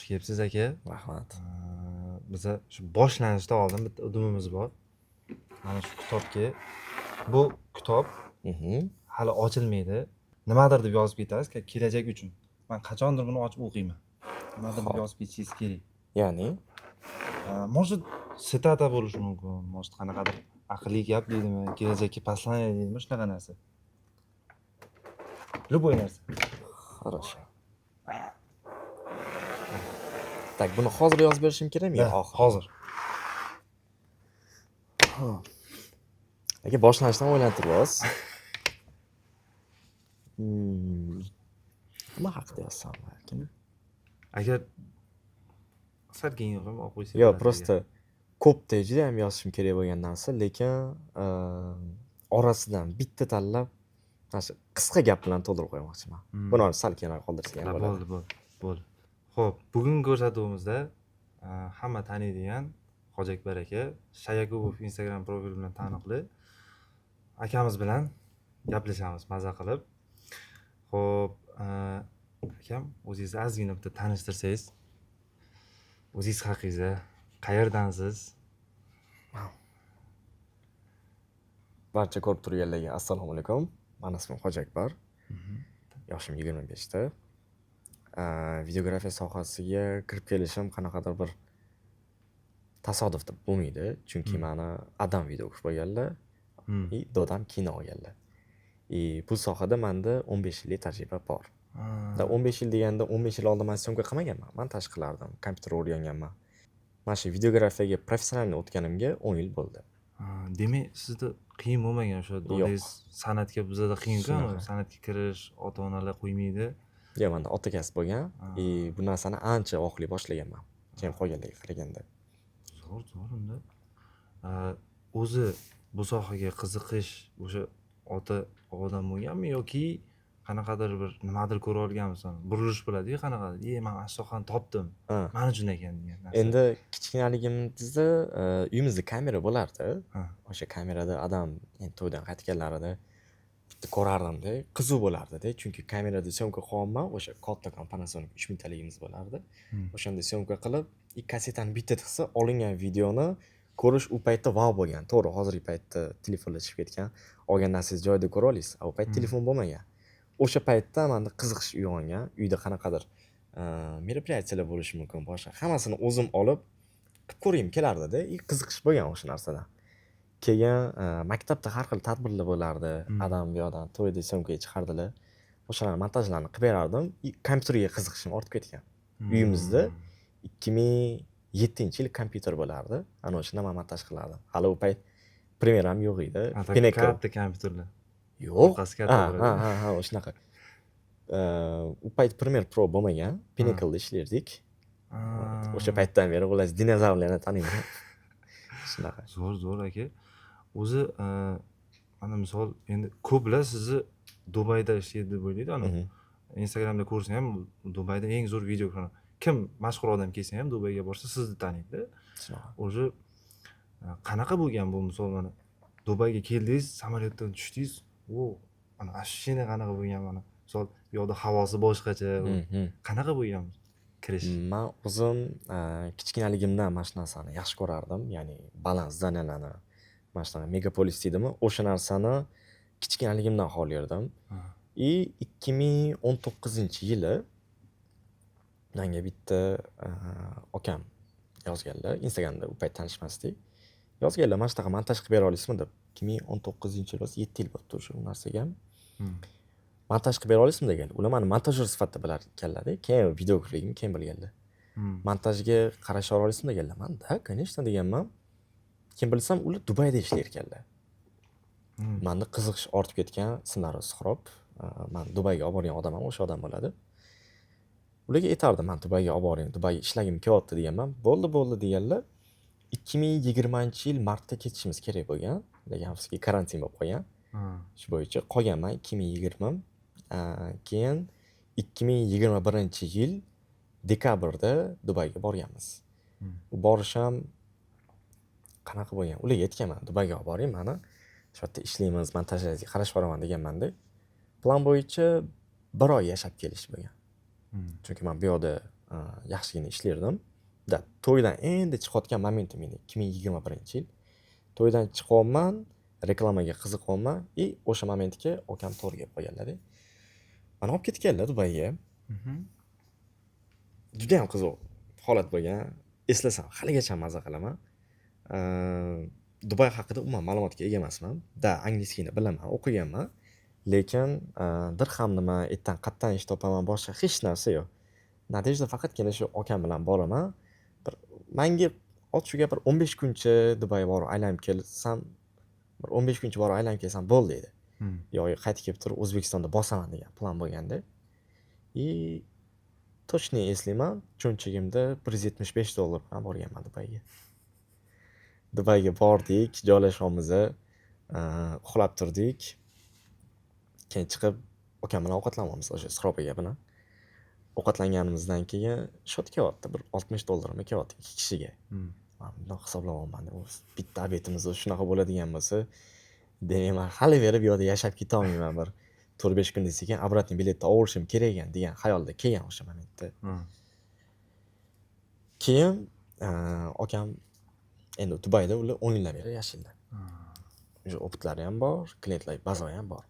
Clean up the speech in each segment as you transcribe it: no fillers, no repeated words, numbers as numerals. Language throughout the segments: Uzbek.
Xush kelibsiz, aka. Rahmat. Biza shu boshlanishdan oldin bitta udumimiz bor. Mana shu kitobga, bu kitob hali ochilmaydi. Nimadir deb yozib ketasiz, kelajak uchun. Man qachondir buni ochib o'qiyman. Nimadir deb yozib ketishingiz kerak. Ya'ni? Может, цитата bo'lishi mumkin, может, qanaqadir aqlli gap deydimi, kelajakka послание deydimi, shunaqa narsa. Любой narsa. Хорошо. Так, buni hozir yozib berishim kerakmi yo Да, oxiri? Hozir. Aka, boshlanishdan o'ylantiryapsiz. Nima haqida yozsam ekan? Agar sal kengroq ham olib qo'ysak Yo'q, bo'ladi. Просто ko'pda judayam yozishim kerak bo'lgan narsa, lekin orasidan bitta tanlab, mana shu qisqa gap bilan to'ldirib qo'ymoqchiman. Buni sal keyinroq qoldirsak ham bo'ladi. Bo'ldi, bo'ldi, bo'ldi. Xo'p, bugungi ko'rsatuvimizda hamma taniydigan Hoji Akbar aka, Shayakubov Instagram profili bilan taniqli akamiz bilan gaplashamiz maza qilib. Xo'p, akam, o'zingizni ozgina bitta tanishtirsangiz. O'zingiz haqingizda, qayerdansiz? Barcha ko'rib turganlarga assalomu alaykum. Mani ismim Hoji Akbar. Yoshim 25 ta. Videografiya sohasiga kirib kelishim qanaqadir bir tasodif deb bo'lmaydi. Chunki mani adam videograf bo'lganlar и dodam kino olganlar. И bu sohada menda 15 yillik tajriba bor. Да, 15 yil deganda 15 yil oldin man съёмка qilmaganman. Montaj qilardim, kompyuter o'rganganman. Mana shu videografiyaga professional o'tganimga 10 yil bo'ldi. Demak, sizda qiyin bo'lmagan o'sha Yo'q. dodangiz san'atga, bizada qiyin-ku, Shunaqa. san'atga kirish, ota-onalar qo'ymaydi. Yo'q, menda ota kasb bo'lgan и bu narsani ancha vaqtli boshlaganman. Keyin qolganlarga qaraganda. Zo'r, zo'r unda. O'zi bu sohaga qiziqish o'sha ota bobodan bo'lganmi yoki qanaqadir bir nimadir ko'ra olganmisan? Burilish bo'ladi-yu qanaqadir. "E, man mana shu sohani topdim. Man uchun ekan" degan narsa. Endi kichkinaligimizda uyimizda kamera bo'lardi. O'sha kamerada adam endi to'ydan qaytganlarida bitta ko'rardimda, qiziq bo'lardida. Chunki kamerada съёмка qilyapman, o'sha kattakon Panasonic 3000 taligimiz bo'lardi. O'shanda съёмка qilib, и kassetani bitta tiqsa, olingan videoni ko'rish u paytda vau bo'lgan. To'g'ri, hozirgi paytda telefonlar chiqib ketgan. Olgan narsangizni joyida ko'ra olasiz. A u payt telefon bo'lmagan. O'sha paytda menda qiziqish uyg'ongan. Uyda qanaqadir мероприятия lar bo'lishi mumkin, boshqa. Hammasini o'zim olib qilib ko'rgim kelardida и qiziqish bo'lgan o'sha narsadan. Keyin maktabda har xil tadbirlar bo'lardi. Adam bu yoqdan to'yda съёмка ga chiqardilar. O'shalarni montajlarini qilib berardim и kompyuterga qiziqishim ortib ketgan. Uyimizda 2007-yil kompyuter bo'lardi. Ana o'shanda man montaj qilardim. Hali u payt Premiere ham yo'q edi. Ha, Pinnacle. katta kompyuterlar. Yo'q. Orqasi katta Ha, bo'ladi. ha, shunaqa. U payt Premiere Pro bo'lmagan. Pinnacle'da ishlardik. O'sha paytdan beri xullas dinozavrlarni taniyman. Shunaqa. Zo'r, zo'r, aka. O'zi mana misol endi ko'plar sizni Dubayda ishlaydi deb o'ylaydi ana. Instagramda ko'rsa ham, Dubayda eng zo'r video, kim mashhur odam kelsa ham, Dubayga borsa, sizni taniydi. Shunaqa. O'zi qanaqa bo'lgan bu, misol, mana Dubayga keldingiz, samolyotdan tushdingiz, o mana ощущение qanaqa bo'lgan? Mana misol bu yoqda havosi boshqacha, qanaqa bo'lgan kirish? Man o'zim kichkinaligimdan mana shu narsani yaxshi ko'rardim. Ya'ni baland здания larni, mana shunaqa megapolis deydimi, o'sha narsani kichkinaligimdan xohlardim. И 2019-yili menga bitta akam yozganlar. Instagramda u payt tanishmasdik. Yozganlar, mana shunaqa montaj qilib bera olasizmi deb. 2019-yil bo'lsa, 7 yil bo'libdi o'sha u narsaga. Montaj qilib bera olasizmi degan. Ular mani montajyor sifatida bilar ekanlarda, keyin videografligimni keyin bilganlar. Montajga qarasha olasizmi deganlar. Man "Да, конечно" deganman. Keyin bilsam, ular Dubayda ishlar ekanlar. Manda qiziqish ortib ketgan, ismlari Suhrob. Man Dubayga olib borgan odam ham o'sha odam bo'ladi. Ularga aytardim, man Dubayga olib boring, Dubayga ishlagim kelyapti deganman. "Bo'ldi, bo'ldi" deganlar. 2020-yil martda ketishimiz kerak bo'lgan. Lekin afsuski, karantin bo'lib qolgan. Shu bo'yicha qolganman 2020. Keyin 2021-yil dekabrda Dubayga borganmiz. U borish ham qanaqa bo'lgan? Ularga aytganman, Dubayga olib boring mani. Shu yerda ishlaymiz, montajlaringizga qarashib boraman deganman-da. Plan bo'yicha bir oy yashab kelish bo'lgan. Chunki man bu yoqda Yaxshigina ishlardim. Да, to'ydan endi chiqayotgan momentim edi, 2021-yil. To'ydan chiqyapman, reklamaga qiziqyapman и o'sha momentga akam to'g'ri kelib qolganlar. Mani olib ketganlar Dubayga. Judayam qiziq holat bo'lgan. Eslasam haligacha maza qilaman. Dubay haqida umuman ma'lumotga ega emasman. Да, английский ni bilaman, o'qiganman. Lekin dirham nima, ertan qayerdan ish topaman, boshqa hech narsa yo'q. Надежда faqatgina shu akam bilan boraman. Bir manga, ot shu gap, bir 15 kuncha Dubayga borib aylanib kelsam, bir 15 kuncha borib aylanib kelsam bo'ldi edi. Yoki qaytib kelib turib O'zbekistonda bosaman degan plan bo'lganda. И точно eslayman, cho'ntagimda $175 bilan borganman Dubayga. Dubayga bordik, joylashyapmiz, uxlab turdik. Keyin chiqib akam bilan ovqatlanyapmiz o'sha Suhrob aka bilan. Ovqatlanganimizdan keyin счёт kelyapti, bir $60 mi kelyapti ikki kishiga. Man bundoq hisoblayapman, bitta обед imiz shunaqa bo'ladigan bo'lsa, demak, man hali beri bu yoqda yashab ketolmayman, bir 4-5 kun sekin обратный biletni olishim kerak ekan degan xayolda kelgan o'sha momentda. Keyin akam endi Dubayda ular 10 yildan beri yashaydilar. Уже опыт lari ham bor, klientlar baza ham bor.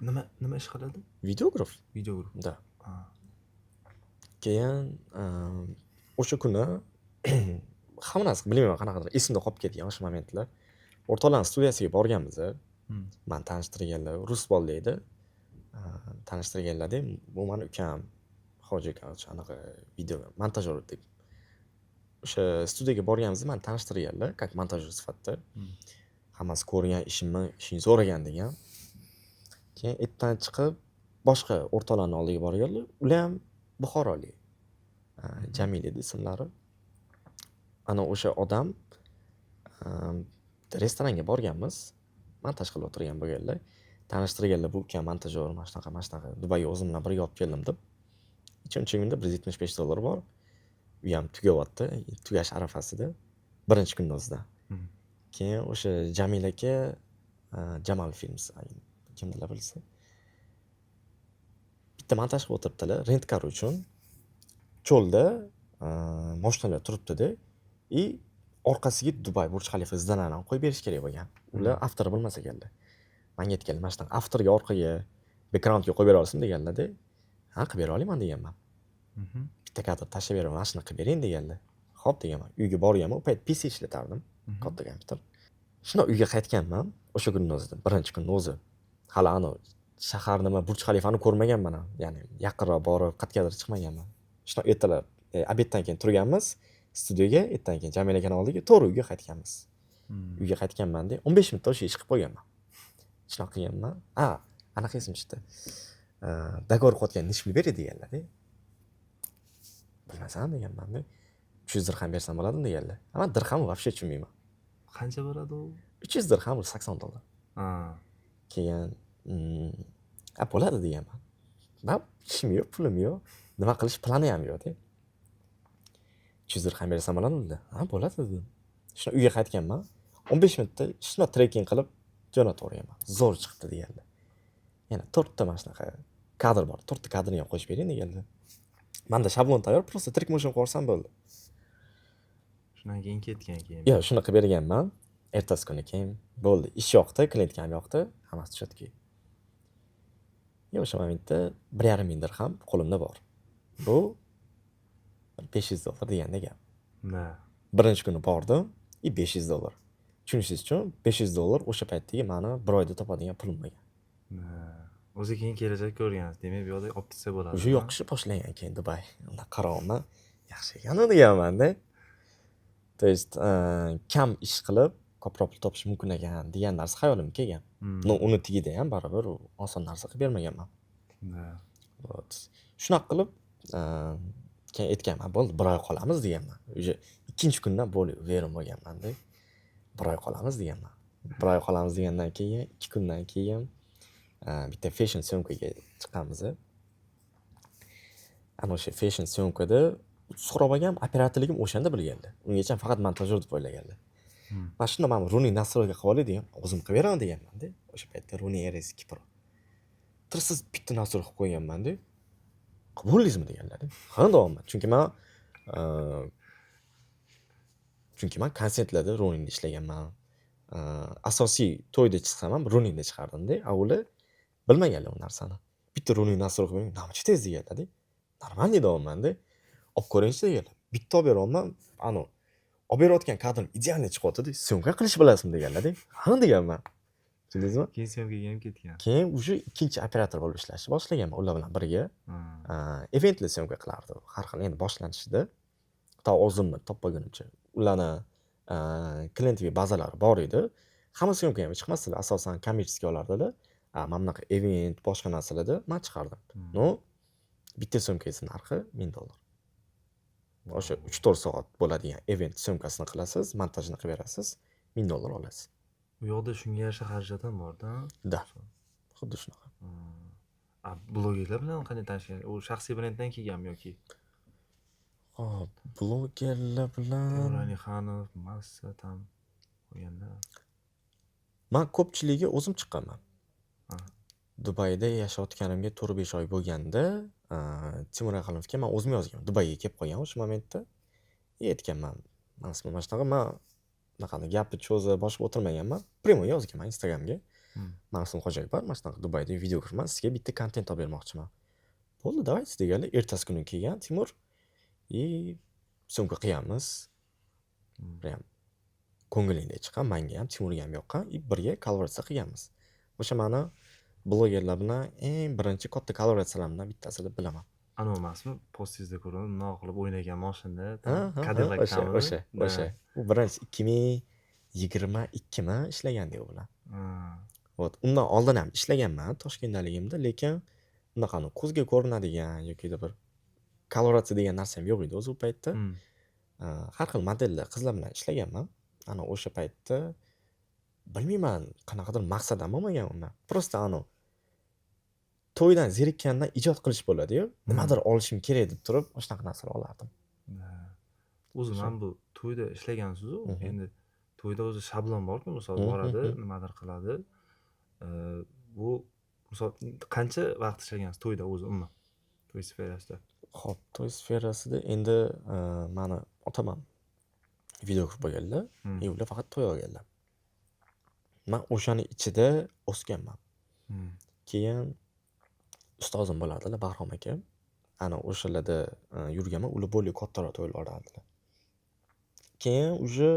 Nima ish qiladi? Videograf. Videograf. Да. Keyin o'sha kuni hamma narsa, bilmayman, qanaqadir esimda qolib ketgan o'sha momentlar. O'rtoqlarni studiyasiga borganmiz. Mani tanishtirganlar, rus bola edi. Tanishtirganlarda, bu mani ukam Hoji, короче, anaqa video montajyor deb. O'sha studiyaga borganimizda mani tanishtirganlar как montajyor sifatida. Hammasi ko'rgan ishimni, ishingni so'ragan degan. Keyin ertadan chiqib boshqa o'rtoqlarni oldiga borganlar, ular ham buxorolik. Jamil edi ismlari. Ana o'sha odam, restoranga borganmiz. Montaj qilib o'tirgan bo'lganlar. Tanishtirganlar, bu ukam montajyor, mana shunaqa, mana shunaqa, Dubayga o'zim bilan birga olib keldim deb. Cho'ntagimda $175 bor. U ham tugayapti, tugash arafasida. Birinchi kunni o'zida. Keyin o'sha Jamil aka, Jamal Films, kimdilar bilsa. Bitta montaj qilib o'tiribdilar Rent-A-Car uchun. Cho'lda moshinalar turibdi-da и orqasiga Dubay, Burj Xalifa здания larni qo'yib berish kerak bo'lgan. Ular авторы bilmas ekanlar. Manga aytganlar, mana shunaqa авторga orqaga backgroundga qo'yib bera olasizmi deganlarda, ha, qilib bera olaman deganman. Bitta kadr tashlab beraman, mana shuni qilib bering deganlar. Xo'p deganman. Uyga borganman, u payt PC ishlatardim, katta kompyuter. Shunda uyga qaytganman, o'sha kunni o'zida, birinchi kunni o'zi. Hali anavi shahar nima, Burj Xalifani ko'rmaganman ham. Ya'ni yaqinroq borib, qayergadir chiqmaganman. Shunda ertalab, обед dan keyin turganmiz studiyaga, ertadan keyin Jamil akani oldiga to'g'ri uyga qaytganmiz. Uyga qaytganmanda 15 minutda o'sha ish qilib qo'yganman. Shunaqa qilganman. A, anaqa esimga tushdi. Договор qilayotgan nechi pul beradi deganlar-da. Bilmasam deganman-da. 300 dirham bersam bo'ladimi deganlar. Man dirham вообще tushunmayman. Qancha bo'ladi u? 300 dirham $80. Keyin a, bo'ladi deganman. Man ishim yo'q, pulim yo'q, nima qilish plani ham yo'q-da. 300 dirham bersam bo'ladimi dedi. Ha, bo'ladi dedim. Shunda uyga qaytganman. 15 minutda shundoq tracking qilib jo'natib yuborganman. Zo'r chiqibdi deganlar. Yana to'rtta mana shunaqa kadr bor. To'rtta kadrni ham qo'shib bering deganlar. Manda shablon tayyor, просто track motion qilib yuborsam bo'ldi. Shundan keyin ketgan keyin. Yo'q, shuni qilib berganman. Ertasi kuni keyin bo'ldi. Ish yoqdi, klientga ham yoqdi, hammasi четкий. И o'sha momentda 1,5 ming dirham qo'limda bor. Bu $500 deganda gap. Да. Birinchi kuni bordim и $500. Tushunishingiz uchun, $500 o'sha paytdagi mani bir oyda topadigan pulim bo'lgan. Да. O'zi keyin kelajak ko'rgansiz. Demak, bu yoqda olib ketsa bo'ladi. Уже yoqishni boshlagan keyin Dubay. Unda qarayapman, yaxshi ekan deganman-da. То есть kam ish qilib ko'proq pul topish mumkin ekan degan narsa xayolimga kelgan. Но uni tagida ham baribir u oson narsa qilib bermaganman. Да. Вот. Shunaqa qilib, keyin aytganman, bo'ldi, bir oy qolamiz deganman. Уже ikkinchi kundan более уверен bo'lganman-da. Bir oy qolamiz deganman. Bir oy qolamiz degandan keyin, 2 kundan keyin bitta fashion съёмка ga chiqqanmiz. Ana o'sha fashion съёмка da Suhrob akam operatorligim o'shanda bilganlar. Ungacha faqat montajyor deb o'ylaganlar. Mana shunda man руль ni настройка qilib olay degan, o'zim qilib beraman deganman-da. O'sha paytda Ronin RS2 Pro. Tirsiz bitta настройка qilib qo'yganman-da. Qilib bo'ldingizmi deganlar. Ha, deyapman. Chunki man konsertlarda Roninda ishlaganman. Asosiy to'yda chiqsam ham Roninda chiqardimda. A ular bilmaganlar u narsani. Bitta Ronin настрой qilib bering, nima tez deganlar. Нормальный deyapman-da. Olib ko'ringchi deganlar. Bitta olib beryapman, anavi olib berayotgan kadrim идеальный chiqyapti-da. Съёмка qilishni bilasizmi deganlar. Ha deganman. Tushundingizmi? Keyin съёмка ga ham ketgan. Keyin уже ikkinchi operator bo'lib ishlashni boshlaganman ular bilan birga. Eventlar съёмка qilardi. Har xil endi boshlanishida. To o'zimni topmagunimcha. Ularni клиентовый bazalari bor edi. Hamma съёмка ham chiqmasdilar, asosan коммерческий olardilar. A mana bunaqa event, boshqa narsalarda man chiqardim. Но bitta съёмка ngizni narxi $1000. O'sha 3-4 soat bo'ladigan event съёмка sini qilasiz, montajini qilib berasiz, $1000 olasiz. U yoqda shunga yarasha xarajat ham bor-da. Да. Xuddi shunaqa. A blogerlar bilan qanday tanishgan? U shaxsiy brenddan kelganmi yoki? Hop, blogerlar bilan Temur Alixanov, Massa там bo'lganda. Man ko'pchiligiga o'zim chiqqanman. Dubayda yashayotganimga 4-5 oy bo'lganda, Timur Alixanovga man o'zim yozganman. Dubayga kelib qolgan o'sha momentda. И aytganman, mana shunaqa man bunaqani gapni cho'zib boshib o'tirmaganman. Прямо yozganman Instagramga. Mani ismim Hojiakbar, mana shunaqa Dubayda videografman, sizga bitta kontent olib bermoqchiman. Bo'ldi, давайте deganlar. Ertasi kuni kelgan Timur и съёмка qilganmiz. Прям ko'ngilingdek chiqqan, manga ham, Timurga ham yoqqan и birga kollaboratsiya qilganmiz. O'sha mani blogerlar bilan eng birinchi katta kollaboratsiyalarimdan bittasi deb bilaman. Anavi emasmi? Postingizda ko'rdim, bundoq qilib o'ynagan moshinda, Ha, Cadillac o'sha, kamida. o'sha, o'sha. U birinchi 2022mi ishlagandik u bilan. Вот, undan oldin ham ishlaganman Toshkentdaligimda, lekin unaqa ko'zga ko'rinadigan yoki bir kollaboratsiya degan narsa ham yo'q edi o'zi u paytda. Har xil modellar qizlar bilan ishlaganman. Ana o'sha paytda bilmayman, qanaqadir maqsad ham bo'lmagan undan. Просто anavi to'ydan zerikkandan ijod qilish bo'ladi-yu, nimadir olishim kerak deb turib, shunaqa narsalar olardim. O'zi mana bu to'yda ishlagansiz-u, endi to'yda o'zi shablon bor-ku, misol boradi, nimadir qiladi. Bu misol qancha vaqt ishlagansiz to'yda o'zi umuman? To'y sferasida. Xo'p, to'y sferasida endi mani otam ham videograf bo'lganlar, и ular faqat to'y olganlar. Man o'shani ichida o'sganman. Keyin ustozim bo'lardilar, Bahrom aka. Ana o'shalarda yurganman, ular более kattaroq to'ylar olardilar. Keyin уже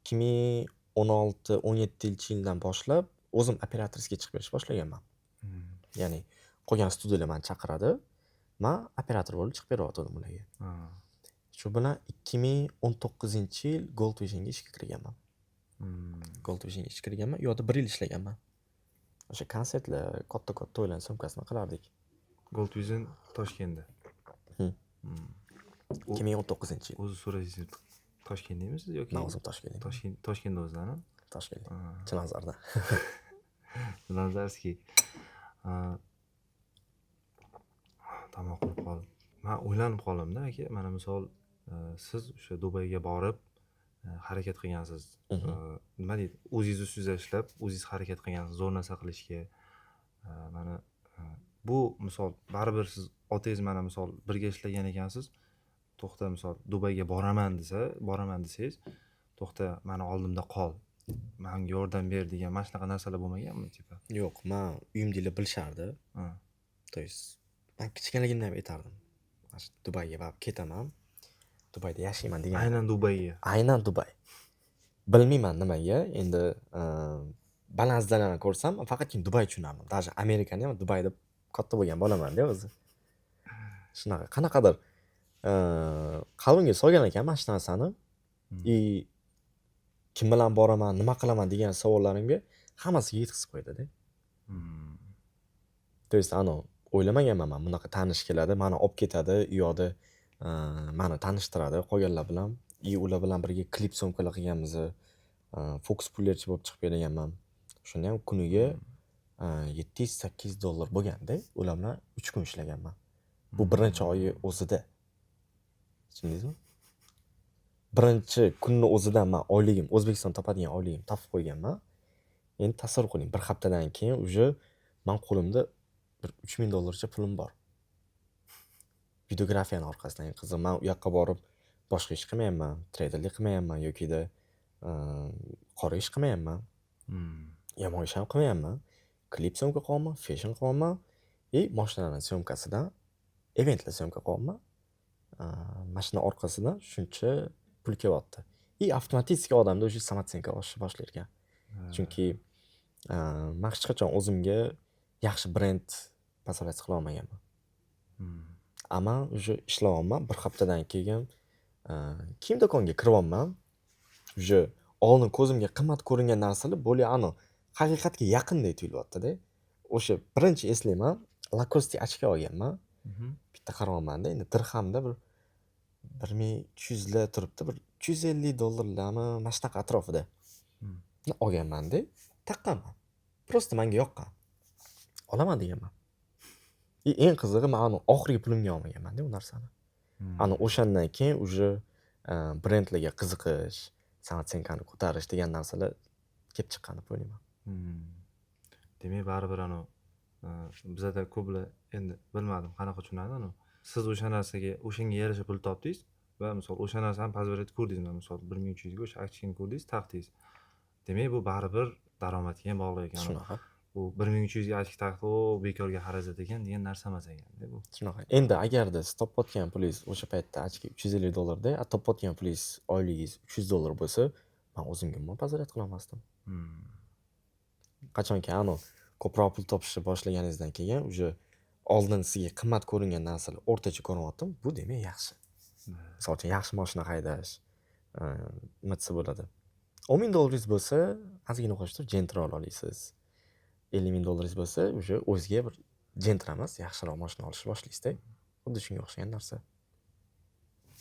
2016-17 yildan boshlab o'zim операторский chiqib berishni boshlaganman. Ya'ni qolgan studiyalar mani chaqiradi, man operator bo'lib chiqib beryotgandim ularga. Shu bilan 2019-yil Gold Visionga ishga kirganman. Gold Visionga ishga kirganman. U yoqda 1 yil ishlaganman. O'sha konsertlar, katta-katta to'ylarni съёмка sini qilardik. Gold Vision Toshkentda. 2019-yil. O'zi so'raysiz, Toshkentdamisiz yoki? Man o'zim Toshkentda. Toshkent, Toshkentda o'zidan? Toshkentda. Chilonzorda. Chilonzorskiy. Tomoq qurib qoldim. Man o'ylanib qoldimda aka, mana misol siz o'sha Dubayga borib harakat qilgansiz. Nima deydi? O'zingiz ustingizda ishlab, o'zingiz harakat qilgansiz zo'r narsa qilishga. Mana bu misol baribir siz otangiz mana misol birga ishlagan ekansiz. To'xta, misol Dubayga boraman desa, boraman desangiz, to'xta, mani oldimda qol, manga yordam ber degan mana shunaqa narsalar bo'lmaganmi типа? Yo'q, man uyimdagilar bilishardi. То есть man kichkinaligimdan ham aytardim. Mana shu Dubayga borib ketaman. Dubayda yashayman degan. Aynan Dubayga. Aynan Dubay. Bilmayman nimaga, endi baland здания larni ko'rsam, faqatgina Dubay tushunardim. Даже Amerikani ham Dubayda katta bo'lgan bolamanda o'zi. Shunaqa qanaqadir qalbimga solgan ekan mana shu narsani. И kim bilan boraman, nima qilaman degan savollarimga hammasiga yetkazib qo'ydida. То есть anavi o'ylamaganman man bunaqa tanish keladi, mani olib ketadi, u yoqda mani tanishtiradi qolganlar bilan. И ular bilan birga klip съёмка lar qilganmiz. Фокус пуллер chi bo'lib chiqib berganman. Shunda ham kuniga $700-800 bo'lganda, ular bilan 3 kun ishlaganman. Bu birinchi oyi o'zida. Tushundingizmi? Birinchi kunni o'zidan man oyligim, O'zbekistonda topadigan oyligimni topib qo'yganman. Endi tasavvur qiling, bir haftadan keyin уже man qo'limda bir $3000 cha pulim bor. Videografiyani orqasidan eng qizig'i, man u yoqqa borib boshqa ish qilmayapman, treyderlik qilmayapman yokida qora ish qilmayapman. Yomon ish ham qilmayapman. Klip съёмка qilyapman, fashion qilyapman и moshinalarni съёмка sidan eventlar съёмка qilyapman. Mana shuni orqasidan shuncha pul kelyapti. И avtomatik odamda уже самооценка oshishni boshlar ekan. Chunki man hech qachon o'zimga yaxshi brend позволять qila olmaganman. A man уже ishlayapman. Bir haftadan keyin kiyim do'koniga kiryapman. Уже oldin ko'zimga qimmat ko'ringan narsalar более aniq haqiqatga yaqindek tuyulyapti-da. O'sha birinchi eslayman, Lacoste ochka olganman. Bitta qarayapmanda, endi dirhamda bir 1300 lar turibdi, bir $350larmi, mana shunaqa atrofida. Olganmanda, taqqanman. Просто menga yoqqan. Olaman deganman. И eng qizig'i, man ani oxirgi pulimga olmaganman-da u narsani. Ana o'shandan keyin уже brendlarga qiziqish, самооценка ni ko'tarish degan narsalar kelib chiqqan deb o'ylayman. Demak, baribir anavi bizada ko'plar, endi bilmadim, qanaqa tushunadi anavi. Siz o'sha narsaga, o'shanga yarasha pul topdingiz va misol o'sha narsani позволять ko'rdingiz. Mana misol 1300 ga o'sha ochkini ko'rdingiz, taqdingiz. Demak, bu baribir daromadga ham bog'liq ekan. Shunaqa. Bu 1300 ga ochki taqdi, o bekorga xarajat ekan degan narsa emas ekanda bu. Shunaqa. Endi agarda siz topayotgan pulingiz o'sha paytda ochki $350da, a topayotgan pulingiz, oyligingiz $300 bo'lsa, man o'zimga umuman позволять qilolmasdim. Qachonki anavi ko'proq pul topishni boshlaganingizdan keyin уже oldin sizga qimmat ko'ringan narsalar o'rtacha ko'rinyaptimi, bu demak yaxshi. Misol uchun, yaxshi moshina haydash, nima desa bo'ladi. $10 000 bo'lsa, ozgina qo'shib turib Gentra ola olasiz. $50 000 bo'lsa, уже o'ziga bir Gentra emas, yaxshiroq moshina olishni boshlaysizda. Xuddi shunga o'xshagan narsa.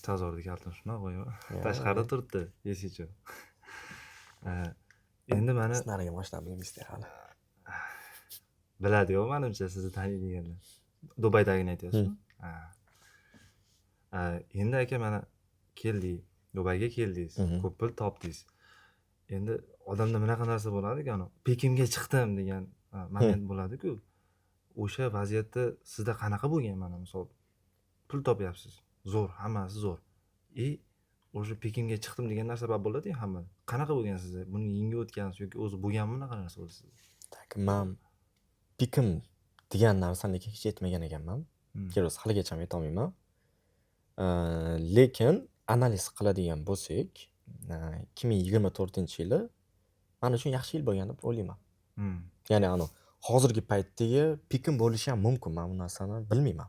Tazordagi oltin shunaqa qo'yib tashqarida turibdi, esichi. Endi mana Siz narigi moshinani bilmaysizda hali. Biladi-yu, manimcha, sizni taniydiganlar. Dubaydagini aytyapsizmi? Ha. Endi aka, mana keldik, Dubayga keldingiz, ko'p pul topdingiz. Endi odamda bunaqa narsa bo'ladiku, anavi пик imga chiqdim degan moment bo'ladi-ku. O'sha vaziyatda sizda qanaqa bo'lgan? Mana misol pul topyapsiz, zo'r, hammasi zo'r. И o'sha пик imga chiqdim degan narsa baribir bo'ladi-yu hammada. Qanaqa bo'lgan sizda? Buni yengib o'tgansiz yoki o'zi bo'lganmi bunaqa narsa o'zi sizda? Так, man пик im degan narsani lekin hech yetmagan ekanman. Keroz haligacha yetolmayman. Lekin analiz qiladigan bo'lsak, 2024-yili man uchun yaxshi yil bo'lgan deb o'ylayman. Ya'ni anavi hozirgi paytdagi пик im bo'lishi ham mumkin. Man bu narsani bilmayman.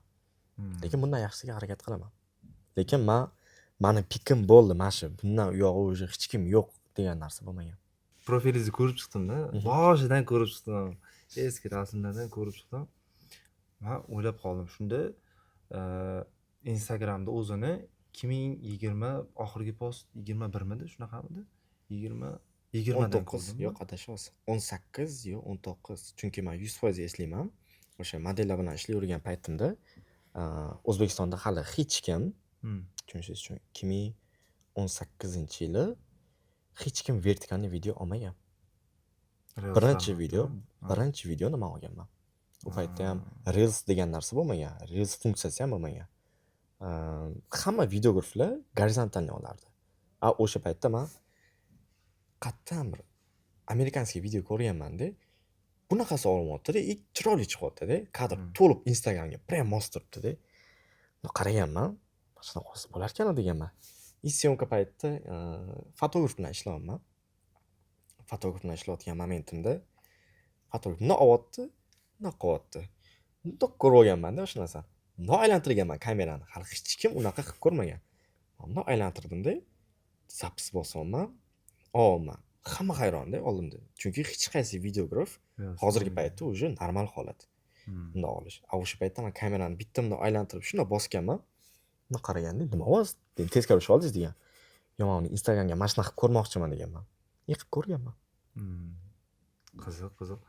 Lekin bundan yaxshisiga harakat qilaman. Lekin man mani пик im bo'ldi, mana shu, bundan uyog'i уже hech kim yo'q degan narsa bo'lmagan. Profilingizni ko'rib chiqdim-da. Boshidan ko'rib chiqdim. Eski rasmlardan ko'rib chiqdim. Man o'ylab qoldim. Shunda Instagramda o'zini 2020 oxirgi post 21 midi, shunaqamidi? 20 20 dan 19 ko'rdimmi? Yo'q, adashyapsiz. 18 yo 19. Chunki man 100% eslayman. O'sha modellar bilan ishlayvergan paytimda O'zbekistonda hali hech kim, tushunishingiz uchun, 2018-yili hech kim вертикальный video olmagan. Reels Birinchi video, formatda. birinchi videoni man olganman. U paytda ham Reels degan narsa bo'lmagan, Reels funksiyasi ham bo'lmagan. Hamma videograflar горизонтальный olardi. A o'sha paytda man qayerdan bir американский video ko'rganman-da. Bunaqasi olinyapti-da и chiroyli chiqyapti-da. Kadr to'liq Instagramga прям mos turibdi-da. Qaraganman, mana shunaqa olsa bo'larkan deganman. И съёмка paytida fotograf bilan ishlayapman. Fotograf bilan ishlayotgan momentimda fotograf bundoq olyapti, bundoq qilyapti. Bundoq ko'rib olganman-da o'sha narsani. Bundoq aylantirganman kamerani. Hali hech kim unaqa qilib ko'rmagan. Bundoq aylantirdimda, запись bosyapman, olyapman. Hamma hayronda oldimda. Chunki hech qaysi videograf hozirgi paytda уже normal holat. Bundoq olish. A o'sha paytda man kamerani bitta bundoq aylantirib shundoq bosganman. Bundoq qaraganda, nima ovoz? Teskari ushlab oldingiz degan. Yo, man uni Instagramga mana shunaqa qilib ko'rmoqchiman deganman. И qilib ko'rganman. Qiziq, qiziq.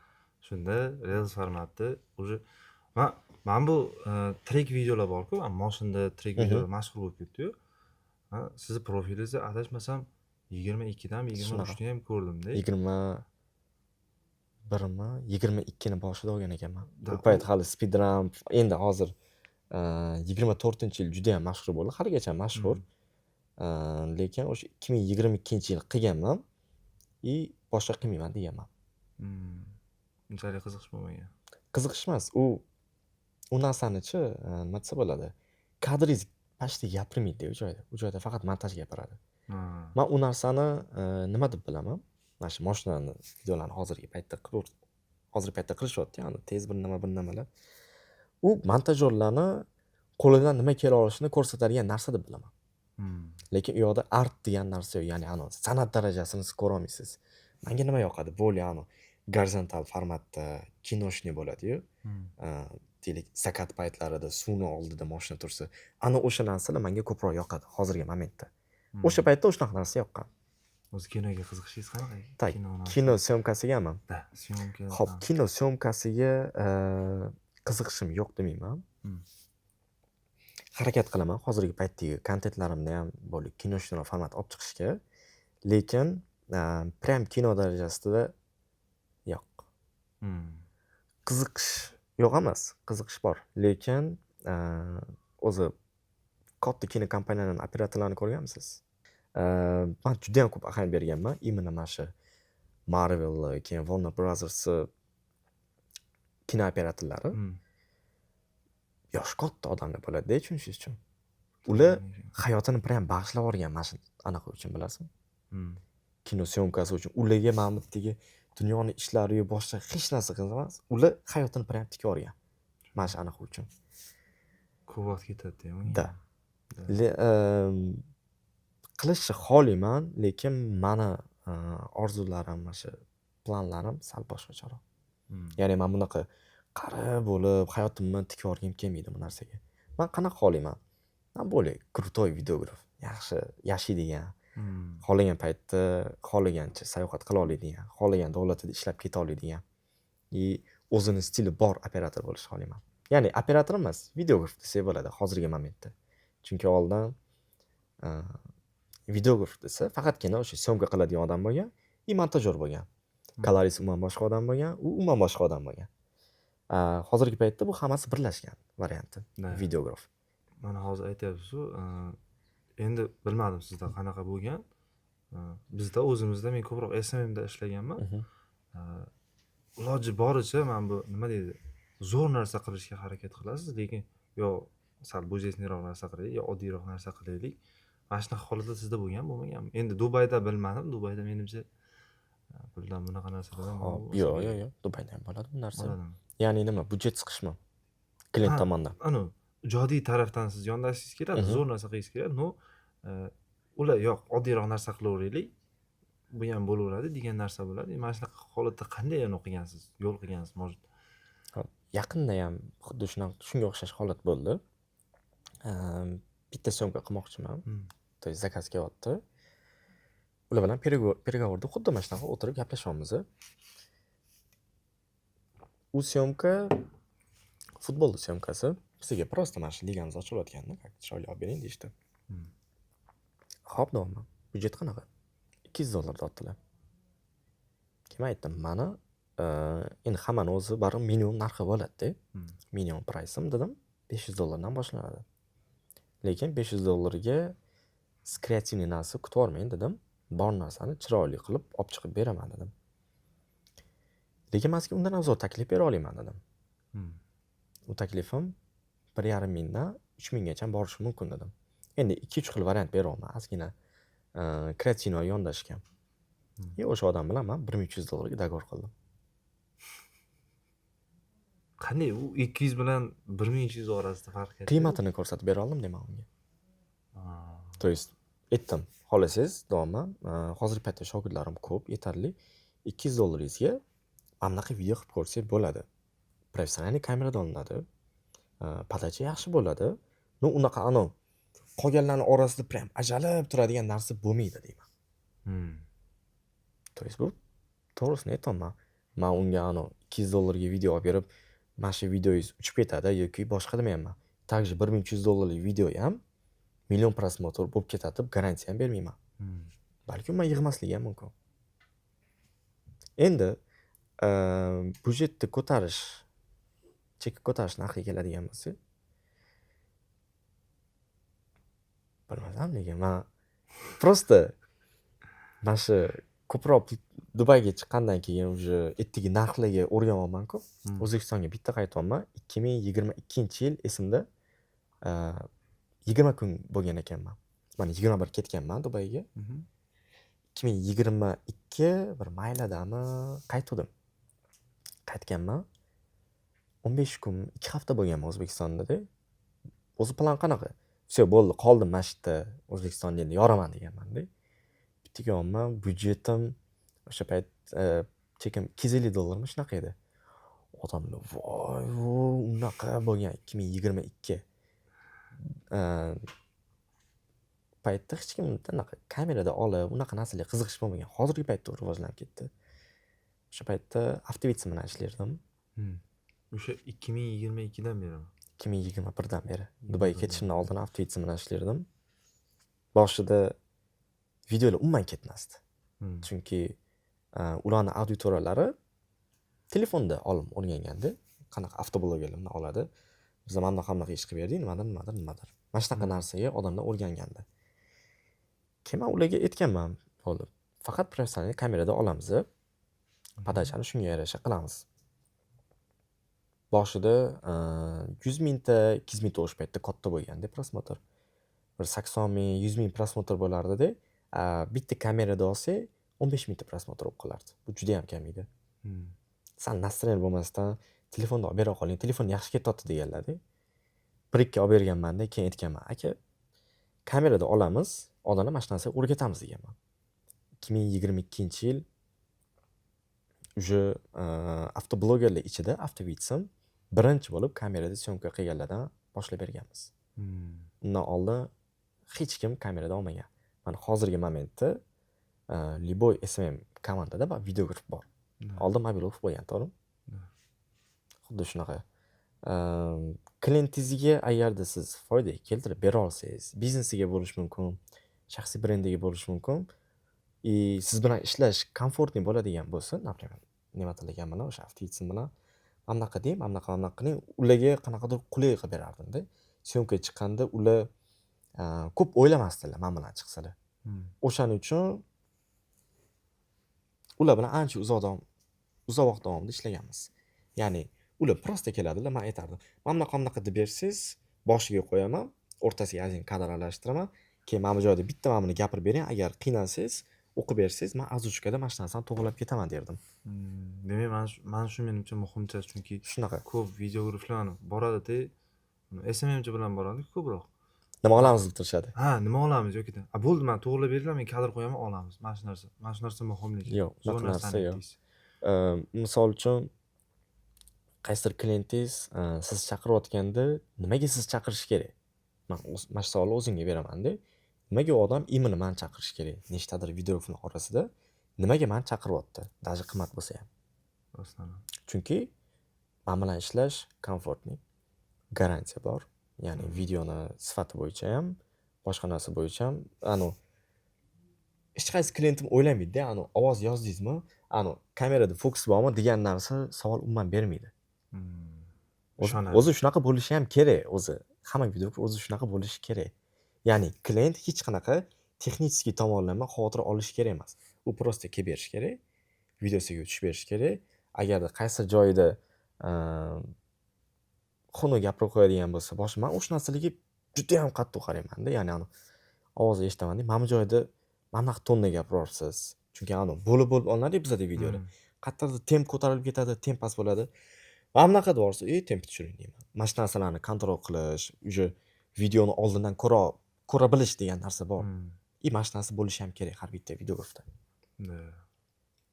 Shunda Reels formati уже man bu trek videolar bor-ku, moshinda trek videolar mashhur bo'lib ketdi-yu. Sizni profilingizni adashmasam 22dami, 23da ham ko'rdimda. 21mi, 22ni boshida olgan ekanman. Da, U payt hali speed ramp, endi hozir 24-yil judayam mashhur bo'ldi, haligacha mashhur. Lekin o'sha 2022-yil qilganman и boshqa qilmayman deganman. Unchalik qiziqish bo'lmagan. Qiziqish emas, u narsanichi, nima desa bo'ladi, kadringiz почти gapirmaydi u joyda. U joyda faqat montaj gapiradi. Man u narsani nima deb bilaman? Mana shu moshinani videolarni hozirgi paytda qilib, hozirgi paytda qilishyapti, ya'ni tez bir nima, bir nimalar. U montajyorlarni qo'lidan nima kela olishini ko'rsatadigan narsa deb bilaman. Lekin u yoqda art degan narsa yo'q, ya'ni anavi san'at darajasini siz ko'ra olmaysiz. Menga nima yoqadi? Более anavi gorizontal formatda киношный bo'ladi-yu. Deylik, закат paytlarida suvni oldida moshina tursa, ana o'sha narsalar menga ko'proq yoqadi hozirgi momentda. O'sha paytda o'shanaqa narsa yoqqan. O'zi kinoga qiziqishingiz qanaqa? Так, Kino narsa. Kino съёмка sigami? Да, съёмка. Xo'p, kino съёмка siga qiziqishim yo'q demayman. Harakat qilaman hozirgi paytdagi kontentlarimni ham более киношный roq format olib chiqishga, lekin прям kino darajasida yo'q. Qiziqish yo'q emas, qiziqish bor, lekin o'zi katta kino kompaniyalarni operatorlarini ko'rganmisiz? Man judayam ko'p ahamiyat berganman именно mana shu Marvel, keyin Warner Brothers'i kino operatorlari. Yoshi katta odamlar bo'ladi-da, tushunishingiz uchun. Ular hayotini прям bag'ishlab yuborgan mana shu anaqa uchun, bilasizmi? Kino съёмка si uchun. Ularga mana bu yerdagi dunyoni ishlari-yu boshqa hech narsa qiziq emas. Ular hayotini прям tikib yuborgan mana shu anaqa uchun. Ko'p vaqt ketadi-da unga. Да. Qilishni xohlayman, lekin mani orzularim, mana shu planlarim sal boshqacharoq. Ya'ni man bunaqa qari bo'lib hayotimni tikib yuborgim kelmaydi bu narsaga. Man qanaqa xohlayman? Man более крутой videograf, yaxshi yashaydigan, xohlagan paytda xohlagancha sayohat qila oladigan, xohlagan davlatida ishlab keta oladigan и o'zini stili bor operator bo'lishni xohlayman. Ya'ni operator emas, videograf desak bo'ladi hozirgi momentda. Chunki oldin videograf desa faqatgina o'sha съёмка qiladigan odam bo'lgan и montajyor bo'lgan. Kolorist umuman boshqa odam bo'lgan, u umuman boshqa odam bo'lgan. Hozirgi paytda bu hammasi birlashgan varianti. Да. Videograf. Mana hozir aytyapsiz-u, endi bilmadim, sizda qanaqa bo'lgan. Bizda o'zimizda, men ko'proq SMMda ishlaganman. Iloji boricha mana bu, nima deydi, zo'r narsa qilishga harakat qilasiz, lekin yo sal бюджетный roq narsa qilaylik, yo oddiyroq narsa qilaylik. Mana shunaqa holatlar sizda bo'lganmi, bo'lmaganmi? Endi Dubayda bilmadim, Dubayda menimcha puldan, bunaqa narsalardan Hop, bo'lmasa yo'q, kerak. yo'q. Dubayda ham bo'ladi bu narsa. Bo'ladimi? Ya'ni nima, byudjet siqishmi? Klient Ha, tomonidan. Anu ijodiy tarafdan siz yondashingiz keladi, zo'r narsa qilgingiz keladi, но ular yo'q, oddiyroq narsa qilaveraylik, bu ham bo'laveradi degan narsa bo'ladi. Mana shunaqa holatda qanday anaqa qilgansiz, yo'l qilgansiz, может? Hop, yaqinda ham xuddi shunaqa, shunga o'xshash holat bo'ldi. Bitta съёмка qilmoqchiman. То есть заказ kelyapti. Ular bilan переговор da xuddi mana shunaqa o'tirib gaplashyapmiz. U съёмка futbolni съёмка si. Bizga просто mana shu ligamiz ochilayotganda, как chiroyli olib bering deyishdi. Xo'p, deyapman. Byudjet qanaqa? $200 deyaptilar. Keyin aytdim, mani endi hammani o'zi baribir minimum narxi bo'ladi-da. Minimum price im dedim, $500 dan boshlanadi. Lekin $500 ga siz креативный narsa kutib olmang dedim. Bor narsani chiroyli qilib olib chiqib beraman dedim. Lekin man sizga undan ham zo'r taklif bera olaman dedim. U taklifim 1,5 mingdan 3000 gacha borishi mumkin dedim. Endi ikki uch xil variant beryapman, ozgina креативный yondashgan. И o'sha odam bilan man $1300 ga договор qildim. Qanday u 200 bilan 1300 orasida farq katta? Qiymatini ko'rsatib bera oldim deyman unga. То есть aytdim, xohlasangiz deyapman, hozirgi paytda shogirdlarim ko'p, yetarli. 200 dollaringizga mana bunaqa video qilib ko'rsak bo'ladi. Профессиональный kamerada olinadi. Подача yaxshi bo'ladi. Но unaqa anavi qolganlarni orasida прям ajralib turadigan narsa bo'lmaydi deyman. То есть bu to'g'risini aytyapman. Man unga anavi 200 dollarga video olib berib, mana shu videongiz uchib ketadi yoki boshqa demayapman. Также 1300 dollarlik video ham million просмотр bo'lib ketadi deb garantiya ham bermayman. Balki umuman yig'masligi ham mumkin. Endi byudjetni ko'tarish, chekka ko'tarish narxiga keladigan bo'lsak, Bilmasam nega, man просто mana shu ko'proq Dubayga chiqqandan keyin уже ertaga narxlarga o'rganyapman-ku. O'zbekistonga bitta qaytyapman. 2022-yil esimda, 20 kun bo'lgan ekanman. Mana 21 ketganman Dubayga. 2022 bir mayladami qaytuvdim. Qaytganman. 15 kun, 2 hafta bo'lganman O'zbekistonda-da. O'zi plan qanaqa? Всё, bo'ldi, qoldim mana shu yerda, O'zbekistonda endi yoraman deganman-da. Bitta kelyapman, byudjetim o'sha payt chekim 250 dollarmi, shunaqa edi. Odamlar voy vo unaqa bo'lgan 2022. Paytda hech kim anaqa kamerada olib, unaqa narsalarga qiziqish bo'lmagan. Hozirgi paytda u rivojlanib ketdi. O'sha paytda avtovitsa bilan ishlardim. O'sha 2022 dan berimi? 2021 dan beri. Dubayga ketishimdan oldin avtovitsa bilan ishlardim. Boshida videolar umuman ketmasdi. Chunki ularni auditoriyalari telefonda olib o'rganganda, qanaqa avtoblogerlar bundan oladi. Biz mana bunaqa bunaqa ish qilib berdik, nimadir, nimadir, nimadir. Mana shunaqa narsaga odamlar o'rgangandi. Keyin man ularga aytganman, bo'ldi. Faqat professional kamerada olamiz. Подача ni shunga yarasha qilamiz. Boshida 100 mingta, 200 mingta, o'sha paytda katta bo'lganda просмотр. Bir 80 ming, 100 ming просмотр bo'lardida. Bitta kamerada olsak, 15 mingta просмотр bo'lib qolardi. Bu juda ham kam edi. Sal настроение bo'lmasdan telefonda olib bera qoling, telefon yaxshi ketyapti deganlarda. Bir ikki olib berganmanda, keyin aytganman, aka, kamerada olamiz, odamlar mana shu narsaga o'rgatamiz deganman. 2022-yil уже avtoblogerlar ichida avtovitsam birinchi bo'lib kamerada съёмка qilganlardan boshlab berganmiz. Undan oldin hech kim kamerada olmagan. Mana hozirgi momentda любой SMM komandada videograf bor. Oldin mobilograf bo'lgan, to'g'rimi? Да. Xuddi shunaqa. Klientingizga agarda siz foyda keltirib bera olsangiz, biznesiga bo'lishi mumkin, shaxsiy brendiga bo'lishi mumkin и siz bilan ishlash комфортный bo'ladigan bo'lsa, например, Ne'matilla akam bilan, o'sha avtovitsim bilan mana bunaqa deng, mana bunaqa, mana bunaqa qiling, ularga qanaqadir qulay qilib berardimda. Съёмка ga chiqqanda ular ko'p o'ylamasdilar man bilan chiqsalar. O'shaning uchun ular bilan ancha uzoq vaqt davomida ishlaganmiz. Ya'ni ular просто keladilar, man aytardim, mana bunaqa, bunaqa deb bersangiz, boshiga qo'yaman, o'rtasiga ozgina kadr aralashtiraman, keyin mana bu joyda bitta mana buni gapirib bering, agar qiynalsangiz, o'qib bersangiz, man озвучка da mana shu narsani to'g'irlab ketaman derdim. Demak, mana shu menimcha muhimcha, chunki Shunaqa. ko'p videograflar boradida, SMMchi bilan boradi ko'proq. Nima olamiz deb turishadi. Ha, nima olamiz yoki a bo'ldi, man to'g'irlab beringlar, men kadr qo'yaman, olamiz. Mana shu narsa, mana shu narsa muhim lekin. Yo'q, Zo'r unaqa narsa narsani yo'q. aytdingiz. Misol uchun, qaysidir klientingiz siz chaqirayotganda nimaga siz chaqirish kerak? Man mana shu savolni o'zimga beramanda. Nimaga u odam именно mani chaqirishi kerak? Nechtadir videograflar orasida nimaga mani chaqiryapti? Даже qimmat bo'lsa ham. Rostdan ham. Chunki man bilan ishlash комфортный, garantiya bor. Ya'ni videoni sifati bo'yicha ham, boshqa narsa bo'yicha ham, anu hech qaysi klientim o'ylamaydi-da, anu ovoz yozdingizmi, anu kamerada fokus bormi degan narsa savol umuman bermaydi. Ishonadi. O'zi shunaqa bo'lishi ham kerak o'zi. Hamma videograf o'zi shunaqa bo'lishi kerak. Ya'ni klient hech qanaqa texnический tomonlama xavotir olishi kerak emas. U просто kelib berishi kerak, videosiga tushib berishi kerak. Agarda qaysi joyida xunuk gapirib qo'yadigan bo'lsa, boshqa man o'sha narsalarga judayam qattiq qaraymanda. Ya'ni anu ovozni eshitaman, mana bu joyda mana bunaqa tonda gapiryapsiz. Chunki anu bo'lib bo'lib olinadi bizada videolar. Qayerdadir temp ko'tarilib ketadi, temp past bo'ladi. Mana bunaqa deb yuborsa, "Ey, temp tushiring" deyman. Mana shu narsalarni контроль qilish, уже videoni oldindan ko'ra bilish degan narsa bor. И mana shu narsa bo'lishi ham kerak har bitta videografda. Да.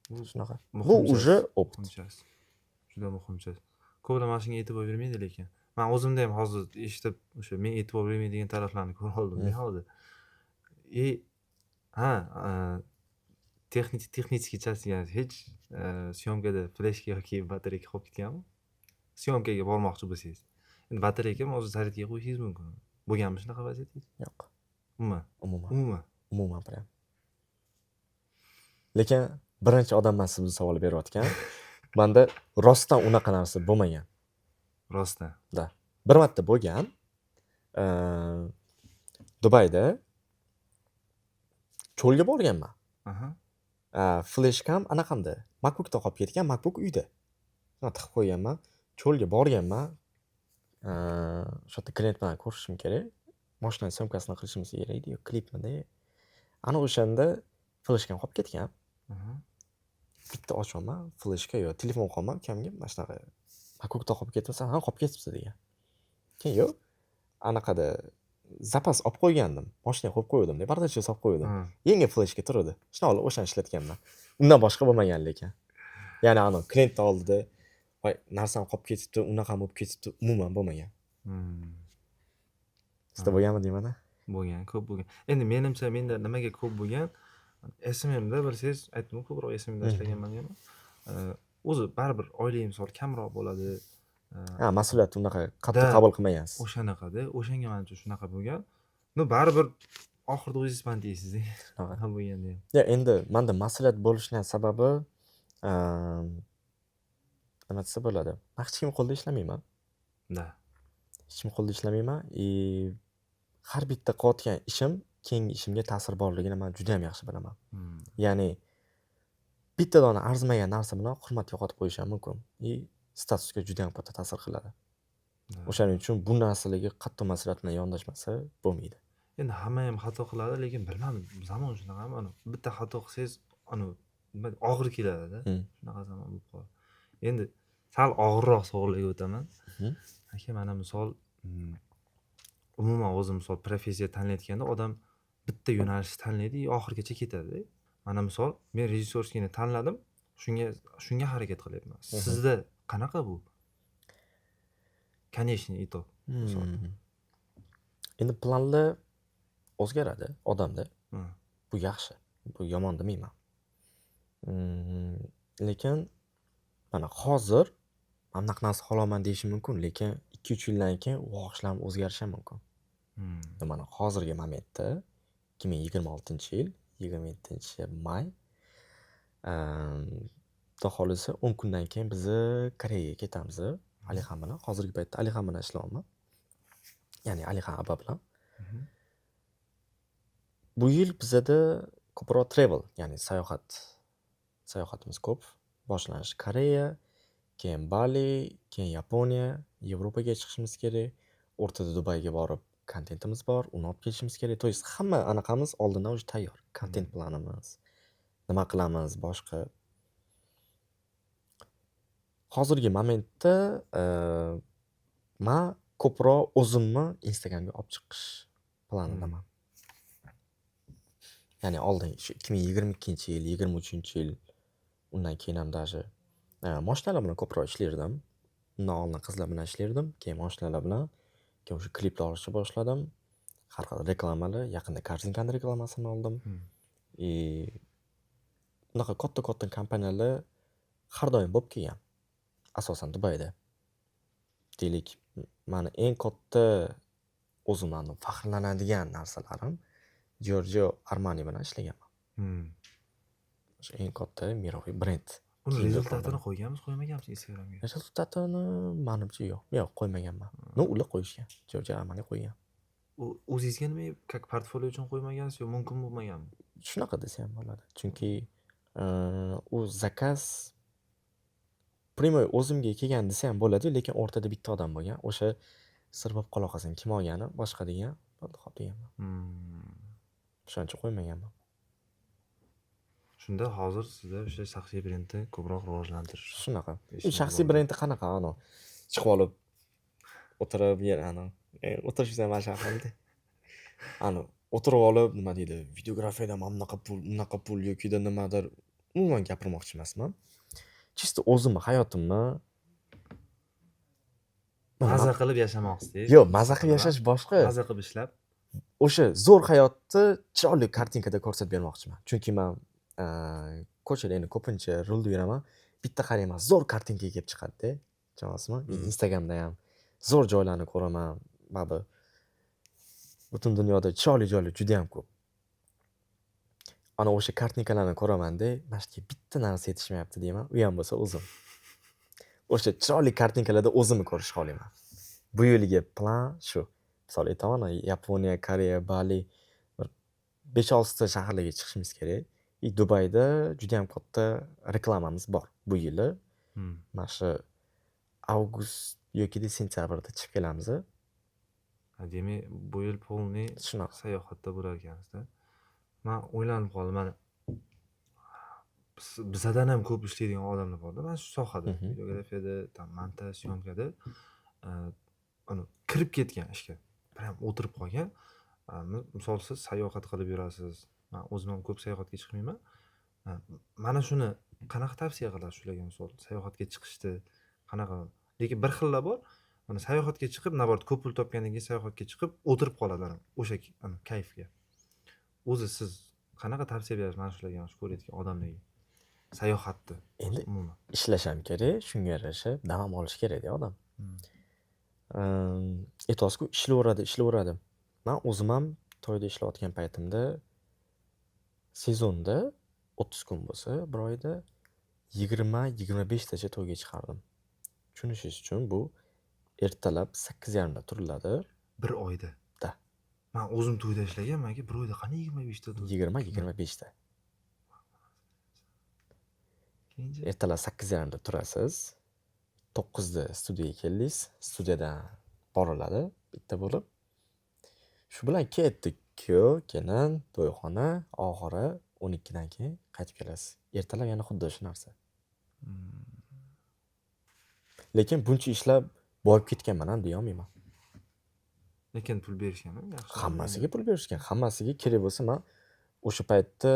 Bu Shunaqa. muhim Bu часть. уже опыт. Muhim часть. Juda muhim часть. Ko'plar mana shunga e'tibor bermaydi lekin. Man o'zimda ham hozir eshitib, o'sha men e'tibor bermaydigan taraflarni ko'ra oldimda hozir. И ha, texnik часть degan hech съёмка da fleshka yoki batareyka qolib ketganmi? Съёмка ga bormoqchi bo'lsangiz. Endi batareyka hozir zaryadga qo'yishingiz mumkin. Bo'lganmi shunaqa vaziyatingiz? Yo'q. Umuman. Umuman. Umuman. Umuman prям. Lekin birinchi odam emas bu savol berayotgan. Manda rostdan unaqa narsa bo'lmagan. Rostdan. Да. Bir marta bo'lgan. Dubayda cho'lga borganman. Fleshkam anaqamda, MacBookda qolib ketgan, MacBook uyda. Shuna tiqib qo'yganman. Cho'lga borganman. O'sha yerda klient bilan ko'rishishim kerak. Moshinani съёмка sini qilishimiz kerak edi, yo klipmidi. Ana o'shanda fleshkam qolib ketgan. Bitta ochyapman, fleshka yo'q. Telefon qilyapman ukamga, mana shunaqa MacBookda qolib ketibsan, ha, qolib ketibdi degan. Keyin yo'q, anaqada запас olib qo'ygandim. Moshinaga qo'yib qo'ygandim, бардачок ga solib qo'ygandim. Yangi fleshka turadi. Shuni olib o'shani ishlatganman. Undan boshqa bo'lmagan lekin. Ya'ni anavi klientni oldida voy narsam qolib ketibdi, unaqa bo'lib ketibdi, umuman bo'lmagan. Sizda bo'lganmi deyman-a? Bo'lgan, ko'p bo'lgan. Endi menimcha, menda nimaga ko'p bo'lgan? SMMda bilsangiz, aytdim-ku, ko'proq SMMda ishlaganman deganman. O'zi baribir oylik misol kamroq bo'ladi. Ha, mas'uliyatni unaqa qattiq qabul qilmagansiz. O'shanaqada, o'shanga manimcha shunaqa bo'lgan. Но baribir oxirida o'zingiz pand yeysiz-da. Shunaqa. Nima bo'lganda ham. Ya, endi manda mas'uliyat bo'lishini sababi, nima desa bo'ladi? Man hech kim qo'lida ishlamayman. Hech kim qo'lida ishlamayman и har bitta qilayotgan ishim keyingi ishimga ta'sir borligini man judayam yaxshi bilaman. Ya'ni bitta dona arzimagan narsa bilan hurmat yo'qotib qo'yish ham mumkin и statusga judayam katta ta'sir qiladi. O'shaning uchun bu narsalarga qattiq mas'uliyat bilan yondashmasa bo'lmaydi. Endi hamma ham xato qiladi, lekin bilmadim, zamon shunaqami, anavi bitta xato qilsangiz, anavi nima og'ir keladida. Shunaqa zamon bo'lib qoldi. Endi sal og'irroq savollarga o'taman. Aka, mana misol, umuman o'zi misol professiya tanlayotganda odam bitta yo'nalishni tanlaydi и oxirigacha ketadi. Mana misol, men режиссёрский ni tanladim, shunga harakat qilyapman. Sizda qanaqa bu? Конечный итог. Misol. Endi planlar o'zgaradi odamda. Bu yaxshi, bu yomon demayman. Lekin mana hozir mana bunaqa narsa xohlaman deyishim mumkin, lekin 2-3 yildan keyin u xohishlarim o'zgarishi ham mumkin. Mana hozirgi momentda 2026-yil 27 may, Xudo xohlasa, 10 kundan keyin bizni Koreyaga ketamiz Alixan bilan. Hozirgi paytda Alixan bilan ishlayapman. Ya'ni Alixan aba bilan. Bu yil bizada ko'proq travel, ya'ni sayohat, sayohatimiz ko'p. Boshlanish Koreya, keyin Bali, keyin Yaponiya, Yevropaga chiqishimiz kerak. O'rtada Dubayga borib kontentimiz bor, uni olib kelishimiz kerak. То есть hamma anaqamiz oldindan уже tayyor. Kontent planimiz, nima qilamiz, boshqa. Hozirgi momentda man ko'proq o'zimni Instagramga olib chiqish planidaman. Ya'ni oldin shu 2022-yil, 23-yil, undan keyin ham даже moshinalar bilan ko'proq ishlardim. Undan oldin qizlar bilan ishlardim, keyin moshinalar bilan, keyin o'sha kliplar olishni boshladim. Har xil reklamalar, yaqinda Korzinkani reklamasini oldim. И unaqa katta-katta kompaniyalar har doim bo'lib kelgan. Asosan Dubayda. Deylik, mani eng katta o'zimni faxrlanadigan narsalarim Giorgio Armani bilan ishlaganman. O'sha eng katta мировой brend. Uni Kiyim результат ini do'konida. qo'yganmiz, qo'ymaganmiz Instagramga? Результат ini manimcha yo'q. Yo'q, qo'ymaganman. Но, ular qo'yishgan. Giorgio Armani qo'ygan. U o'zingizga nima, как portfolio uchun qo'ymagansiz yo mumkin bo'lmaganmi? Shunaqa desa ham bo'ladi. Chunki u заказ прямой o'zimga kelgan desa ham bo'ladi, lekin o'rtada bitta odam bo'lgan. O'sha sir bo'lib qola qolsin, kim olgani, boshqa degan, bo'ldi, xo'p deganman. O'shaning uchun qo'ymaganman. Shunda hozir sizda o'sha shaxsiy brendni ko'proq rivojlantirish Shunaqa. ishingiz Shaxsiy bor. brendni qanaqa anavi chiqib olib o'tirib yer anavi o'tirishsa mana shu. Anavi o'tirib olib nima deydi, videografiyada mana bunaqa pul, unaqa pul yokida nimadir umuman gapirmoqchi emasman. Чисто o'zimni hayotimni. Maza qilib yashamoqchisiz. Yo'q, maza qilib yashash boshqa. Maza qilib ishlab. O'sha zo'r hayotni chiroyli kartinkada ko'rsatib bermoqchiman. Chunki man ko'chada endi ko'pincha rulda yuraman. Bitta qarayman, zo'r kartinka kelib chiqadi-da. Tushunyapsizmi? Instagramda ham zo'r joylarni ko'raman. Baribir butun dunyoda chiroyli joylar judayam ko'p. Ana o'sha kartinkalarni ko'ramanda, mana shu yerga bitta narsa yetishmayapti deyman. U ham bo'lsa o'zim. O'sha chiroyli kartinkalarda o'zimni ko'rishni xohlayman. Bu yilgi plan shu. Misol aytaman, Yaponiya, Koreya, Bali, bir 5-6 ta shaharlarga chiqishimiz kerak. И Dubayda judayam katta reklamamiz bor bu yili. Mana shu avgust yokida sentyabrda chiqib kelamiz. Ha, demak, bu yil полный Shunaqa. sayohatda bo'lar ekansizda. Man o'ylanib qoldim, mana bizadan ham ko'p ishlaydigan odamlar borda mana shu sohada, videografiyada, там montaj, съёмка da, anavi kirib ketgan ishga, prям o'tirib qolgan. Misol siz sayohat qilib yurasiz. Man o'zim ham ko'p sayohatga chiqmayman. Mana shuni qanaqa tavsiya qilasiz shularga, misol sayohatga chiqishni qanaqa? Lekin bir xillar bor, mana sayohatga chiqib, наоборот, ko'p pul topgandan keyin sayohatga chiqib o'tirib qoladi ana o'sha ana kayfga. O'zi siz qanaqa tavsiya berasiz mana shularga, shu ko'rayotgan odamlarga sayohatni Endi umuman? ishlash ham kerak, shunga yarasha dam ham olish kerakda odam. Aytyapsiz-ku, ishlayveradi, ishlayveradi. Man o'zim ham toyda ishlayotgan paytimda sezonda 30 kun bo'lsa, bir oyda 20-25 tacha to'yga chiqardim. Tushunishingiz uchun, bu ertalab 8:30 da turiladi. Bir oyda? Да. Man o'zim to'yda ishlaganman, aka, bir oyda qani 25 ta to'y? 20-25 ta. Keyinchi? Ertalab 8:30 da turasiz. 9 da studiyaga keldingiz. Studiyadan boriladi bitta bo'lib. Shu bilan ketdik. Kuyov, kelin, to'yxona, oxiri 12 dan keyin qaytib kelasiz. Ertalab yana xuddi shu narsa. Lekin buncha ishlab boyib ketganman ham deya olmayman. Lekin pul berishganmi yaxshi? Hammasiga pul berishgan. Hammasiga kerak bo'lsa, man o'sha paytda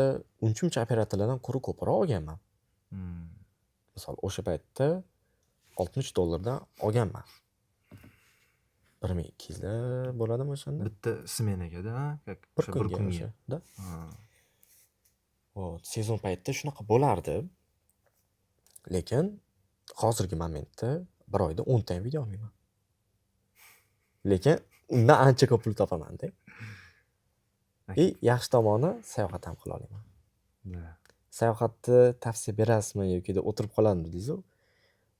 uncha-muncha operatorlardan ko'ra ko'proq olganman. Misol, o'sha paytda 60 dollardan olganman. 1200 lar bo'ladimi o'shanda? Bitta smenagada, как Bir o'sha bir kunga kunga. o'sha, да. Ha. Вот, sezon paytida shunaqa bo'lardi. Lekin hozirgi momentda bir oyda 10 ta ham video olmayman. Lekin undan ancha ko'p pul topamanda. И yaxshi tomoni, sayohat ham qila olaman. Да. Sayohatni tavsiya berasizmi yoki o'tirib qoladimi dedingiz-u.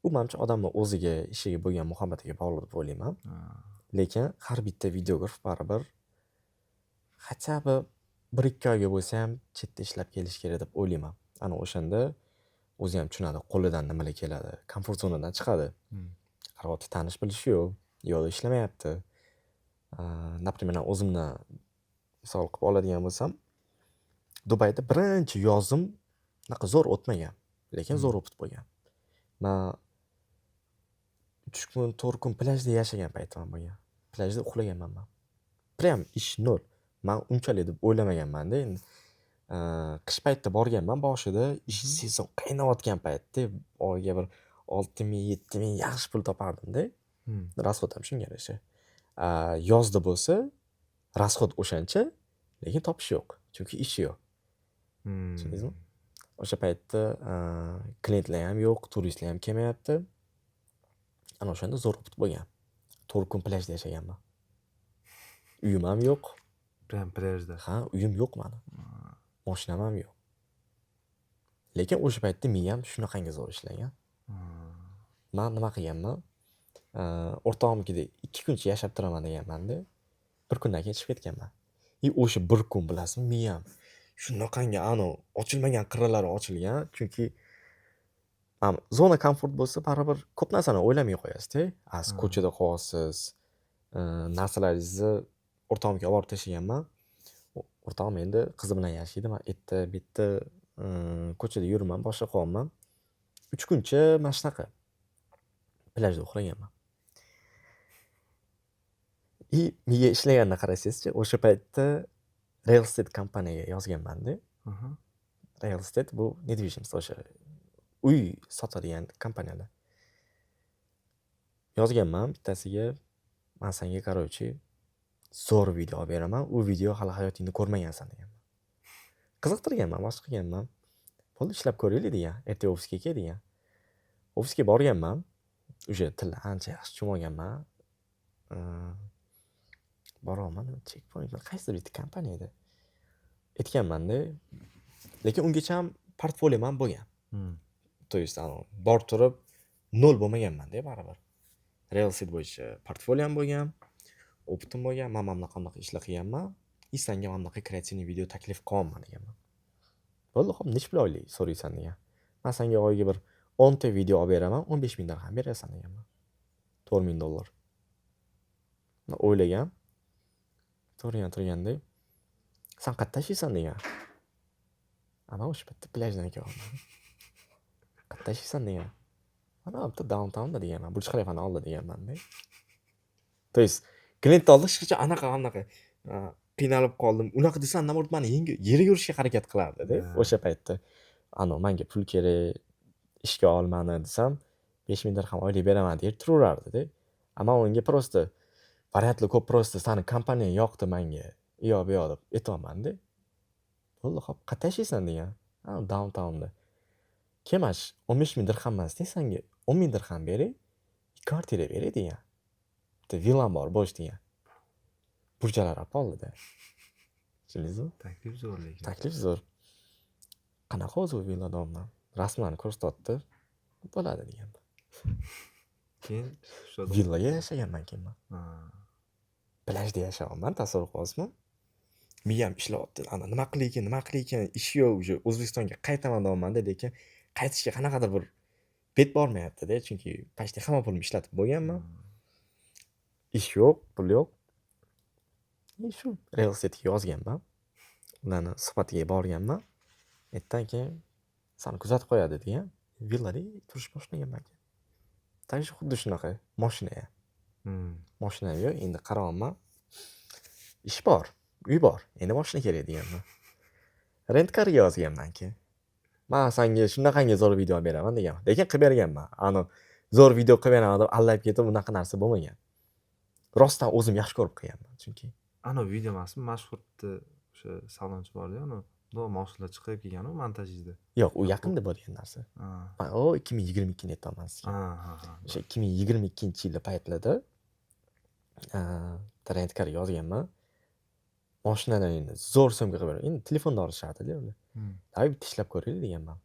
U manimcha odamni o'ziga, ishiga bo'lgan muhabbatiga bog'liq deb o'ylayman. Lekin har bitta videograf baribir хотя бы 1-2 oyga bo'lsa ham chetda ishlab kelish kerak deb o'ylayman. Ana o'shanda o'zi ham tushunadi, qo'lidan nimalar keladi, комфорт zonadan chiqadi. Qarayapti, tanish bilishi yo'q, u yoqda ishlamayapti. Например, man o'zimni misol qilib oladigan bo'lsam, Dubayda birinchi yozim unaqa zo'r o'tmagan, lekin zo'r опыт bo'lgan. Man 3 kun, 4 kun plyajda yashagan paytim ham bo'lgan. Plyajda uxlaganman man. Прям ish nol. Man unchalik deb o'ylamaganman-da endi. Qish paytida borganman boshida, ish sezon qaynayotgan paytda oyiga bir 6000, 7000 yaxshi pul topardimda. Расход ham shunga yarasha. Yozda bo'lsa расход o'shancha, lekin topish yo'q. Chunki ish yo'q. Tushundingizmi? O'sha paytda klientlar ham yo'q, turistlar ham kelmayapti. Ana o'shanda zo'r опыт bo'lgan. 4 kun plyajda yashaganman. Uyim ham yo'q. Прям plyajda. Ha, uyim yo'q mani. Moshinam ham yo'q. Lekin o'sha paytda miyam shunaqangi zo'r ishlagan. Man nima qilganman? O'rtog'imnikida 2 kuncha yashab turaman deganman-da. Bir kundan keyin chiqib ketganman. И o'sha bir kun, bilasizmi, miyam shunaqangi anavi ochilmagan qirralari ochilgan. Chunki зона комфорт bo'lsa, baribir ko'p narsani o'ylamay qo'yasiz-da. A siz ko'chada qolyapsiz, narsalaringizni o'rtog'imga olib borib tashlaganman. O'rtog'im endi qizi bilan yashaydi. Man erta bu yerda ko'chada yuribman, boshqa qilyapman. 3 kuncha mana shunaqa plyajda uxlaganman. И miya ishlaganini qarasangizchi, o'sha paytda real estate kompaniyaga yozganman-da. Real estate bu недвижимость, o'sha uy sotadigan kompaniyalar. Yozganman bittasiga, man senga, короче, zo'r video olib beraman, u video hali hayotingda ko'rmagansan deganman. Qiziqtirganman, boshqa qilganman. Bo'ldi, ishlab ko'raylik degan, ertaga ofisga kel degan. Ofisga borganman, уже tilni ancha yaxshi tushunib olganman. Boryapman, Checkpoint qaysidir bitta kompaniya edi. Aytganman-da, lekin ungacha ham portfoliyom ham bo'lgan. То есть anavi borib turib nol bo'lmaganman-da baribir. Real estate bo'yicha portfoliyom bo'lgan. Опыт im bo'lgan, man mana bunaqa bunaqa ishlar qilganman и sanga mana bunaqa креативный video taklif qilyapman deganman. Bo'ldi, xo'p, nechi pul oylik so'raysan degan. Man sanga oyiga bir 10 ta video olib beraman, 15 000 dirham berasan deganman. 4000 dollar. O'ylagan. Turgan turganda, san qayerda ishlaysan degan. A man o'sha bitta plyajdan kelyapman. Qayerda ishlaysan degan. Mana bitta downtownda deganman. Burj Xalifani oldida deganmanda. То есть klientni oldida hech qachon anaqa anaqa qiynalib qoldim. Unaqa desam, наоборот, mani yerga urishga harakat qilardida o'sha paytda. Anavi manga pul kerak, ishga ol mani desam, 5000 dirham oylik beraman deb turaverardida. A man unga просто variantlar ko'p, просто sani kompaniyang yoqdi manga, u yoq bu yoq deb aytyapmanda. Bo'ldi, xo'p, qayerda ishlaysan degan. Ha, downtownda. Keyin mana shu 15 000 dirham emasda, sanga 10 000 dirham beray, kvartira beray degan. Bitta villam bor bo'sh degan. Burj Al Arab oldida. Tushundingizmi? Taklif zo'r lekin. Taklif zo'r. Qanaqa o'zi u villa domla? Rasmlarni ko'rsatyapti. Bo'ladi deganman. Keyin shu Villaga yashaganman keyin man. Plyajda yashayapman, tasavvur qilyapsizmi? Miyam ishlayapti. Ana nima qilay ekan, nima qilay ekan, ish yo'q, уже O'zbekistonga qaytaman deyapmanda, lekin qaytishga qanaqadir bir bet bormayapti-da, chunki почти hamma pulimni ishlatib bo'lganman. Ish yo'q, pul yo'q. И shu real estate'ga yozganman. Ularni suhbatiga borganman. Ertadan keyin sani kuzatib qo'yadi degan. Villada turish boshlaganman keyin. Также xuddi shunaqa moshina ham. Moshinam yo'q, endi qarayapman. Ish bor, uy bor, endi moshina kerak deganman. Rent-carga yozganman keyin. Man sanga shunaqangi zo'r video olib beraman deganman. Lekin qilib berganman. Ani zo'r video qilib beraman deb aldab ketib, unaqa narsa bo'lmagan. Rostdan o'zim yaxshi ko'rib qilganman chunki. Anavi video emasmi? Mashhur bitta o'sha salonchi bordi-yu, anavi bundoq moshinalar chiqib kelganu montajda. Yo'q, u yaqinda bo'lgan narsa. Man o 2022 ni aytyapman sizga. Ha, ha, ha. O'sha 2022-yil paytlarida bitta rent-carga yozganman. Moshinadan endi zo'r съёмка qilib beraman. Endi telefonda olishadida ular. Давай bitta ishlab ko'raylik deganman.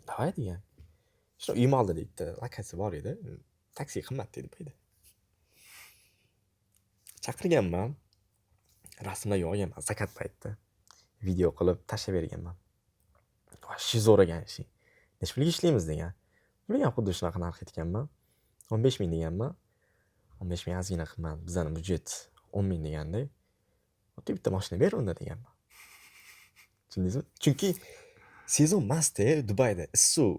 Давай degan. Shu uyim oldida bitta lokatsiya bor edi. Taksi qimmat dedi bu yerda. Chaqirganman. Rasmlarga olganman закат paytida. Video qilib tashlab berganman. Вообще zo'r ekan ishing. Nechi pulga ishlaymiz degan. Ularga ham xuddi shunaqa narx aytganman. 15 ming deganman. 15 ming ozgina qimmat. Bizani byudjet 10 ming deganda. Bitta mashina ber unda deganman. Tushundingizmi? Chunki sezon emasda Dubayda issiq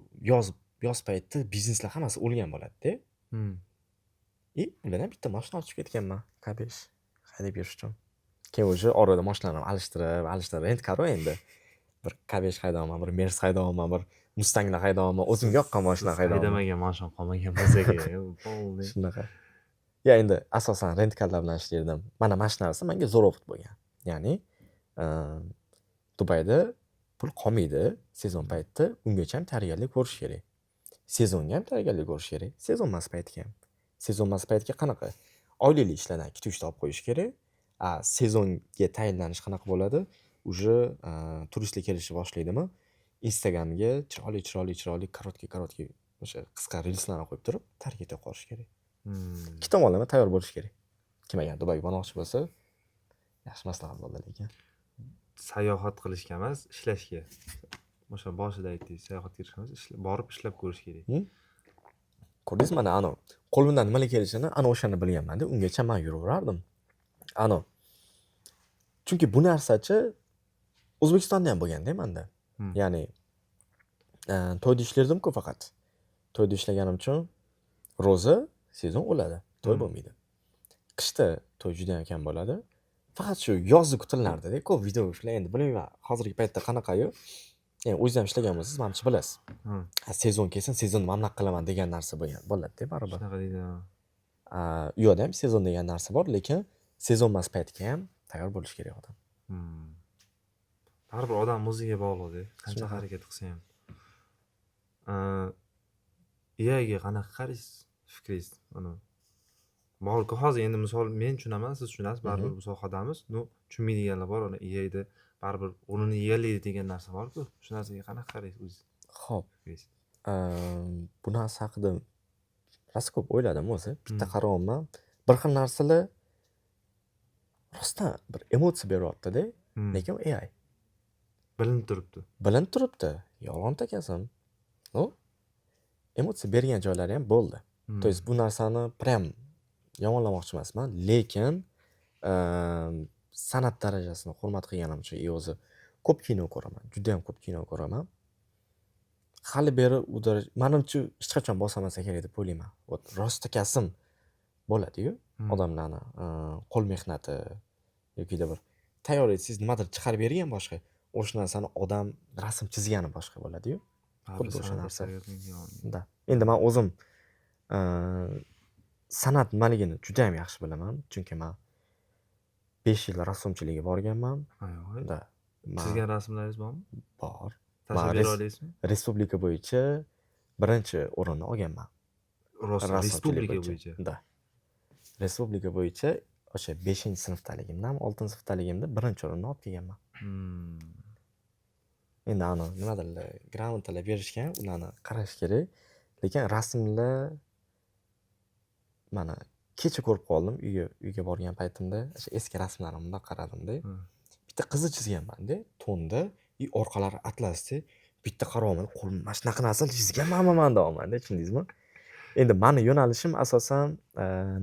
yoz paytida bizneslar hammasi o'lgan bo'ladida. И ulardan bitta mashina olib chiqib ketganman. K5 haydab yurish uchun. Keyin уже orada mashinalarni alishtirib, alishtirib rent car endi. Bir K5 haydayapman, bir Merc haydayapman, bir Mustanglar haydayapman. O'zimga yoqqan mashina Siz haydayapman. haydamagan mashina qolmagan bo'lsa kerak. Полный. Shunaqa. Ya endi asosan rent carlar bilan ishlardim. Mana shu narsa menga zo'r опыт bo'lgan. Ya'ni Dubayda pul qolmaydi sezon paytida, ungacha ham tayyorgarlik ko'rish kerak. Sezonga ham tayyorgarlik ko'rish kerak, sezon emas paytga ham. Sezon emas paytga qanaqa? Oylikli ishlardan 2-3 ta olib qo'yish kerak. A sezonga tayinlanish qanaqa bo'ladi? Уже turistlar kelishni boshlaydimi, Instagramga chiroyli, chiroyli, chiroyli короткий, короткий o'sha qisqa reelslarni qo'yib turib, targetga qolish kerak. Ikki tomonlama tayyor bo'lish kerak. Kim agar Dubayga bormoqchi bo'lsa, yaxshi maslahat bo'ldi lekin. Sayohat qilishga emas, ishlashga. O'sha boshida aytdingiz, sayohatga kirishga emas, borib ishlab ko'rish kerak. Ko'rdingizmi, mana anavi qo'limdan nimalar kelishini ana o'shanda bilganman-da. Ungacha man yuraverardim. Anavi. Chunki bu narsachi O'zbekistonda ham bo'lganda manda. Ya'ni to'yda ishlardim-ku faqat. To'yda ishlaganim uchun ro'za sezon o'ladi, to'y bo'lmaydi. Qishda to'y judayam kam bo'ladi. Faqat shu yozni kutilardi-da. Ko'p video ishlar endi bilmayman hozirgi paytda qanaqayu. Endi o'zingiz ham ishlagan bo'lsangiz, manimcha bilasiz. Ha, sezon kelsin, sezonni mana bunaqa qilaman degan narsa bo'lgan bo'ladi-da baribir. Shunaqa deydi, ha. U yoqda ham sezon degan narsa bor, lekin sezon emas paytga ham tayyor bo'lish kerak odam. Baribir odam o'ziga bog'liqda, qancha Shunaqa. harakat qilsa ham. IAga qanaqa qaraysiz? Fikringiz? Ana borku hozir endi misol men tushunaman, siz tushunasiz, baribir bu sohadamiz. Ну, tushunmaydiganlar bor, uni IAda baribir o'rnini egallaydi degan narsa bor-ku. Shu narsaga qanaqa qaraysiz o'zingiz? Xo'p. Fikringiz? Bu narsa haqida rosa ko'p o'yladim o'zi. Bitta qarayapman. Bir xil narsalar Rostdan bir emotsiya beryapti-da, lekin u AI. Bilinib turibdi. Bilinib turibdi. Yolg'on takasam. Ну, emotsiya bergan joylari ham bo'ldi. То есть bu narsani прям yomonlamoqchi emasman, lekin san'at darajasini hurmat qilganim uchun и o'zi ko'p kino ko'raman, judayam ko'p kino ko'raman. Hali beri u daraja manimcha hech qachon bosolmasa kerak deb o'ylayman. Вот rostakasim bo'ladi-yu odamlarni qo'l mehnati yokida bir tayyor etsangiz nimadir chiqarib bergan boshqa, o'sha narsani odam rasm chizgani boshqa bo'ladi-yu. Baribir Xuddi o'sha san'at narsa. asari. Да. Endi man o'zim san'at nimaligini judayam yaxshi bilaman. Chunki man 5 yil rassomchilikka borganman. Ayoy. Да. Man Chizgan rasmlaringiz bormi? Bor. Tashlab Man bera olasizmi? Respublika bo'yicha birinchi o'rinni olganman. Rost, Rassomchilik respublika bo'yicha. bo'yicha. Да. Respublika bo'yicha o'sha 5-sinfdaligimdan, 6-sinfdaligimda birinchi o'rinni olib kelganman. Endi ani nimadirlar, грамота lar berishgan, ularni qarash kerak. Lekin rasmlar mana kecha ko'rib qoldim uyga borgan paytimda o'sha eski rasmlarimni qaradimda. Bitta qizni chizganman-da, to'nda и orqalari atlasda. Bitta qaryapman, qo'lim mana shunaqa narsa chizganmanmi man deyapman-da, tushundingizmi? Endi mani yo'nalishim asosan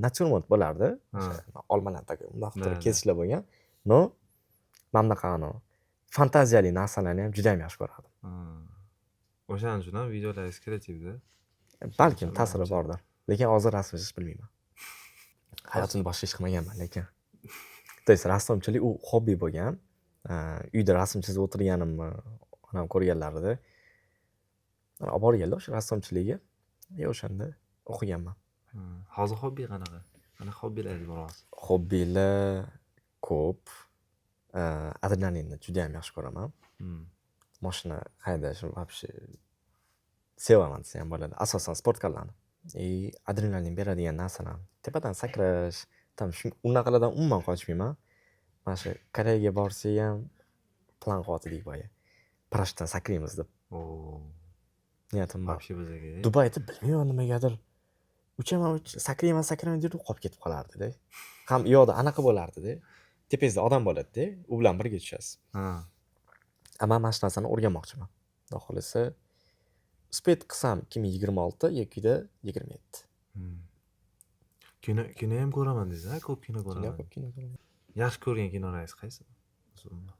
натюрморт bo'lardi. O'sha olmalarni такой bundoq turib kesishlar bo'lgan. Но, mana bunaqa anavi fantaziyali narsalarni ham judayam yaxshi ko'rardim. Ha. O'shaning uchun ham videolaringiz kreativda. Balkim ta'siri Manimcha. bordir. Lekin hozir rasm chizish bilmayman. Hayotimda boshqa ish qilmaganman lekin. То есть rassomchilik u hobbi bo'lgan. Uyda rasm chizib o'tirganimni onam ko'rganlarida olib borganlar o'sha rassomchilikka. И o'shanda o'qiganman. Ha. Hozir hobbi qanaqa? Qanaqa hobbilaringiz bor hozir? Hobbilar ko'p. Adrenalinni judayam yaxshi ko'raman. Moshina haydashni вообще sevaman desam ham bo'ladi. Asosan спорткар larni. И adrenalin beradigan narsalarni. Tepadan sakrash, там unaqalardan umuman qochmayman. Mana shu Koreyaga borsak ham plan qilyotgandik boya. Parashyutdan sakraymiz deb. Oo. Niyatim bor. Вообще bizaga. Dubayda bilmayman nimagadir uchaman, sakrayman, sakrayman derdim, qolib ketib qolardi-da. Ham u yoqda anaqa bo'lardi-da. Tepangizda odam bo'ladi-da, u bilan birga tushasiz. A man mana shu narsani o'rganmoqchiman. Xudo xohlasa, успеть qilsam 2026 yokida 27. Kino ham ko'raman deysiz, a? Ko'p kino Kino ko'raman. Ko'p kino ko'raman. Yaxshi ko'rgan kinolaringiz qaysi? Umuman.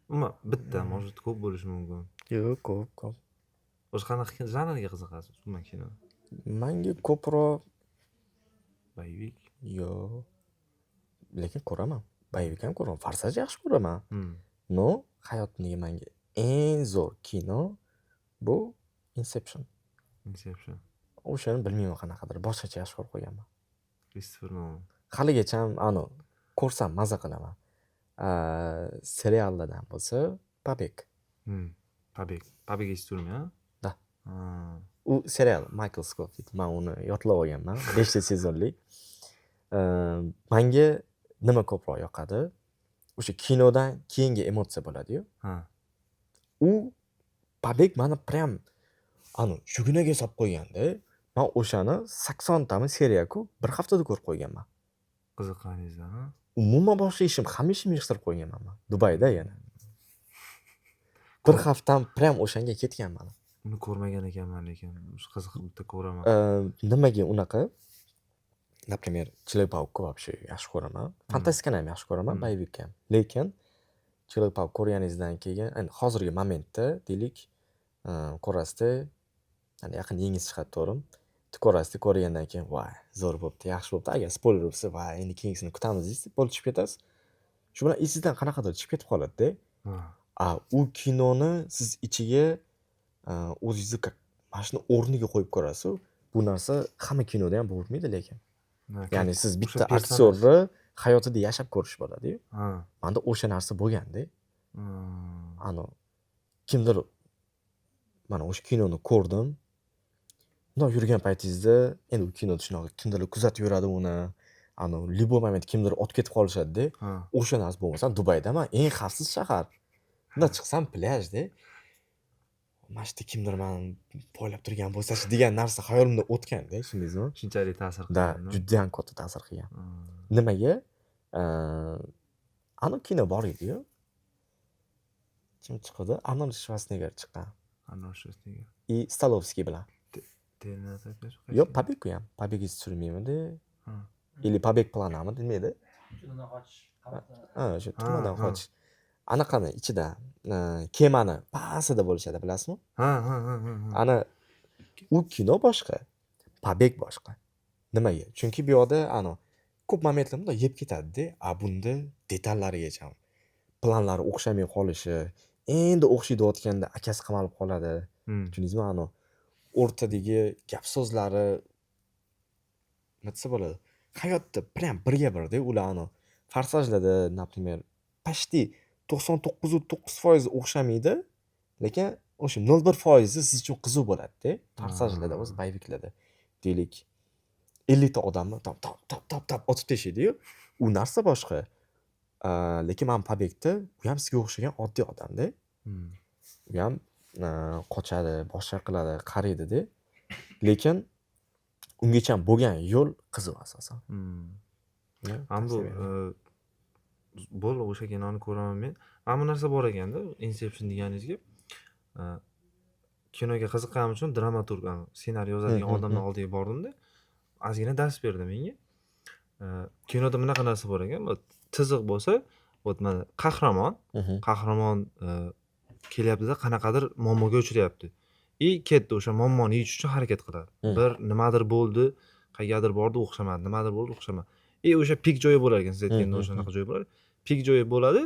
Umuman bitta, может, ko'p bo'lishi mumkin. Yo'q, ko'p, ko'p. O'zi qanaqa janrga qiziqasiz umuman kino? Manga ko'proq Боевик? Yo'q. Lekin ko'raman. Боевик ham ko'raman. "Forsaj" yaxshi ko'raman. Но, hayotimdagi manga eng zo'r kino bu "Inception". Inception. O'shani bilmayman, qanaqadir boshqacha yaxshi ko'rib qo'yganman. Kristofer Nolan. Haligacham anavi ko'rsam maza qilaman. Seriallardan bo'lsa "Побег". "Побег". "Побег" из тюрьмы", a? Да. Ha. U serial Maykl Skoffild. Man uni yodlab olganman. 5 ta sezonlik. Manga nima ko'proq yoqadi? O'sha kinodan keyingi emotsiya bo'ladi-yu. U "Побег" mani прям anavi shugunaga solib qo'yganda. Man o'shani 80 tami seriya-ku, bir haftada ko'rib qo'yganman. Qiziqqaningizdan, a? Umuman boshqa ishim, hamma ishimni yig'ishtirib qo'yganman man. Dubayda yana. Bir haftam прям o'shanga ketgan mani. Uni ko'rmagan ekanman lekin. Shu qiziq, bitta ko'raman. Nimaga unaqa? Например, "Человек-паук" вообще yaxshi ko'raman. Fantastikani ham yaxshi ko'raman, боевик ni ham. Lekin "Человек-паук" ko'rganingizdan keyin, endi hozirgi momentda deylik, ko'rasizda, ya'ni yaqin yengisi chiqadi, to'g'rimi? Ko'rasizda, ko'rgandan keyin voy, zo'r bo'pti, yaxshi bo'pti. Agar spoiler bo'lsa, voy, endi keyingisini kutamiz deysiz, bo'lib tushib ketasiz. Shu bilan esingizdan qanaqadir chiqib ketib qoladi-da. A u kinoni siz ichiga o'zingizni как mana shuni o'rniga qo'yib ko'rasiz. Bu narsa hamma kinoda ham bo'lavermaydi lekin. Ya'ni siz O'sha bitta personaj. aktyorni hayotida yashab ko'rish bo'ladi-yu. Manda o'sha narsa bo'lganda. Anavi kimdir mana o'sha kinoni ko'rdim. Bundoq yurgan paytingizda, endi u kinoda shunaqa kimdirlar kuzatib yuradi uni. Anavi любой момент kimdir otib ketib qolishadi-da. O'sha narsa bo'lmasa, Dubaydaman, eng xavfsiz shahar. Bundan chiqsam plyajda. Mana shu yerda kimdir mani poylab turgan bo'lsachi degan narsa xayolimda o'tganda, tushundingizmi? Shunchalik ta'sir Да, qilgan. judayam katta ta'sir qilgan. Nimaga? Ani kino bor edi-yu. Kim chiqdi? Arnold Shvarsenegger chiqqan. Arnold Shvarsenegger. И Stolovskiy bilan. Terminator? Yo'q, Побег u ham. Побег из тюрьмы Ha. или Побег планами nima edi? Turmadan qochish. Qamoqdan. Ha, o'sha turmadan ha. qochish. Anaqani ichida, kemani pastida bo'lishadi, bilasizmi? Ha. Ana u kino boshqa, Побег boshqa. Nimaga? Chunki bu yoqda ano ko'p momentlar bundoq yeb ketadi-da, a bunda detallarigacha planlari o'xshamay qolishi, endi o'xshaydi deyotganda akasi qamalib qoladi. Tushundingizmi? Ano o'rtadagi gap so'zlari, nima desa bo'ladi? Hayotda прям birga birda ular ano Forsajlarda, например, почти 99,9% o'xshamaydi, lekin o'sha 0,1 foizi siz uchun qiziq bo'ladida. Forsajlarda o'zi, боевик larda. Deylik, 50 ta odamni tap tap tap tap tap otib tashlaydi-yu, u narsa boshqa. Lekin mana Побег da u ham sizga o'xshagan oddiy odamda. U ham qochadi, boshqa qiladi, qaraydi-da. Lekin ungacha bo'lgan yo'l qiziq asosan. Mana bu Tavsiya beraman. Bo'ldi, o'sha kinoni ko'raman men. Mana bu narsa bor ekanda, Inception deganingizga. Kinoga qiziqqanim uchun dramaturg, ssenariy yozadigan odamlar oldiga bordimda, ozgina dars berdi menga. Kinoda bunaqa narsa bor ekan, вот chiziq bo'lsa, вот mana qahramon, qahramon kelyaptida, qanaqadir muammoga uchrayapti. И ketdi, o'sha muammoni yechish uchun harakat qiladi. Bir nimadir bo'ldi, qayergadir bordi, o'xshamadi, nimadir bo'ldi, o'xshamadi. И o'sha пик joyi bo'lar ekan, siz aytgandek, o'shanaqa joyi bo'ladi. Пик joyi bo'ladi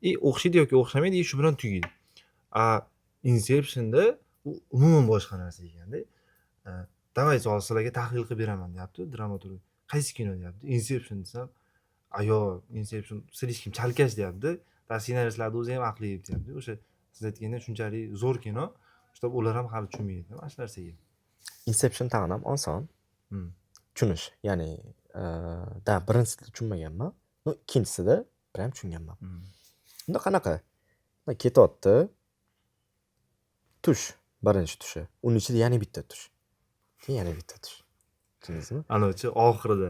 и o'xshaydi yoki o'xshamaydi и shu bilan tugaydi. A Inceptionda u umuman boshqa narsa ekanda. Давайте, hozir sizlarga tahlil qilib beraman, deyapti dramaturg. Qaysi kino, deyapti. Inception desam, a yo'q, Inception слишком chalkash, deyapti. Ssenaristlarni o'zi ham aqli deyapti. O'sha siz aytgandek, shunchalik zo'r kino, чтоб ular ham hali tushunmaydi mana shu narsaga. Inception tag'in ham oson tushunish. Ya'ni, да, birinchisida tushunmaganman. Но ikkinchisida prям tushunganman. Unda qanaqa? Ketyapti. Tush, birinchi tushi. Uni ichida yana bitta tush. Keyin yana bitta tush. Tushundingizmi? Anavichi oxirida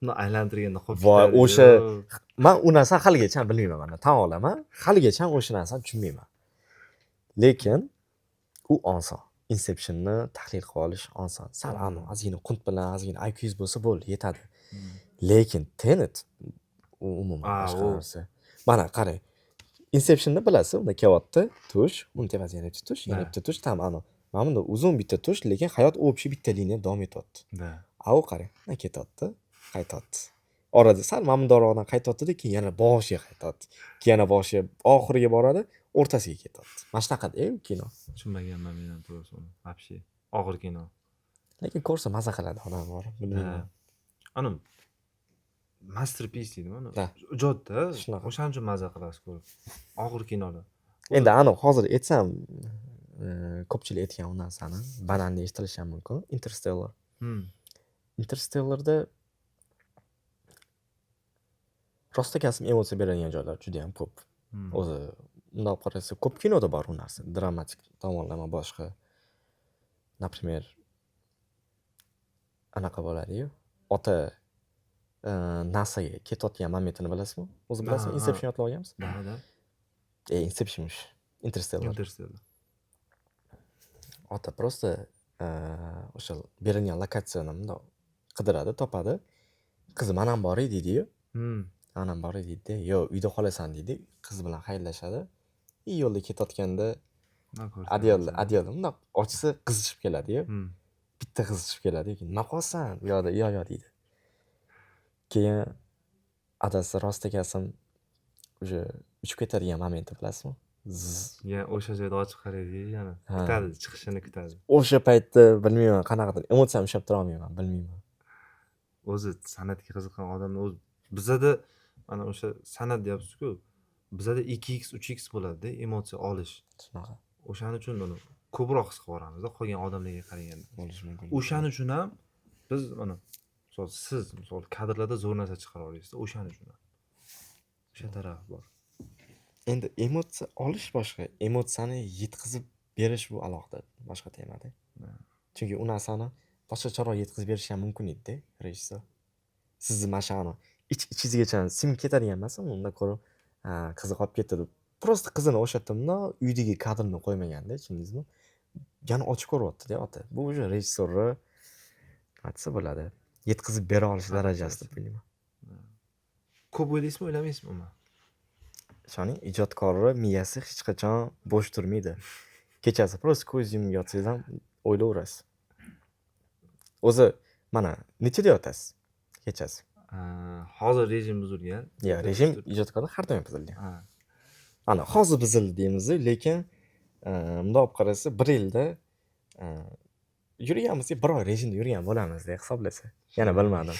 uni aylantirganda qolib Voy, ketadi. o'sha man u narsani haligacha bilmayman, mana tan olaman. Haligacha o'sha narsani tushunmayman. Lekin u oson. Inceptionni tahlil qilib olish oson. Sal anavi ozgina qunt bilan, ozgina IQingiz bo'lsa bo'ldi, yetadi. Lekin Tenet u umuman boshqa narsa. Mana qarang. Inceptionni bilasiz, unda kelyapti tush, uni tepasida yana bitta tush, yana bitta tush, tam anavi. Mana bunda uzun bitta tush, lekin hayot общий bitta liniya davom etyapti. A u qarang, mana ketyapti, qaytyapti. Orada sal mana bundoqroqdan qaytyaptida, keyin yana boshiga qaytyapti. Keyin yana boshiga, oxiriga boradi, o'rtasiga ketyapti. Mana shunaqada u kino. Tushunmaganman men ham to'g'risi uni. Вообще og'ir kino. Lekin ko'rsa maza qiladi odam borib, bilmayman. Ani masterpiece deydimi uni? Да. Ijodda. Shunaqa. O'shaning uchun maza qilasiz ko'rib. Og'ir kinolar. Endi aniq hozir aytsam, ko'pchilik aytgan u narsani banalni eshitilishi ham mumkin. Interstellar. Interstellarda rostakasi emotsiya beradigan joylar judayam ko'p. O'zi bundoq olib qarasa, ko'p kinoda bor u narsa. Dramatik tomonlama boshqa. Например, anaqa bo'ladi-yu, ota NASAga ketayotgan momentini bilasizmi? O'zi bilasizmi? Ha. Inception yodlab olganmisiz? Да. Inception, Interstellar. Interstellar. Ota просто o'sha berilgan lokatsiyani bundoq qidiradi, topadi. Qizi, "Man ham boray", deydi-yu. "Man ham boray", deydi-da, "Yo'q, uyda qolasan", deydi. Qiz bilan xayrlashadi. И yo'lda ketayotganda adyolni adyolni bundoq ochsa, qizi chiqib keladi-yu. Bitta qiz chiqib keladi, keyin "Nima qilyapsan?" U yoqda, "Yo'q, yo'q", deydi. Keyin adasi rostakasim уже uchib ketadigan momenti bilasizmi? Zzz. Ya o'sha joyda ochib qaraydi yana. Ha. Kutadi, chiqishini kutadi. O'sha paytda bilmayman, qanaqadir emotsiyamni ushlab tura olmayman, bilmayman. O'zi san'atga qiziqqan odamni o'zi bizada mana o'sha san'at deyapsiz-ku. Bizada 2x, 3x bo'ladi-da emotsiya olish. Shunaqa. O'shaning uchun uni ko'proq his qilib yuboramizda qolgan odamlarga qaraganda. Bo'lishi mumkin. O'shaning uchun ham biz mana, misol, siz, misol, kadrlarda zo'r narsa chiqara olasiz. O'shaning uchun ham. O'sha tarafi bor. Endi emotsiya olish boshqa, emotsiyani yetkazib berish bu alohida boshqa temada. Chunki u narsani boshqacharoq yetkazib berish ham mumkin edi-da rejissyor. Sizni mana shu ich ichingizgacha singib ketadigan emas, unda ko'ra Ha, qizi qolib ketdi deb. Просто qizini o'sha yerda bundoq uydagi kadrni qo'ymaganda, tushundingizmi? Yana ochib ko'ryapti-da ota. Bu уже rejissyorni, nima desa bo'ladi, yetkazib bera olish darajasi deb o'ylayman. Ko'p o'ylaysizmi, o'ylamaysizmi umuman? Ishoning, ijodkorni miyasi hech qachon bo'sh turmaydi. Kechasi просто ko'z yumib yotsangiz ham o'ylayverasiz. O'zi mana nechada yotasiz kechasi? Hozir rejim buzilgan. Yo'q, rejim ijodkorda har doim buzilgan. Ha. Ana hozir buzildi deymiz, lekin bundoq olib qarasa, bir yilda yurgan bo'lsak, bir oy rejimda yurgan bo'lamizda hisoblasa. Yana bilmadim.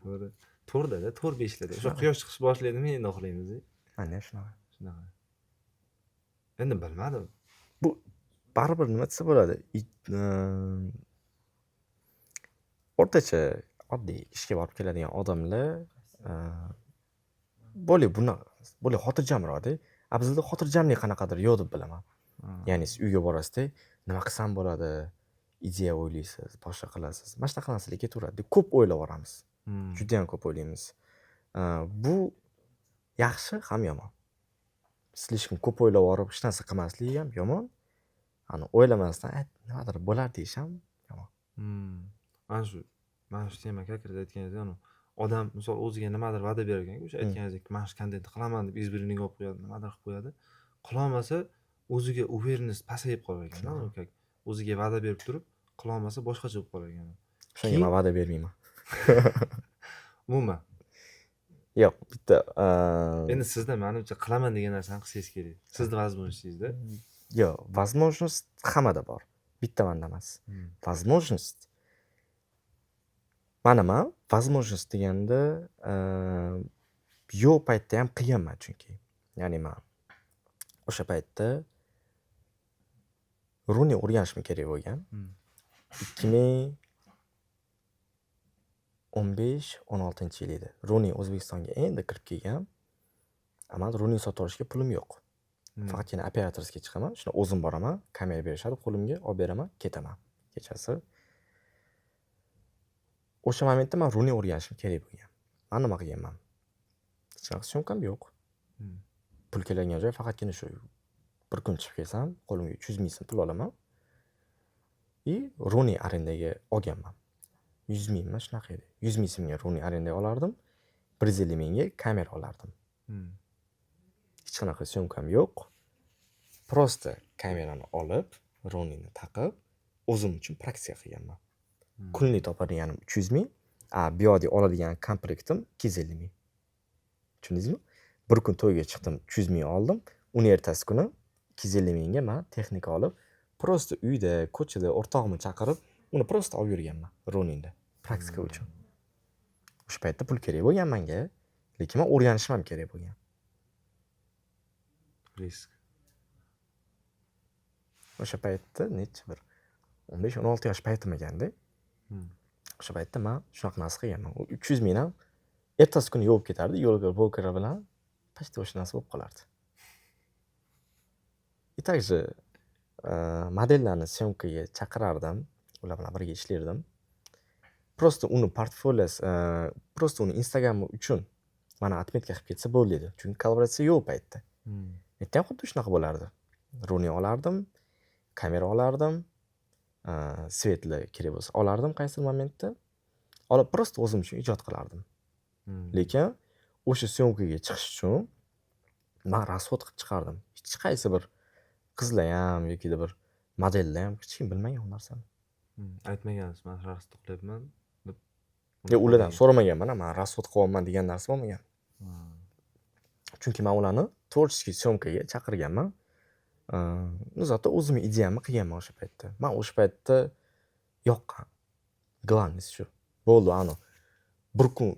To'g'ri. 4da-da, 4-5larda. O'sha quyosh chiqish boshlaydimi, endi uxlaymiz. Ana shunaqa. Shunaqa. Endi bilmadim. Bu baribir, nima desa bo'ladi, o'rtacha oddiy ishga borib keladigan odamlar более bunaqa, более xotirjamroqda. A bizda xotirjamlik qanaqadir yo'q deb bilaman. Ya'ni siz uyga borasizda, nima qilsam bo'ladi, ideya o'ylaysiz, boshqa qilasiz. Mana shunaqa narsalar ketaveradi. Ko'p o'ylab yuboramiz. Judayam ko'p o'ylaymiz. Bu yaxshi ham yomon. Слишком ko'p o'ylab yuborib hech narsa qilmaslik ham yomon. Ani o'ylamasdan nimadir bo'lar deyish ham yomon. Mana shu tema, как раз aytganingizdek, anavi odam misol o'ziga nimadir va'da berar ekanku, o'sha aytganingizdek, mana shu kontentni qilaman deb избранный ga olib qo'yadi, nimadir qilib qo'yadi. Qilolmasa, o'ziga уверенность pasayib qolar ekan. Как o'ziga va'da berib turib, qilolmasa, boshqacha bo'lib qolar ekan. O'shanga man va'da bermayman. Umuman. Yo'q, bitta Endi sizda, manimcha, qilaman degan narsani qilsangiz kerak. Sizni возможность ingizda. Yo'q, возможность hammada bor. Bitta manda emas. Возможность, mana man возможность deganda yo'q paytda ham qilganman chunki. Ya'ni man o'sha paytda Ronin o'rganishim kerak bo'lgan. 2015-16-yil edi. Ronin O'zbekistonga endi kirib kelgan. A man Ronin sotib olishga pulim yo'q. Faqatgina операторский chiqaman. Shunda o'zim boraman, kamera berishadi qo'limga, olib beraman, ketaman kechasi. O'sha momentda man Ronin o'rganishim kerak bo'lgan. Man nima qilganman? Hech qanaqa syomkam yo'q. Pul keladigan joy faqatgina shu. Bir kun chiqib kelsam, qo'limga 300 ming so'm pul olaman. И Ronin arendaga olganman. 100 mingmi, shunaqa edi. 100 ming so'mga Ronin arendaga olardim. 150 mingga kamera olardim. Hech qanaqa syomkam yo'q. Просто kamerani olib, Roninni taqib, o'zim uchun praktika qilganman. Kunlik topadiganim 300 ming, a bu yoqda oladigan komplektim 250 ming. Tushundingizmi? Bir kun to'yga chiqdim, 300 ming oldim. Uni ertasi kuni 250 mingga man texnika olib, просто uyda, ko'chada o'rtog'imni chaqirib, uni просто olib yurganman Roninda praktika uchun. O'sha paytda pul kerak bo'lgan menga, lekin man o'rganishim ham kerak bo'lgan. Risk. O'sha paytda necha, bir 15-16 yosh paytim ekanda. O'sha paytda man shunaqa narsa qilganman. U 300 ming ham ertasi kuni yovib ketardi, yo'l broker bilan почти o'sha narsa bo'lib qolardi. И также modellarni syomkaga chaqirardim, ular bilan birga ishlardim. Просто uni portfoliosi, просто uni Instagrami uchun mana отметка qilib ketsa bo'ldi edi. Chunki kollaboratsiya yo'q u paytda. Yerda ham xuddi shunaqa bo'lardi. Ronin olardim, kamera olardim, свет lar kerak bo'lsa olardim qaysidir momentda. Olib, просто o'zim uchun ijod qilardim. Lekin o'sha syomkaga chiqish uchun man расход qilib chiqardim. Hech qaysi bir qizlar ham yokida bir modellar ham, hech kim bilmagan u narsani. Aytmagansiz, man расход qilyapman deb. Yo'q, ulardan so'ramaganman, man расход qilyapman degan narsa bo'lmagan. Chunki man ularni творческий syomkaga chaqirganman. Ну, зато o'zimni ideyamni qilganman o'sha paytda. Man o'sha paytda yoqqan. Главный si shu. Bo'ldi, ani bir kun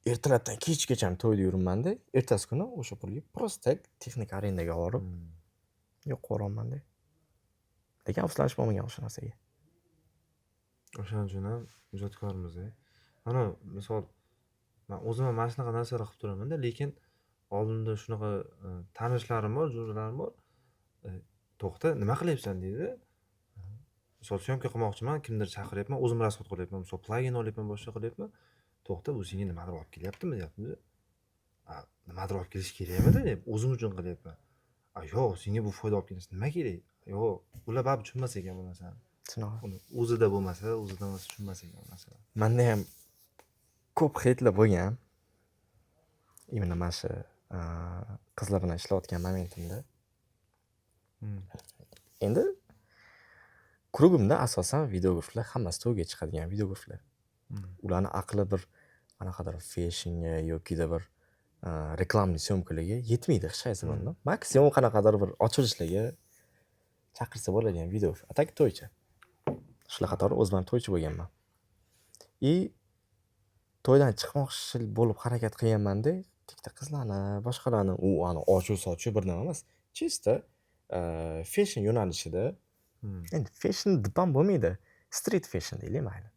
ertalabdan kechgacha to'yda yuribmanda, ertasi kuni o'sha pulga просто так texnika arendaga olib yo'q qilyapmanda. Lekin afsuslanish bo'lmagan o'sha narsaga. O'shaning uchun ham ijodkormiz. Mana misol, man o'zim ham mana shunaqa narsalar qilib turamanda, lekin oldinda shunaqa tanishlarim bor, jo'ralarim bor. To'xta, nima qilyapsan deydi. Misol, syomka qilmoqchiman, kimdir chaqiryapman, o'zim расход qilyapman, misol, plagin olyapman, boshqa qilyapman. To'xta, bu senga nimadir olib kelyaptimi, deyapti. Nimadir olib kelish kerakmidi deb o'zim uchun qilyapman. A yo'q, senga bu foyda olib kelish nima kerak? Yo'q, ular baribir tushunmas ekan bu narsani. Shunaqa. Uni o'zida bo'lmasa, o'zida bo'lmasa tushunmas ekan bu narsani. Manda ham ko'p хейт lar bo'lgan. Именно mana shu qizlar bilan ishlayotgan momentimda. Endi круг imda asosan videograflar, hammasi to'yga chiqadigan videograflar. Ularni aqli bir qanaqadir fashionga yokida bir рекламный съёмка larga yetmaydi hech qaysi birini. Maksimum qanaqadir bir ochilishlarga chaqirsa bo'ladigan video. А так to'ychi. Shular qatori o'zim ham to'ychi bo'lganman. И to'ydan chiqmoqchi bo'lib harakat qilganmanda, ikkita qizlarni, boshqalarni u ani ochuv-sochuv bir nima emas. Чисто fashion yo'nalishida. Endi fashion deb ham bo'lmaydi. Street fashion deylik mayli.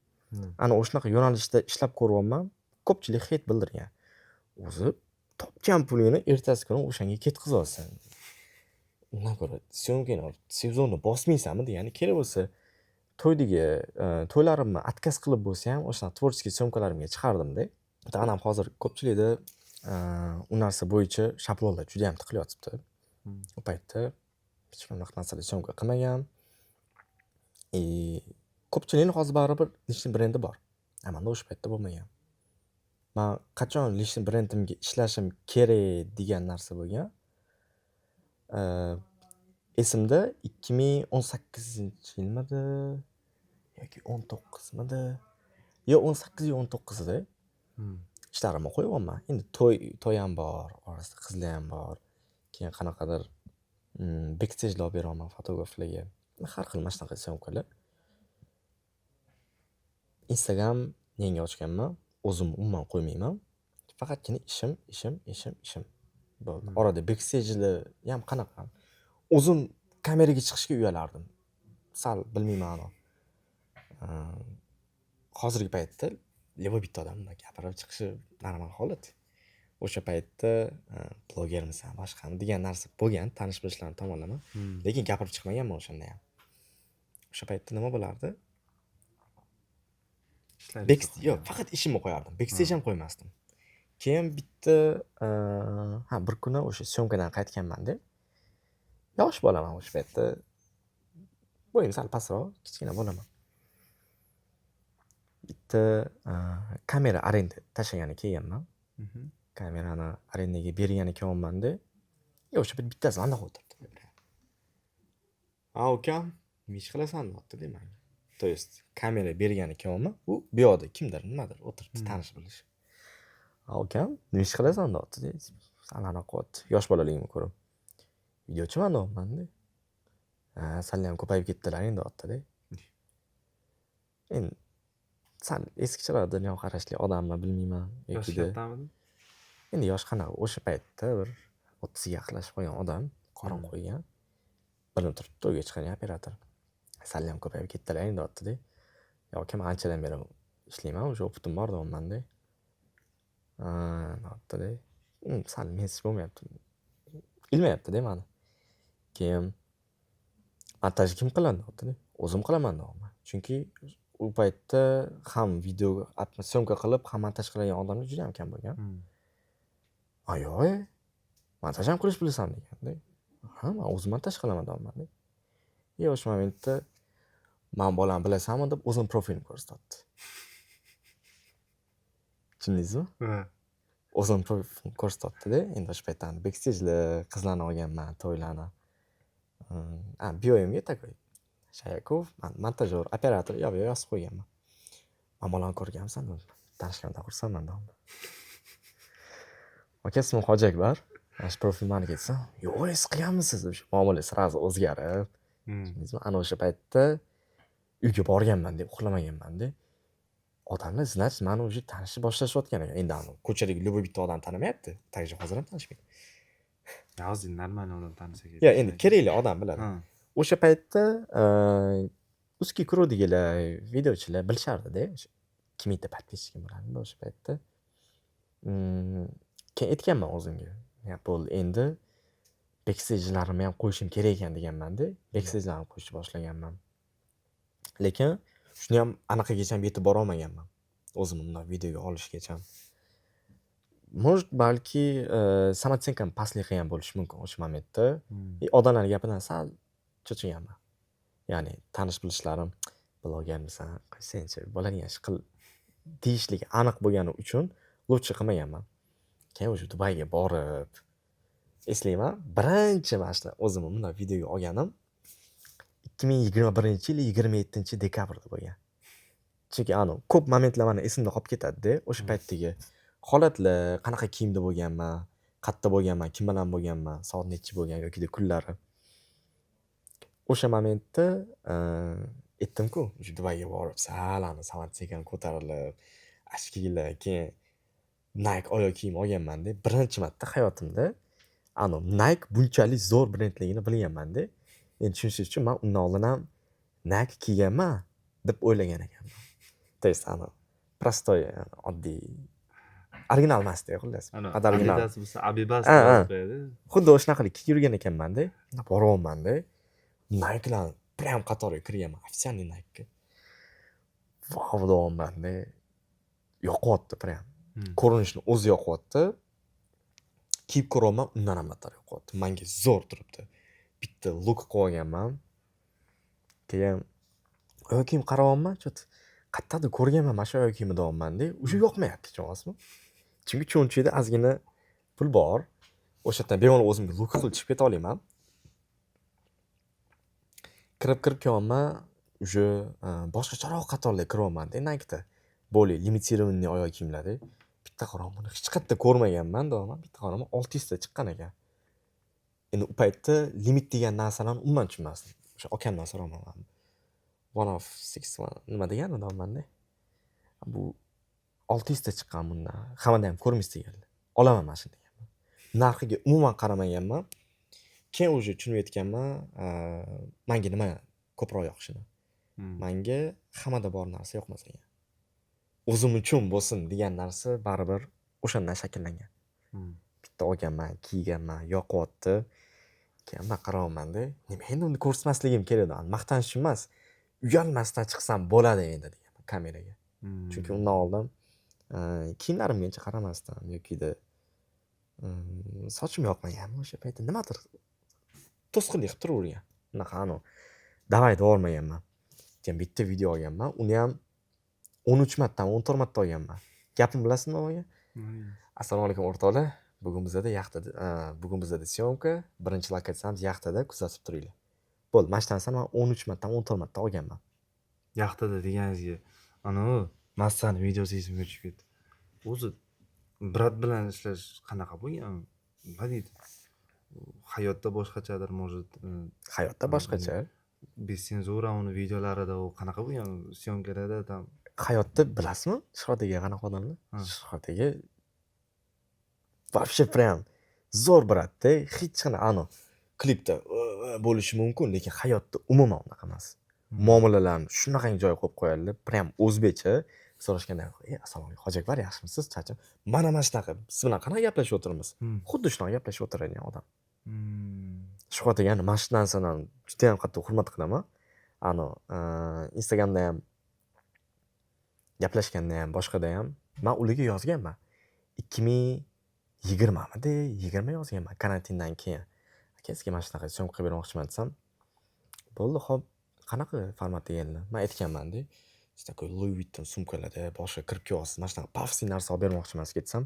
Ana o'shanaqa yo'nalishda ishlab ko'ryapman. Ko'pchilik хейт bildirgan. O'zi topgan pulingni ertasi kuni o'shanga ketkazyapsan. Undan ko'ra съёмка ni sezonni bosmaysanmi degani, kerak bo'lsa to'ydagi to'ylarimni отказ qilib bo'lsa ham, o'sha творческий съёмка larimga chiqardimda. Anam hozir ko'pchilikda u narsa bo'yicha shablonlar judayam tiqilyotibdi. U paytda hech kim unaqa narsalar съёмка qilmagan. И ko'pchilikni hozir baribir личный brendi bor. A manda o'sha paytda bo'lmagan. Man qachon личный brendimga ishlashim kerak degan narsa bo'lgan. Esimda, 2018-yilmidi yoki 19midi? Yo 18 yo 19 edi. Ishlarimni qo'yyapman. Endi to'y, to'y ham bor, orasida qizlar ham bor. Keyin qanaqadir backstage'lar olib beryapman fotograflarga. Har xil mana shunaqa съёмка lar. Instagram yangi ochganman. O'zim umuman qo'ymayman. Faqatgina ishim, ishim, ishim, ishim. Bo'ldi. Orada backstage'lar ham qanaqa? O'zim kameraga chiqishga uyalardim. Sal bilmayman, hozirgi paytda любой bitta odam bunday gapirib chiqishi normal holat. O'sha paytda blogermisan, boshqami degan narsa bo'lgan tanish bilishlarni tomonlama. Lekin gapirib chiqmaganman o'shanda ham. O'sha paytda nima bo'lardi? Yo'q, faqat ishimni qo'yardim. Backstage ham qo'ymasdim. Keyin bitta, ha, bir kuni o'sha съёмка dan qaytganman-da. Yosh bolaman o'sha paytda. Bo'yim sal pastroq, kichkina bolaman. Bitta kamera arenda tashlagani kelganman. Kamerani arendaga bergani kelyapman-da. И o'sha payt bittasi mandaqa o'tiribdi. "Ha, ukam, nima ish qilasan?" deyapti-da manga. То есть kamera bergani kelyapman, u bu yoqda kimdir, nimadir o'tiribdi, tanish bilish. "Ha, ukam, nima ish qilasan?" deyapti-da. Sal anaqa qilyapti. Yosh bolaligimni ko'rib. "Videochiman" deyapman-da. "Ha, sallayam ko'payib ketdilaring" deyapti-da. Endi sal eskicharoq dunyoqarashli odammi, bilmayman Yoshi yokida kattamidi? Endi yoshi qanaqa, o'sha paytda bir 30ga yaqinlashib qolgan odam, qorin qo'ygan. Bilinib turibdi, to'yga chiqqan operator. Sallayam ko'payib ketdilaring deyapti-da. "Yo'q aka, man anchadan beri ishlayman, уже опыт im bor" deyapman-da. "Ha", deyapti-da. Sal mensiz bo'lmayapti. Ilmayapti-da mani. Keyin "Montajni kim qiladi?" deyapti-da. "O'zim qilaman" deyapman. Chunki u paytda ham video съёмка qilib, ham montaj qiladigan odamlar juda ham kam bo'lgan. "A, yo'q, e, montaj ham qilish bilasan" deganda. "Ha, man o'zim montaj qilaman" deyapman-da. И o'sha momentda "Man bolani bilasanmi?" deb o'zini profilini ko'rsatyapti. Tushundingizmi? Ha. O'zini profilini ko'rsatyapti-da. Endi o'sha paytda backstage'lar, qizlarni olganman, to'ylarni. A, bioimga такой Shayakov, montajyor, operator yo'q, yozib qo'yganman. "Man bolani ko'rganmisan?" dedim. Tanishganimdan xursandman deyapman. "Aka, ismim Hoji Akbar. Mana shu profil maniki" desam, "Yo'q, siz qilganmisiz?" O'sha muomala сразу o'zgarib. Tushundingizmi? Ana o'sha paytda uyga borganman deb uxlamaganman-da. Odamlar, значит, mani уже tanishni boshlashayotgan ekan. Endi anavi ko'chadagi любой bitta odam tanimayapti. Также hozir ham tanishmaydi. Hozir нормальный odam tanisa kerak. Yo'q, endi kerakli odam biladi. O'sha paytda узкий круг dagilar, videochilar bilishardi-da. O'sha 2 mingta подписчик im bo'lardi o'sha paytda. Keyin aytganman o'zimga. Ya bo'ldi, endi backstagelarimni ham qo'yishim kerak ekan deganman-da. Backstagelarimni qo'yishni boshlaganman. Lekin shuni ham anaqagacha yetib borolmaganman. O'zimni bundoq videoga olishgacha. Может, balki самооценка m pastligi ham bo'lishi mumkin o'sha momentda. И odamlarni gapidan sal cho'chiganman. Ya'ni tanish bilishlarim blogermisan, qo'ysenchi, bo'ladigan ish qil deyishligi aniq bo'lgani uchun лучше qilmaganman. Keyin уже Dubayga borib, eslayman, birinchi mana shu o'zimni bundoq videoga olganim 2021-yil 27-dekabrda bo'lgan. Chunki anavi ko'p momentlar mani esimda qolib ketadi-da, o'sha paytdagi holatlar, qanaqa kiyimda bo'lganman, qayerda bo'lganman, kim bilan bo'lganman, soat nechi bo'lgan yokida kunlari. O'sha momentda aytdim-ku, o'sha Dubayga borib sal ani самооценка m ko'tarilib, очки lar, keyin Nike oyoq kiyim olganman-da. Birinchi marta hayotimda anavi Nike bunchalik zo'r brendligini bilganman-da. Endi tushunishingiz uchun, man undan oldin ham Nike kiyganman deb o'ylagan ekanman. То есть anavi простой, oddiy, original emasda, xullas. Ana Faqat original. Adidas bo'lsa, Abibas Ha, ha. deb qo'yadi. Xuddi o'shanaqa qilib kiyib yurgan ekanman-da. Boryapman-da. Nike'larni прям qatoriga kirganman, официальный Nike'ga. Vau deyapman-da. Yoqyapti прям. Ko'rinishini o'zi yoqyapti. Kiyib ko'ryapman, undan ham battar yoqyapti. Manga zo'r turibdi. Bitta look qilib olganman. Keyin oyoq kiyim qarayapman, чё-то qayerdadir ko'rganman mana shu oyoq kiyimni deyapman-da. Уже yoqmayapti, tushunyapsizmi? Chunki cho'nchakda ozgina pul bor. O'sha yerdan bemalol o'zimga look qilib chiqib keta olaman. Kirib-kirib kelyapman, уже boshqacharoq qatorlarga kiryapman-da Nike'da. Более лимитированный oyoq kiyimlarda. Bitta qarayapman, buni hech qayerda ko'rmaganman deyapman. Bitta qarayapman, 600 ta chiqqan ekan. Endi u paytda limit degan narsalarni umuman tushunmasdim. O'sha okamdan so'rayapman. One of six one nima degani deyapman-da. Bu 600 ta chiqqan bundan. Hammada ham ko'rmaysiz deganlar. Olaman mana shuni deganman. Narxiga umuman qaramaganman. Keyin уже tushunib yetganman, manga nima ko'proq yoqishini. Manga hammada bor narsa yoqmas ekan. O'zim uchun bo'lsin degan narsa baribir o'shandan shakllangan. Bitta olganman, kiyganman, yoqyapti. Keyin man qarayapman-da, nima endi uni ko'rsatmasligim kerak edi. Maqtanish uchun emas, uyalmasdan chiqsam bo'ladi endi deganman kameraga. Chunki undan oldin kiyimlarimga uncha qaramasdim yokida sochim yoqmaganmi o'sha paytda, nimadir to'sqinlik qilib turavergan. Unaqa anavi давай deyormaganman. Keyin bitta video olganman, uni ham 13 martami, 14 marta olganman. Gapimni bilasizmi nima bo'lgan? Assalomu alaykum, o'rtoqlar. Bugun bizada yaxtada, bugun bizada съёмка, birinchi lokatsiyamiz yaxtada, kuzatib turinglar. Bo'ldi, mana shu narsani man 13 martami, 14 marta olganman. Yaxtada deganingizga anavi Massani videosi esimga tushib ketdi. O'zi брат bilan ishlash qanaqa bo'lgan? Nima deydi? Hayotda boshqachadir, может, Hayotda boshqacha. Без senzura uni videolarida u qanaqa bo'lgan съёмка larda там? Hayotda bilasizmi, Shuhrat aka qanaqa odamlar? Ha. Shuhrat aka вообще прям zo'r брат da, hech qanaqa anavi klipda bo'lishi mumkin, lekin hayotda umuman unaqa emas. Muomalalarni shunaqangi joyga qo'yib qo'yadilar, прям o'zbekcha so'rashganda, "Ey, assalomu alaykum, Hoji Akbar, yaxshimisiz?" Charchab. Mana shunaqa, siz bilan qanaqa gaplashib o'tiribmiz? Xuddi shunaqa gaplashib o'tiradigan odam. Shuhrat akani mana shu narsadan judayam qattiq hurmat qilaman. Anavi Instagramda ham gaplashganda ham, boshqada ham man ularga yozganman. 2020midi, 20 yozganman karantindan keyin. "Aka, sizga mana shunaqa съёмка qilib bermoqchiman" desam, "Bo'ldi, xo'p, qanaqa format?" deganlar. Man aytganman-da, "Siz такой Louis Vuitton sumkalarda boshqa kirib kelyapsiz, mana shunaqa пафосный narsa olib bermoqchiman sizga" desam,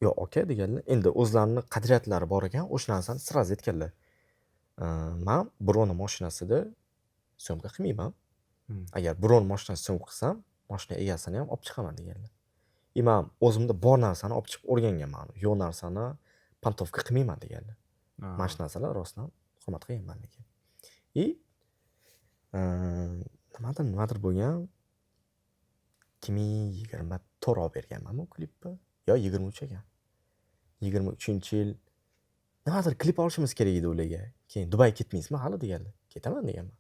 "Yo'q, aka" deganlar. Endi o'zlarini qadriyatlari bor ekan, o'sha narsani сразу aytganlar. Man birovni moshinasida съёмка qilmayman. Agar birovni moshinasida съёмка qilsam, moshina egasini ham olib chiqaman deganlar. И man o'zimda bor narsani olib chiqib o'rganganman. Yo'q narsani понтовка qilmayman deganlar. Mana shu narsalar rostdan hurmat qilganman lekin. И nimadir bo'lgan, 2024 olib berganman bu klipni yo 23 ekan. 23-yil nimadir klip olishimiz kerak edi ularga. Keyin "Dubayga ketmaysizmi hali?" deganlar. "Ketaman" deganman.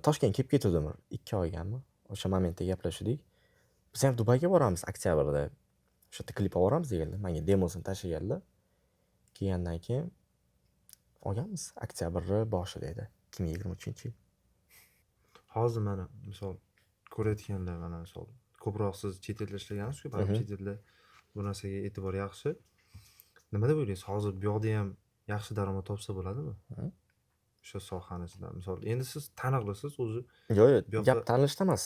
Toshkentga kelib ketuvdim 2 oygami. O'sha momentda gaplashuvdik. "Biz ham Dubayga boramiz oktyabrda. O'sha yerda klip olib boramiz" deganlar. Menga demosini tashlaganlar. Kelgandan keyin olganmiz. Oktyabrni boshida edi. 2023-yil. Hozir mana misol ko'rayotganlar, mana misol ko'proq siz chet elda ishlagansiz-ku, baribir chet elda. Bu narsaga e'tibor yaxshi. Nima deb o'ylaysiz, hozir bu yoqda ham yaxshi daromad topsa bo'ladimi? O'sha sohani ichida. Misol, endi siz taniqlisiz o'zi. Yo'q, Bu yoqda gap tanilishda emas.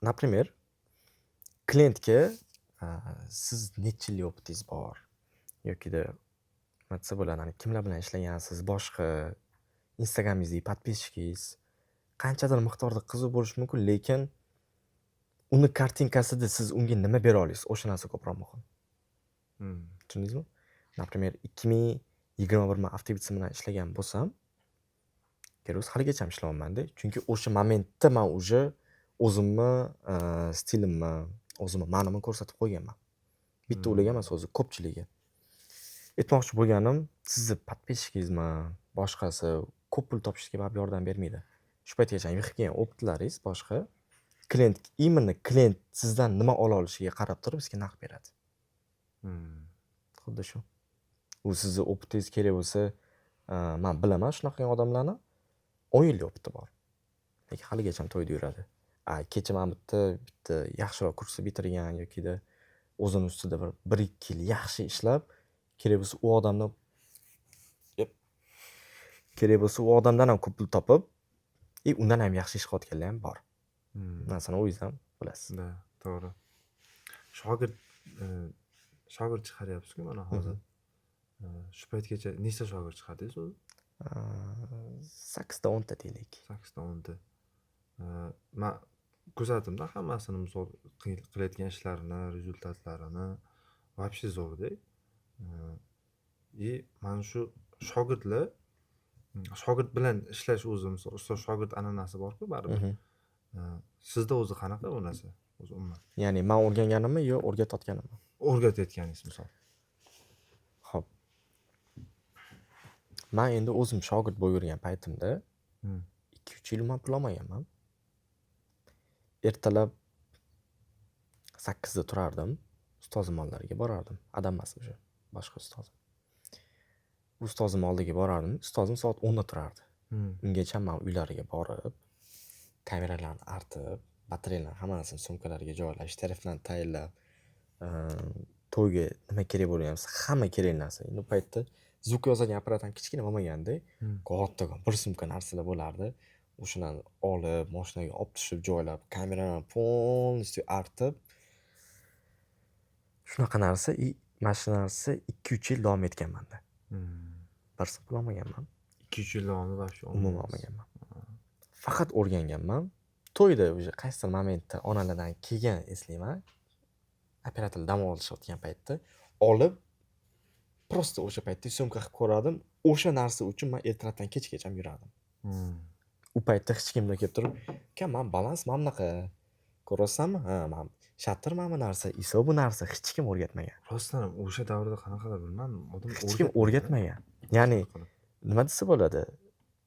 Например, klientga siz necha yillik опыт ingiz bor yokida nima desa bo'ladi, hani kimlar bilan ishlagansiz, boshqa Instagramingizdagi подписчик ingiz qanchadir miqdorda qiziq bo'lishi mumkin, lekin uni картинка sida siz unga nima bera olasiz, o'sha narsa ko'proq muhim. Tushundingizmi? Например, 2021 man avtobitsa bilan ishlagan bo'lsam, kerak haligacha ham ishlayapmanda. Chunki o'sha momentda man уже o'zimni stilimni, o'zimni ma'nimni ko'rsatib qo'yganman. Bitta ularga emas, o'zi ko'pchiligiga. Aytmoqchi bo'lganim, sizni подписчик ingizmi, boshqasi ko'p pul topishga baribir yordam bermaydi. Shu paytgacha yig'ib kelgan опыт laringiz boshqa. Klient, именно klient sizdan nima ola olishiga qarab turib sizga narx beradi. Xuddi shu. U sizni опыт ingiz kerak bo'lsa, man bilaman shunaqa odamlarni, 10 yillik опыт i bor. Lekin haligacha to'yda yuradi. A kecha mana bitta yaxshiroq kursni bitirgan yokida o'zini ustida bir 1-2 yil yaxshi ishlab, kerak bo'lsa u odamni kerak bo'lsa u odamdan ham ko'p pul topib, и undan ham yaxshi ish qilayotganlar ham bor. Narsani o'zingiz ham bilasiz. Да, to'g'ri. Shogird chiqaryapsiz-ku mana hozir. Shu paytgacha nechta shogird chiqardingiz o'zi? 8 ta 10 ta deylik. 8 ta 10 ta. Man kuzatdimda hammasini, misol, qilayotgan ishlarini, результат larini вообще zo'rda. И mana shu shogirdlar, shogird bilan ishlash o'zi, misol, ustoz shogird an'anasi borku baribir. Sizda o'zi qanaqa u narsa? O'zi umuman. Ya'ni man o'rganganimmi yo o'rgatayotganimmi? O'rgatayotganingiz, misol. Xo'p. Man endi o'zim shogird bo'lib yurgan paytimda 2-3 yil man pul olmaganman. Ertalab 8 da turardim, ustozim oldilariga borardim. Adam emas o'sha, boshqa ustozim. Ustozim oldiga borardim. Ustozim soat 10 da turardi. Ungacha man uylariga borib, kameralarni artib, batareyalarni hammasini sumkalariga joylab, shtariflarni tayyorlab, to'yga nima kerak bo'lgan bo'lsa, hamma kerakli narsa. Endi u paytda звук yozadigan apparat ham kichkina bo'lmaganda, kattakon bir sumka narsalar bo'lardi. O'shalarni olib, moshinaga olib tushib joylab, kamerani полностью artib, shunaqa narsa и mana shu narsa 2-3 yil davom etgan manda. Bir so'm pul olmaganman. 2-3 yil davomida вообще Umuman olmagansiz. Olmaganman. Faqat o'rganganman. To'yda уже qaysidir momentda onalardan kelgan eslayman. Operator dam olishayotgan paytda olib, просто o'sha paytda съёмка qilib ko'rardim. O'sha narsa uchun man ertalabdan kechgacha yurardim. U paytda hech kimlar kelib turib, "Aka, man balans mana bunaqa. Ko'ryapsanmi? Ha, man shutter mana bu narsa, ISO bu narsa" hech kim o'rgatmagan. Rostdan ham o'sha davrda qanaqadir, bilmadim, odam Hech kim o'rgatmagan. Ya'ni qilib. nima desa bo'ladi?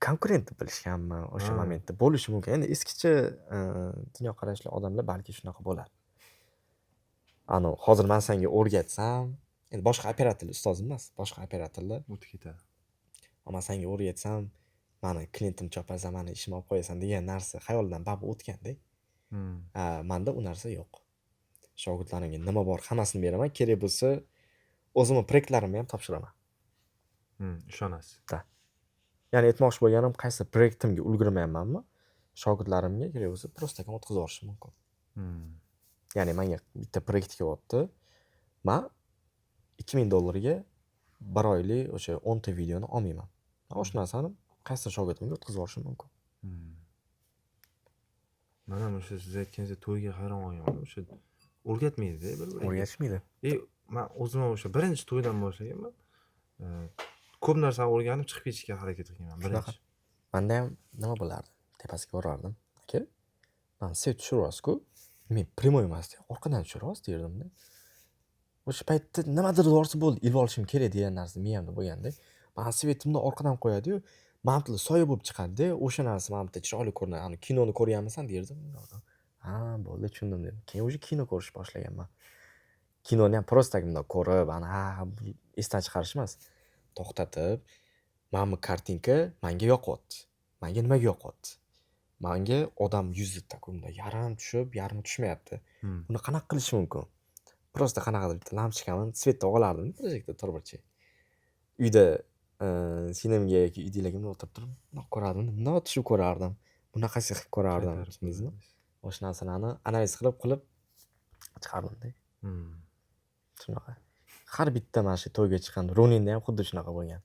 Konkurent deb bilishganmi o'sha momentda? Bo'lishi mumkin. Endi eskicha dunyoqarashli odamlar balki shunaqa bo'lar. Anu hozir man senga o'rgatsam, endi boshqa operatorlar, ustozim emas, boshqa operatorlar O'tib ketadi. Man senga o'rgatsam, mani klientimni chopasan, mani ishimni olib qo'yasan degan narsa xayolidan baribir o'tganda. A, manda u narsa yo'q. Shogirdlarimga nima bor, hammasini beraman. Kerak bo'lsa, o'zimni proyektlarimni ham topshiraman. Ishonasiz. Да. Ya'ni aytmoqchi bo'lganim, qaysi proyektimga ulgurmayapmanmi, shogirdlarimga kerak bo'lsa, просто o'tkazib yuborishim mumkin. Ya'ni menga bitta proyekt kelyapti. Man $2000 ga bir oylik o'sha 10 ta videoni olmayman. Man o'sha narsani qaysidir shogirdimga o'tkazib yuborishim mumkin. Man ham o'sha siz aytganingizdek to'yga hayron qolganman. O'sha o'rgatmaydi-da bir-biriga. O'rgatishmaydi. И man o'zim ham o'sha birinchi to'ydan boshlaganman. Ko'p narsani o'rganib chiqib ketishga harakat qilganman Shunaqa. birinchi. Manda ham nima bo'lardi? Tepasiga borardim. "Aka, mana свет tushiryapsiz-ku, men прямой emasda, orqadan tushiryapsiz" derdimda. O'sha paytda nimadir borsa bo'ldi, ilib olishim kerak degan narsa miyamda bo'lganda. Mana свет imni orqadan qo'yadi-yu, mana bu soya bo'lib chiqadi-da, o'sha narsa mana bu yerda chiroyli ko'rinadi. Ani kinoni ko'rganmisan derdim. Ha, bo'ldi, tushundim dedim. Keyin уже kino ko'rishni boshlaganman. Kinoni ham просто bundoq ko'rib, ana ha, bu esdan chiqarish emas. To'xtatib, mana bu картинка manga yoqyapti. Manga nimaga yoqyapti? Manga odam yuzi такой bunday yarim tushib, yarmi tushmayapti. Buni qanaqa qilish mumkin? Просто qanaqadir bitta lampochkani свет da olardim projektor to'rtburchak. Uyda singlimga yoki uydagilarga bundoq o'tirib turib, bundoq ko'rardim, bundoq tushib ko'rardim. Bunaqasi qilib ko'rardim, Qaytarib tushundingizmi? ko'rdingiz. O'sha narsalarni analiz qilib qilib chiqardimda. Shunaqa. Har bitta mana shu to'yga chiqqan Roninda ham xuddi shunaqa bo'lgan.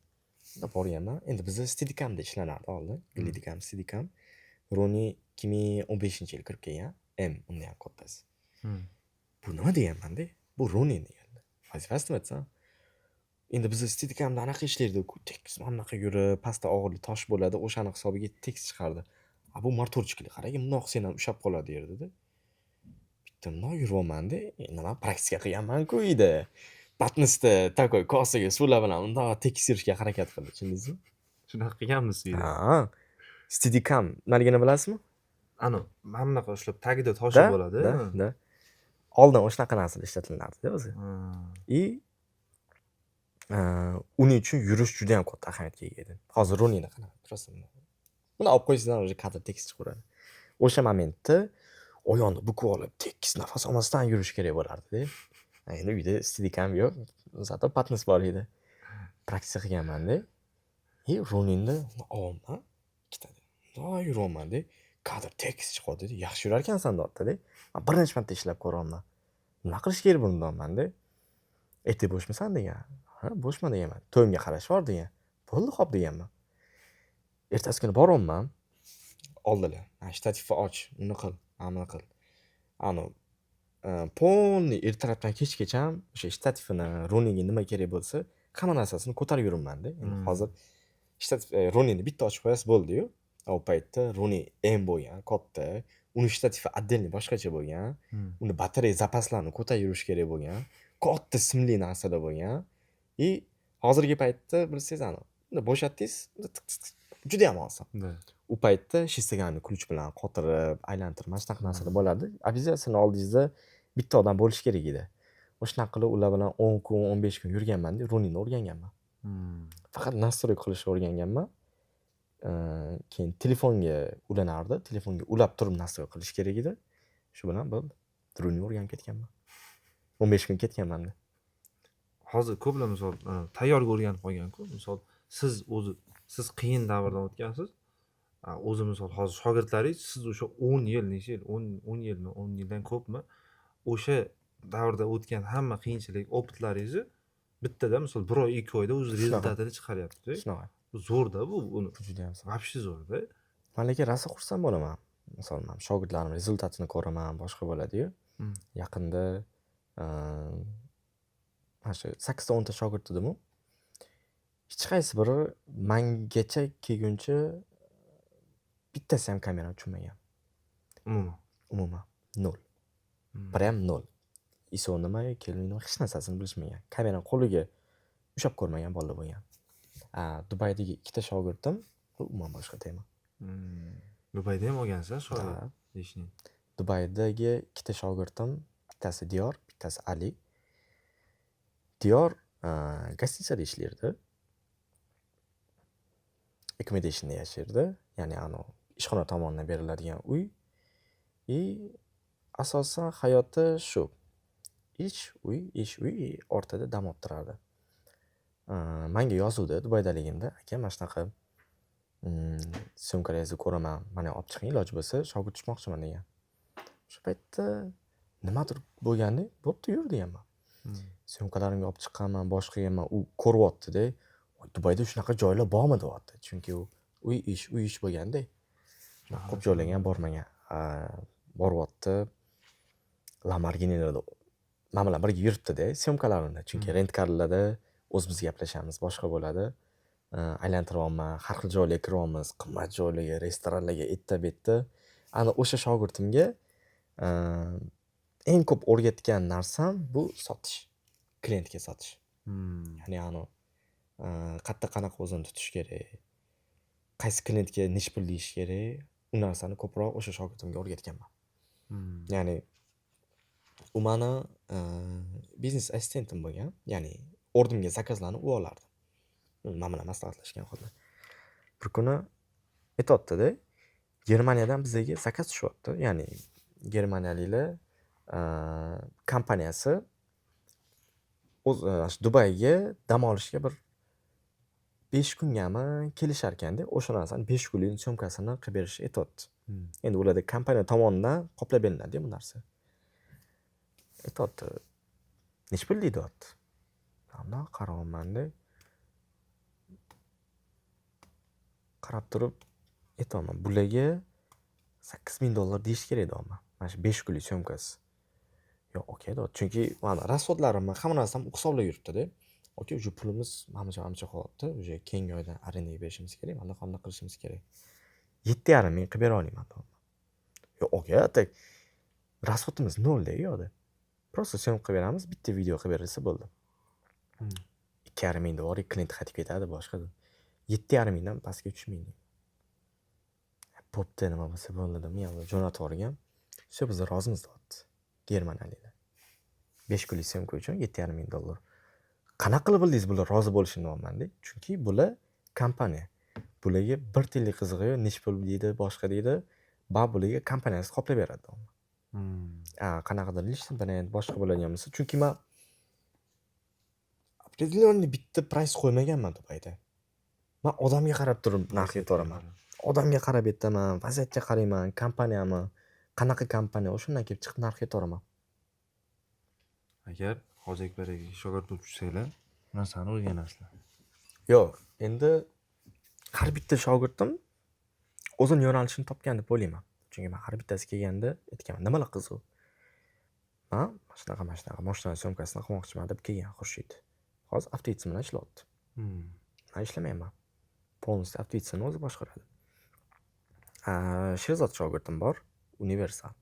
Unda borganman. Endi bizda Steadicamda ishlanardi oldin. Glidicam, Steadicam. Roni 2015-yil kirib kelgan. M unda ham kattasi. Bu nima deganman-da? Bu Ronin deganlar. Vazifasi nima desam, endi bizda Steadicamda anaqa ishlardi-ku, tekis mana bunaqa yurib, pastda og'irlik tosh bo'ladi, o'shani hisobiga tekis chiqardi. A bu моторчик li, qarang, bundoq qilsang ham ushlab qoladi yerda-da. Bitta bundoq yuryapman-da, endi man praktika qilganman-ku uyda. Patnisda такой kosaga suvlar bilan bundoq tekis yurishga harakat qildi, tushundingizmi? Shunaqa qilganmisiz uyda? Ha. Steadicam nimaligini bilasizmi? Ani mana bunaqa ushlab tagida toshi Да, bo'ladi. да. Oldin o'shanaqa narsalar ishlatilardi o'zi. И uning uchun yurish juda ham katta ahamiyatga ega edi. Hozir Roninni qanaqa просто bundoq olib qo'ysangiz ham уже kadr tekis chiqaveradi. O'sha momentda oyoqni bukib olib, tekis nafas olmasdan yurish kerak bo'lardi-da. Endi uyda Steadicam yo'q, зато patnis bor edi. Praktika qilganman-da. И Roninni olyapman, ikkitada. Bundoq yuryapman-da. Kadr tekis chiqyapti. Yaxshi yurarkansan deyapti-da. Man bir necha marta ishlab ko'ryapman. Nima qilish kerak buni deyapman-da. Ertaga bo'shmisan degan. Ha, bo'shman deganman. To'yimga qarash bor degan. Bo'ldi, xo'p deganman. Ertasi kuni boryapman. Oldilar. Mana shtativni och, uni qil, mana buni qil. Anu полный ertalabdan kechgacha o'sha shtativini, Roninga nima kerak bo'lsa, hamma narsasini ko'tarib yuribman-da. Endi hozir shtativ Roninni bitta ochib qo'yasiz bo'ldi-yu. U paytda Ronin M bo'lgan, katta. Uni shtativi отдельный boshqacha bo'lgan. Uni batareya zapaslarini ko'tarib yurish kerak bo'lgan. Katta simli narsalar bo'lgan. И hozirgi paytda bilsangiz ani bunday bo'shatdingiz, tiq tiq tiq judayam oson. U paytda шестигранный ключ bilan qotirib, aylantirib mana shunaqa narsalar bo'lardi. Обязательно oldingizda bitta odam bo'lishi kerak edi. O'shanaqa qilib ular bilan 10 kun, 15 kun yurganman-da, Roninni o'rganganman. Faqat настройка qilishni o'rganganman. Keyin telefonga ulanardi. Telefonga ulab turib настройка qilish kerak edi. Shu bilan bo'ldi. Roninni o'rganib ketganman. 15 kun ketganmanda. Hozir ko'plar misol tayyorga o'rganib qolgan-ku. Misol siz o'zi siz qiyin davrdan o'tgansiz. O'zi misol hozir shogirdlaringiz siz o'sha 10 yil, necha yil, 10 10 yilmi, 10 yildan ko'pmi o'sha davrda o'tgan hamma qiyinchilik, опыт laringizni bittada misol 1 oy, 2 oyda o'zi Shunaqa. результат ini chiqaryapti. Shunaqa. Bu zo'rda bu, buni Bu judayam zo'r. вообще zo'rda. Man lekin rosa xursand bo'laman. Misol man shogirdlarim результат ini ko'raman, boshqa bo'ladi-yu. Yaqinda mana shu 8 ta 10 ta shogird edimu. Hech qaysi biri mangacha kelguncha bittasi ham kamerani tushunmagan. Umuman. Umuman nol. Prям nol. ISO nima, Kelvin nima, hech narsasini bilishmagan. Kamerani qo'liga ushlab ko'rmagan bolalar bo'lgan. A, Dubaydagi ikkita shogirdim, bu umuman boshqa tema. Dubayda ham olgansiz shogird? Да. Лишний. Dubaydagi ikkita shogirdim, bittasi Diyor, bittasi Ali. Diyor гостиница da ishlardi. Accommodationda yashardi. Ya'ni anavi ishxona tomonidan beriladigan uy. И asosan hayoti shu. Ish, uy, ish, uy, o'rtada dam olib turardi. Manga yozuvdi Dubaydaligimda, aka mana shunaqa съёмка laringizni ko'raman, mani ham olib chiqing iloji bo'lsa, shogird tutmoqchiman degan. O'sha paytda nimadir bo'lganda, bo'pti yur deganman. Съёмка larimga olib chiqqanman, boshqa qilganman. U ko'ryapti-da, Dubayda shunaqa joylar bormi deyapti. Chunki u uy ish, uy ish bo'lganda. Ko'p joylarga ham bormagan. Boryapti. Lamborghinilarda man bilan birga yuribdi-da съёмка larimda. Chunki rent carlarda o'zimiz gaplashamiz, boshqa bo'ladi. Aylantiryapman, har xil joylarga kiryapmiz, qimmat joylarga, restoranlarga, erta bu yerda. Ana o'sha shogirdimga eng ko'p o'rgatgan narsam bu sotish. Klientga sotish. Ya'ni anavi qayerda qanaqa o'zini tutish kerak, qaysi klientga nechi pul deyish kerak, u narsani ko'proq o'sha shogirdimga o'rgatganman. Ya'ni u mani biznes assistentim bo'lgan. Ya'ni o'rnimga заказ larni u olardi. Man bilan maslahatlashgan holda. Bir kuni aytyapti-da, Germaniyadan bizga заказ tushyapti. Ya'ni germaniyaliklar kompaniyasi o'z shu Dubayga dam olishga bir 5 kungami kelisharkanda, o'sha narsani 5 kunlik съёмка sini qilib berishni aytyapti. Endi ularda kompaniya tomonidan qoplab beriladi bu narsa. Aytyapti, nechi pul deyapti. Bundoq qarayapmanda, qarab turib aytyapman, bularga $8000 deyish kerak deyapman. Mana shu 5 kunlik съёмка si. Yo'q, okey deyapti. Chunki mana расход larimni hamma narsam hisoblab yuribdi-da. Okey, уже pulimiz mana buncha qolyapti. Уже keyingi oydan arendaga berishimiz kerak, mana bunaqa qilishimiz kerak. 7,5 ming qilib bera olmayman deyapman. Yo'q, okey, так расход imiz nolda u yoqda. Просто съёмка qilib beramiz, bitta video qilib berilsa bo'ldi. 2,5 ming dollar klient qaytib ketadi, boshqa. 7,5 mingdan pastga tushmaydi. Bo'pti, nima bo'lsa bo'ldi dedim. Men jo'natib yuborgan. Всё, biz rozimiz deyapti. Germaniyaliklar. 5 kunlik съёмка uchun 7,5 ming dollar. Qanaqa qilib bildingiz bular rozi bo'lishini deyapman-da. Chunki bular kompaniya. Bularga bir tiyinlik qizig'i yo'q, nechi pul deydi, boshqa deydi. Baribir bularga kompaniyasi qoplab beradi deyapman. Qanaqadir личный brend boshqa bo'ladigan bo'lsa, chunki man определенный bitta прайс qo'ymaganman Dubayda. Man odamga qarab turib narx aytaveraman. Odamga qarab aytaman, vaziyatga qarayman, kompaniyami, qanaqa kompaniya, o'shandan kelib chiqib narx aytaveraman. Agar Hoji Akbar akaga shogird bo'lib tushsanglar, bu narsani o'rganasizlar. Yo'q, endi har bitta shogirdim o'zini yo'nalishini topgan deb o'ylayman. Chunki man har bittasi kelganda aytganman, nimalar qiziq? Man mana shunaqa, mana shunaqa moshinani съёмка sini qilmoqchiman deb kelgan Xurshid. Hozir avtoitsi bilan ishlayapti. Man ishlamayman. Полностью avtoitsini o'zi boshqaradi. Sherzod shogirdim bor, universal.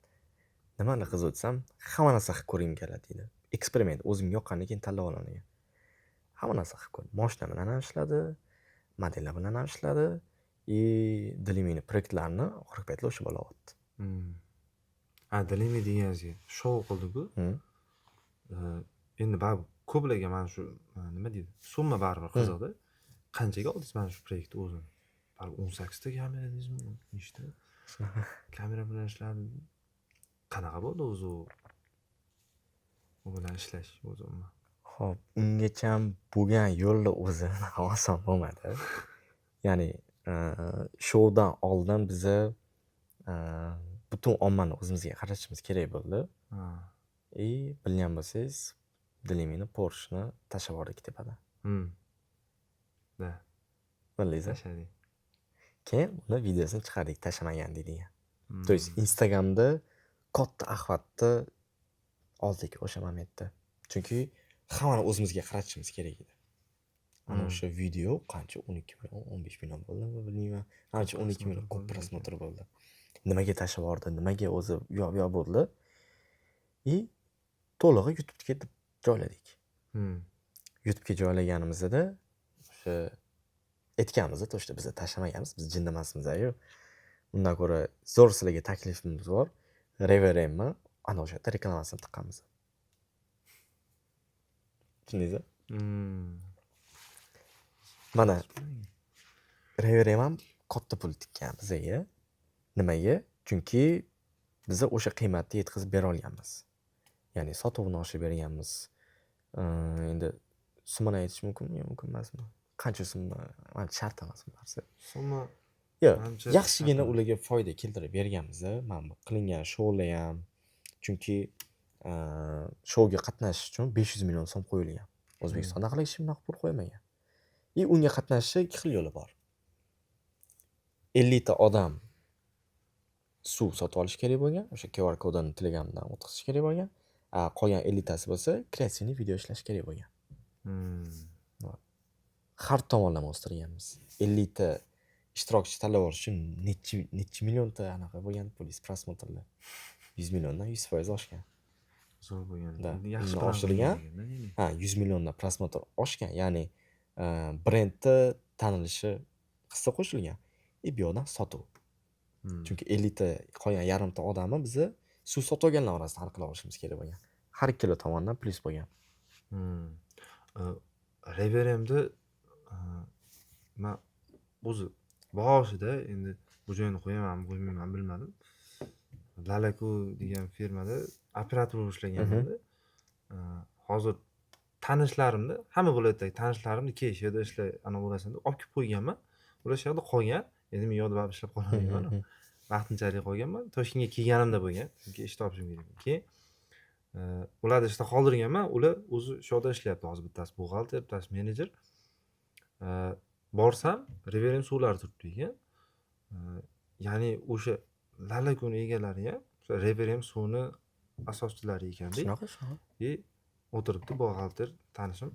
Nimani qiziq desam, hamma narsa qilib ko'rgim keladi deydi. Eksperiment, o'zimga yoqqanini keyin tanlab olaman degan. Hamma narsa qilib ko'rdim. Moshina bilan ham ishladi, modellar bilan ham ishladi. И Dilimini proyektlarini oxirgi paytlar o'sha bola olyapti. Ha, Dilimi deganingizga shou qildi-ku. Endi baribir ko'plarga mana shu nima deydi, summa baribir qiziqda. Qanchaga oldingiz mana shu proyektni o'zini? Baribir 18 ta kamera dedingizmi? Nechta? Kamera bilan ishladi. Qanaqa bo'ldi o'zi u? U bilan ishlash o'zi umuman? Xo'p, ungacham bo'lgan yo'lni o'zi oson bo'lmadi. Ya'ni shoudan oldin biza butun ommani o'zimizga qaratishimiz kerak bo'ldi. И bilgan bo'lsangiz, Dilimini Porsche'ni tashlab yubordik tepadan. Да. Bildingiz? Tashladik. Keyin uni videosini chiqardik, tashlamagandik degan. То есть Instagramda katta охват ni oldik o'sha momentda. Chunki hammani o'zimizga qaratishimiz kerak edi. Ana o'sha video qancha 12 million, 15 million bo'ldimi, bilmayman. Ancha 12 million ko'p просмотр bo'ldi. Nimaga tashlab yubordi, nimaga o'zi u yoq bu yoq bo'ldi. И to'lig'i YouTube'ga deb joyladik. YouTube'ga joylaganimizda o'sha aytganmiz, то что biz tashlamaganmiz, biz jinni emasmiz-ku. Undan ko'ra zo'r sizlarga taklifimiz bor. Reveremni ana o'sha yerda reklamasini tiqqanmiz. Tushundingizmi? Mana Reverem ham katta pul tikkan bizaga. Nimaga? Chunki biza o'sha qiymatni yetkazib bera olganmiz. Ya'ni sotuvni oshirib berganmiz. Endi summani aytish mumkinmi yo mumkin emasmi? Qancha summa? Manimcha shart emas bu narsa. Summa Yo'q, manimcha yaxshigina shart emas. Ularga foyda keltirib berganmiz. Mana bu qilingan shoular ham. Chunki shouga qatnashish uchun 500 million so'm qo'yilgan. O'zbekistonda hali hech kim bunaqa pul qo'ymagan. И unga qatnashishni ikki xil yo'li bor. 50 ta odam suv sotib olish kerak bo'lgan, o'sha QR kodini Telegramdan o'tkazish kerak bo'lgan. A qolgan 50 tasi bo'lsa креативный video ishlash kerak bo'lgan. Har tomonlama o'stirganmiz. 50 ta ishtirokchi tanlab olish uchun nechi nechi millionta anaqa bo'lgan pulingiz просмотр lar. 100 milliondan 100% oshgan. Zo'r bo'lgan. Да, Endi yaxshi undan plan oshirilgan. qilingan ya'ni. Ha, 100 milliondan просмотр oshgan. Ya'ni brendni tanilishi hissa qo'shilgan. И bu yoqdan sotuv. Chunki 50 ta qolgan yarimta odamni biza suv sotib olganlar orasida aniqlab olishimiz kerak bo'lgan. Har ikkala tomondan plyus bo'lgan. Reveremni man o'zi boshida endi Bu joyini qo'yamanmi, qo'ymaymanmi, bilmadim. Lalaku degan firmada operator bo'lib ishlaganmanda. Hozir tanishlarimni, hamma viloyatdagi tanishlarimni kel, shu yerda ishla, anavi bo'lasan deb olib kelib qo'yganman. Ular shu yerda qolgan. Endi men yoqda baribir ishlab qololmayman. Vaqtinchalik qolganman. Toshkentga kelganimda bo'lgan. Chunki ish topishim kerak. Keyin ularni ishda qoldirganman. Ular o'zi shu yerda ishlayapti hozir. Bittasi buxgalter, bittasi menejer. Borsam, Reverem suvlari turibdi ekan. Ya'ni o'sha Lalakuni egalari ham o'sha Reverem suvni asoschilari ekanda. Shunaqa, shunaqa. И o'tiribdi buxgalter tanishim.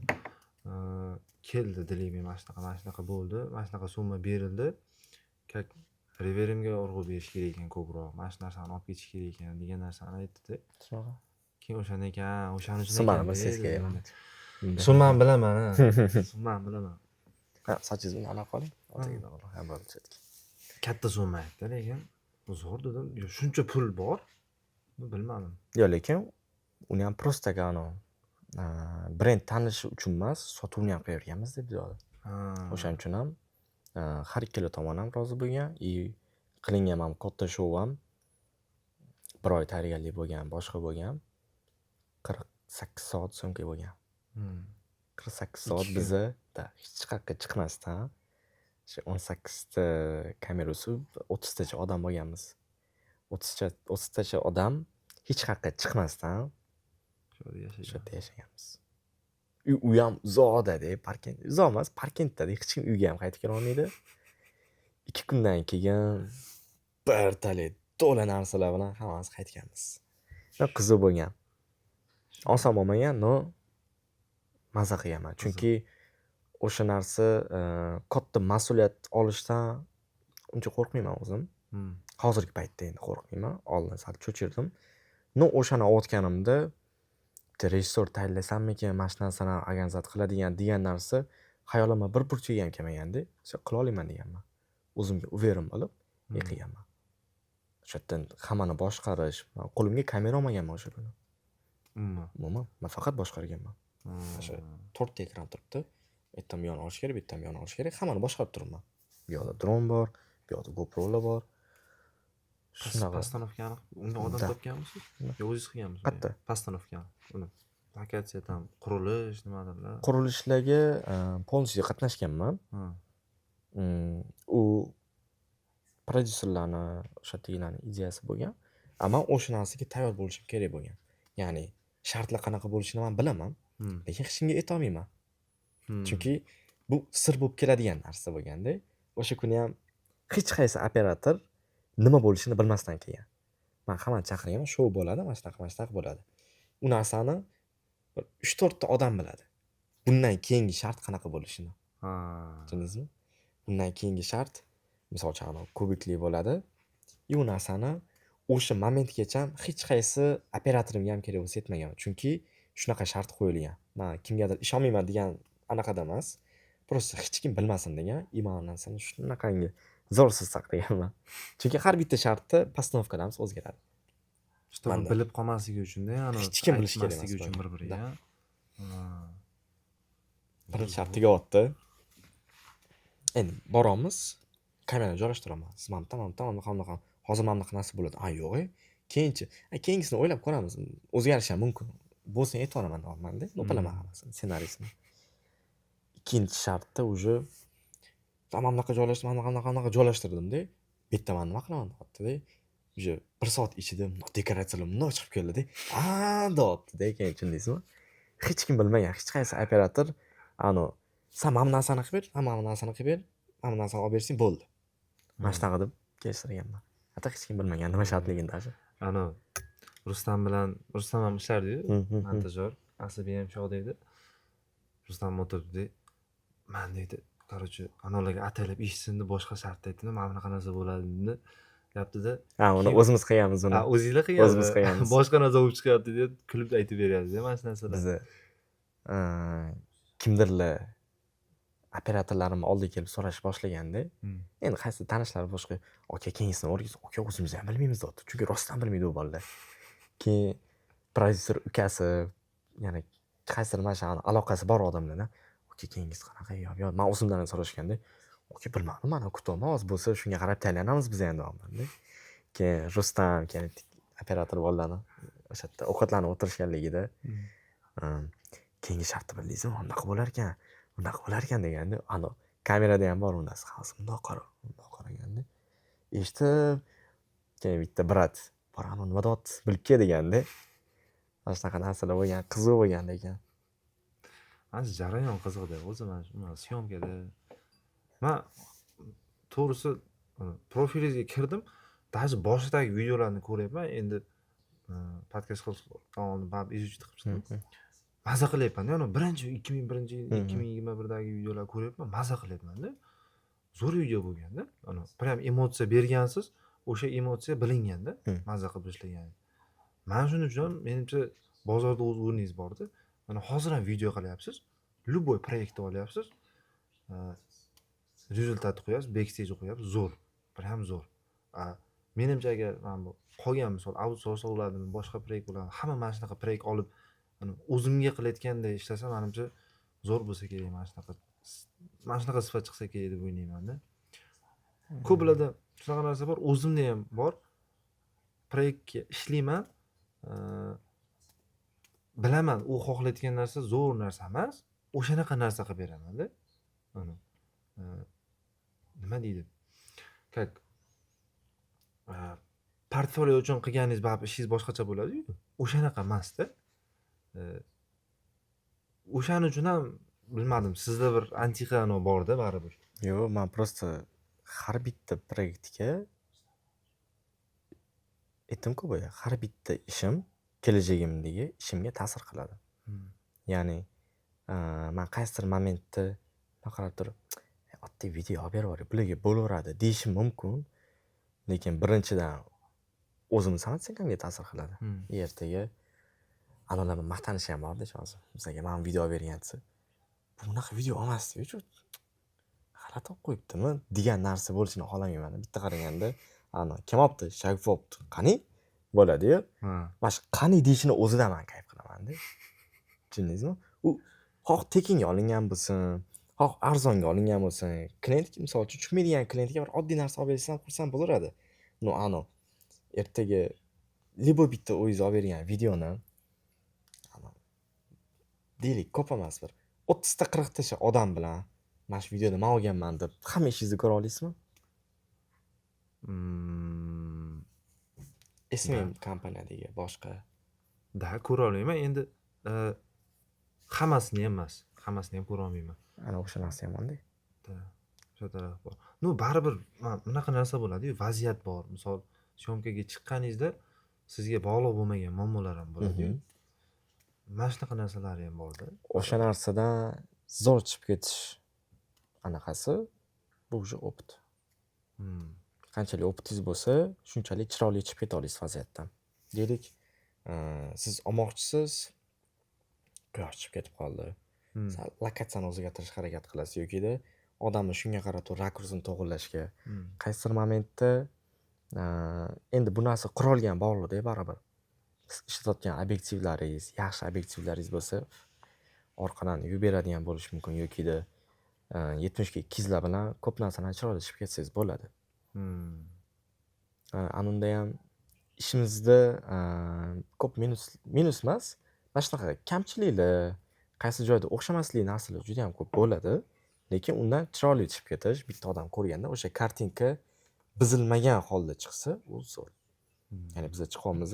Keldi Dilibek, mana shunaqa, mana shunaqa bo'ldi, mana shunaqa summa berildi. Как Reveremga urg'u berish kerak ekan ko'proq, mana shu narsani olib ketish kerak ekan degan narsani aytdi. Shunaqa. Keyin o'shanda ekan, o'shaning uchun Summani ekan, bilsangiz kerak. Dedim. Summani bilaman, ha. Summani bilaman. Ha, sochingizni anaqa oling. Ha, bo'ldi, chetga. Katta summa aytdi, lekin zo'r dedim. Yo, shuncha pul bor. Bilmadim. Yo'q, lekin uni ham просто anavi brend tanishi uchun emas, sotuvni ham qilaverganmiz deb yo'q. O'shaning uchun ham har ikkala tomon ham rozi bo'lgan и qilingan mana bu katta shou ham bir oy tayyorgarlik bo'lgan, boshqa bo'lgan. 48 soat съёмка bo'lgan. 48 soat Ikki kun. Biza da hech qayerga chiqmasdan o'sha 18 ta kamerasi, 30 tacha odam bo'lganmiz. 30 tacha odam hech qayerga chiqmasdan Shu yerda yashagan. Shu yerda yashaganmiz. U ham uzoqda-da, Parkent uzoq emas, Parkentda, hech kim uyga ham qaytib kela olmaydi. 2 kundan keyin bir talay to'la narsalar bilan hammamiz qaytganmiz. Qiziq bo'lgan. Oson bo'lmagan, но maza qilganman. Chunki o'sha narsa katta mas'uliyat olishdan uncha qo'rqmayman o'zim. Hozirgi paytda endi qo'rqmayman. Oldin sal cho'chirdim. Но o'shani olayotganimda bitta rejissyor tayinlasammikin, mana shu narsani организовать qiladigan degan narsa xayolimga bir burchaga ham kelmaganda, o'sha qila olaman deganman. O'zimga уверен bo'lib qilganman. O'sha yerdan hammani boshqarish, man qo'limga kamera olmaganman o'sha kuni. Umuman. Umuman, man faqat boshqarganman. O'sha to'rtta ekran turibdi. U yerdan bu yoqni olish kerak, bu yerdan bu yoqni olish kerak. Hammani boshqarib turibman. Bu yoqda dron bor, bu yoqda GoProlar bor. Shunaqa. Постановка ni unga odam Да. topganmisiz? Yo o'zingiz qilganmisiz? Qayerda? Постановка ni. Uni. Lokatsiya там, qurilish nimadirlar. Qurilishlarga полностью qatnashganman. U prodyuserlarni, o'sha yerdagilarni ideyasi bo'lgan. A man o'sha narsaga tayyor bo'lishim kerak bo'lgan. Ya'ni shartlar qanaqa bo'lishini man bilaman, lekin hech kimga aytolmayman. Chunki bu sir bo'lib keladigan narsa bo'lganda. O'sha kuni ham hech qaysi operator nima bo'lishini bilmasdan kelgan. Man hammani chaqirganman, shou bo'ladi, mana shunaqa, mana shunaqa bo'ladi. U narsani bir 3-4 ta odam biladi. Bundan keyingi shart qanaqa bo'lishini. Tushundingizmi? Bundan keyingi shart, misol uchun, anavi kubikli bo'ladi. И u narsani o'sha momentgacha hech qaysi operatorimga ham kerak bo'lsa aytmaganman. Chunki shunaqa shart qo'yilgan. Man kimgadir ishonmayman degan anaqada emas. Просто hech kim bilmasin degan и man u narsani shunaqangi zo'r sir saqlaganman. Chunki har bitta shartda постановка larimiz o'zgaradi. Чтобы Manda. bilib qolmasligi uchun-da, anavi Hech kim bilishi kerak aytmasligi emas uchun bo'lgan. bir-biriga. Да. Birinchi shart tugayapti. Endi boramiz, kamerani joylashtiraman. Siz mana bu yerda, mana bu yerda, mana bunaqa, hozir mana bunaqa narsa bo'ladi. A, yo'q e. Keyinchi, keyingisini o'ylab ko'ramiz. O'zgarishi ham mumkin. Bo'lsa aytvoraman deyapman-da. Но bilaman hammasini, ssenariysini. Ikkinchi shartda уже mana bunaqa joylashtir, mana bunaqa, bunaqa joylashtirdim-da. Bu yerda man nima qilaman deyapti-da. Уже 1 soat ichida bundoq dekoratsiyalar bundoq chiqib keldi-da. A deyapti-da, keyin tushundingizmi? Hech kim bilmagan, hech qaysi operator anavi san mana bu narsani qilib ber, san mana bu narsani qilib ber, mana bu narsani olib bersang bo'ldi. Mana shunaqa deb kelishtirganman. Hatto hech kim bilmagan nima shartligini даже. Anavi Rustam bilan, Rustam ham ishlardi-yu, montajyor. Asabiy ham shu yoqda edi. Rustam o'tiribdi. Man deydi, короче, anavilarga ataylab eshitsin deb boshqa shart aytdim, mana bunaqa narsa bo'ladi dedi. Deyapti-da. Ha, uni o'zimiz qilganmiz uni. Ha, o'zinglar qilgansiz. O'zimiz qilganmiz. Boshqa narsa bo'lib chiqyapti deb kulib aytib beryapti mana shu narsalar. Bizni kimdirlar operatorlarim oldiga kelib so'rash boshlaganda, endi qaysi tanishlari boshqa, aka keyingisini o'rgilsin, aka o'zimiz ham bilmaymiz deyapti. Chunki rostdan bilmaydi u bolalar. Keyin prodyuser ukasi, yana qaysidir mana shu aloqasi bor odamlardan, aka keyingisi qanaqa, yo, yo, man o'zimdan ham so'rashganda, Okey, bilmadim, mana kutyapman, hozir bo'lsa shunga qarab tayyorlanamiz biz ham deyapmanda. Keyin Rustam, keyin operator bolalarni o'sha yerda ovqatlanib o'tirishganligida, keyingi shartni bildingizmi, unaqa bo'larkan, bunaqa bo'larkan deganda, anavi kamerada ham bor u narsa, hozir bundoq qara, bundoq qaraganda eshitib, keyin bitta брат bor, anavi nima deyapti, bilib kel deganda, mana shunaqa narsalar bo'lgan, qiziq bo'lgan lekin. Mana shu jarayon qiziqda o'zi, mana shu съёмка da. Man to'g'risi profilingizga kirdim, даже boshidagi videolarni ko'ryapman. Endi podkast qilishdan oldin baribir изучить qilib chiqdim. Maza qilyapmanda, anavi birinchi 2001-yil, 2021dagi videolarni ko'ryapman, maza qilyapmanda. Zo'r video bo'lganda, ana прям emotsiya bergansiz, o'sha emotsiya bilinganda, maza qilib ishlagan. Mana shuning uchun ham menimcha bozorda o'z o'rningiz borda. Mana hozir ham video qilyapsiz, любой proyektni olyapsiz, результат ni qo'yapsiz, backstage qo'yapsiz, zo'r, прям zo'r. Menimcha agar mana bu qolgan, misol, outsource bo'ladimi, boshqa proyekt bo'ladimi, hamma mana shunaqa proyekt olib, ani o'zimga qilayotganday ishlasa, manimcha zo'r bo'lsa kerak, mana shunaqa sifat chiqsa kerak deb o'ylaymanda. Ko'plarda shunaqa narsa bor, o'zimda ham bor. Proyektga ishlayman, bilaman, u xohlayotgan narsa zo'r narsa emas, o'shanaqa narsa qilib beramanda. Mana nima deydi, как portfolio uchun qilganingiz baribir ishingiz boshqacha bo'ladiyu, o'shanaqa emasda. O'shaning uchun ham bilmadim, sizda bir antiqa anavi borda baribir. Yo'q, man просто har bitta proyektga aytdimku boya, har bitta ishim kelajagimdagi ishimga ta'sir qiladi. Ya'ni man qaysidir momentda bundoq qarab turib, oddiy video olib berib yuboray, bularga bo'laveradi deyishim mumkin. Lekin birinchidan o'zimni самооценка mga ta'sir qiladi. Ertaga anavilar bilan maqtanish ham borda hozir. Bizlarga mana video olib bergan desa, bu bunaqa video olmasdi-yu, g'alati olib qo'yibdimi degan narsa bo'lishini xohlamayman. Bitta qaraganda, ana kim olibdi? Sharif olibdi. Qani? Bo'ladi-yu. Mana shu qani deyishini o'zidan man kayf qilamanda. Tushundingizmi? U xoh tekinga olingan bo'lsin, xoh arzonga olingan bo'lsin, klient, misol uchun, tushunmaydigan klientga bir oddiy narsa olib bersangiz ham xursand bo'laveradi. Но anavi ertaga любой bitta o'zingiz olib bergan videoni, deylik, ko'p emas, bir 30 ta, 40 tacha odam bilan mana shu videoni man olganman deb hamma ishingizni ko'ra olasizmi? SMM kompaniyadagi boshqa. Да, ko'ra olmayman. Endi hammasini ham emas, hammasini ham ko'ra olmayman. Ana o'sha narsa yomonda. Да, o'sha taraf bor. Ну, baribir mana bunaqa narsa bo'ladi-yu, vaziyat bor. Misol, съёмка ga chiqqaningizda sizga bog'liq bo'lmagan muammolar ham bo'ladi-yu. Mana shunaqa narsalari ham borda. O'sha narsadan zo'r chiqib ketish anaqasi bu уже опыт. Qanchalik опыт ingiz bo'lsa, shunchalik chiroyli chiqib keta olasiz vaziyatdan. Deylik, siz olmoqchisiz, quyosh chiqib ketib qoldi. Sal lokatsiyani o'zgartirishga harakat qilasiz yokida odamni shunga qarab turib rakursini to'g'irlashga. Qaysidir momentda endi bu narsa qurolga ham bog'liqda baribir. Siz ishlatayotgan obyektivlaringiz, yaxshi obyektivlaringiz bo'lsa, orqadan yuvib beradigan bo'lishi mumkin yokida 70 ga 200lar bilan ko'p narsalarni chiroyli chiqib ketsangiz bo'ladi. Ana unda ham ishimizda ko'p minus, minus emas, mana shunaqa kamchiliklar, qaysi joyda o'xshamaslik narsalar judayam ko'p bo'ladi. Lekin undan chiroyli chiqib ketish, bitta odam ko'rganda o'sha картинка buzilmagan holda chiqsa, u zo'r. Ya'ni biza chiqyapmiz,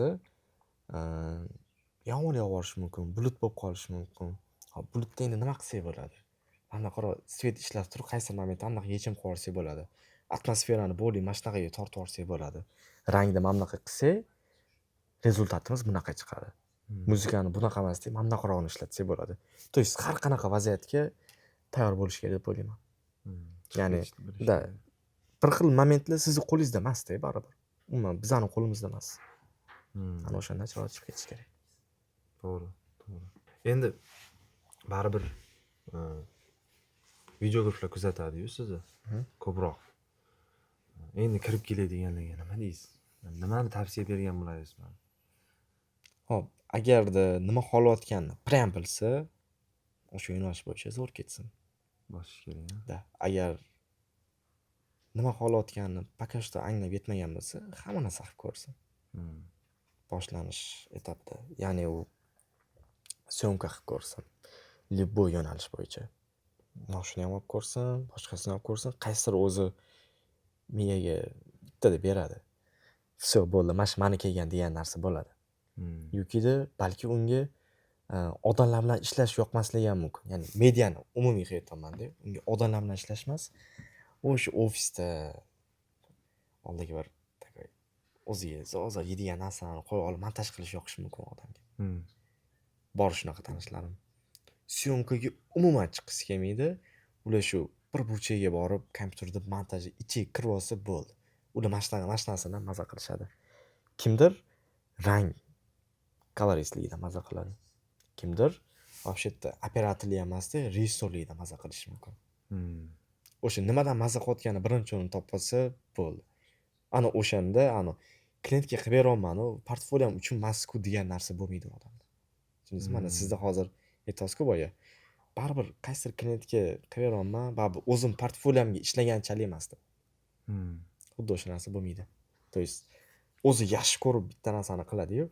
yomg'ir yog'ib yuborishi mumkin, bulut bo'lib qolishi mumkin. Hop, bulutda endi nima qilsak bo'ladi? Mana bunaqaroq свет ishlatib turib, qaysidir momentda mana bunaqa yechim qilib yuborsak bo'ladi. Atmosferani более mana shunaqaga tortib yuborsak bo'ladi. Rangni mana bunaqa qilsak, результат imiz bunaqa chiqadi. Muzikani bunaqa emas deb, mana bunaqarog'ini ishlatsak bo'ladi. То есть har qanaqa vaziyatga tayyor bo'lish kerak deb o'ylayman. Chiqib Ya'ni, ketishni bilish да, kerak. bir xil momentlar sizni qo'lingizda emasda baribir. Umuman bizani qo'limizda emas. Ana o'shandan chiroyli chiqib ketish kerak. To'g'ri, to'g'ri. Endi baribir videograflar kuzatadi-yu sizni ko'proq. Endi kirib keladiganlarga nima deysiz? Nimani tavsiya bergan bo'ladingiz? Hop, agarda nima xohlayotganini prям bilsa, o'sha yo'nalish bo'yicha zo'r ketsin. Bosish kerak, a? Да, agar Nima xohlayotganini пока что anglab yetmagan bo'lsa, hamma narsa qilib ko'rsin. Boshlanish etapida. Ya'ni u съёмка qilib ko'rsin. Любой yo'nalish bo'yicha. Moshina ham olib ko'rsin, boshqasini olib ko'rsin, qaysidir o'zi miyaga bittada beradi. Всё, bo'ldi, mana shu maniki ekan degan narsa bo'ladi. Yokida balki unga odamlar bilan ishlash yoqmasligi ham mumkin. Ya'ni mediani umumiy qilib aytyapman-da. Unga odamlar bilan ishlash emas, o'sha ofisda oldiga bir такой o'ziga zo'r yeydigan narsalarni qo'yib olib montaj qilish yoqishi mumkin odamga. Bor shunaqa tanishlarim. Съёмка ga umuman chiqqisi kelmaydi. Ular shu bir burchagiga borib, kompyuterda montaj ichiga kirib olsa bo'ldi. Ular mana shunaqa, mana shu narsadan maza qilishadi. Kimdir rang koloristligidan maza qiladi. Kimdir вообще-то operatorlik emasda, rejissyorlikdan maza qilishi mumkin. O'sha nimadan maza qilayotganini birinchi o'rinda topib olsa bo'ldi. Ana o'shanda ana klientga qilib beryapmanu, portfoliyom uchun emas-ku degan narsa bo'lmaydi u odamda. Tushundingizmi? Mana sizda hozir aytyapsiz-ku boya. Baribir qaysidir klientga qilib beryapman, baribir o'zim portfoliyomga ishlaganchalik emas deb. Xuddi o'sha narsa bo'lmaydi. То есть o'zi yaxshi ko'rib bitta narsani qiladi-yu,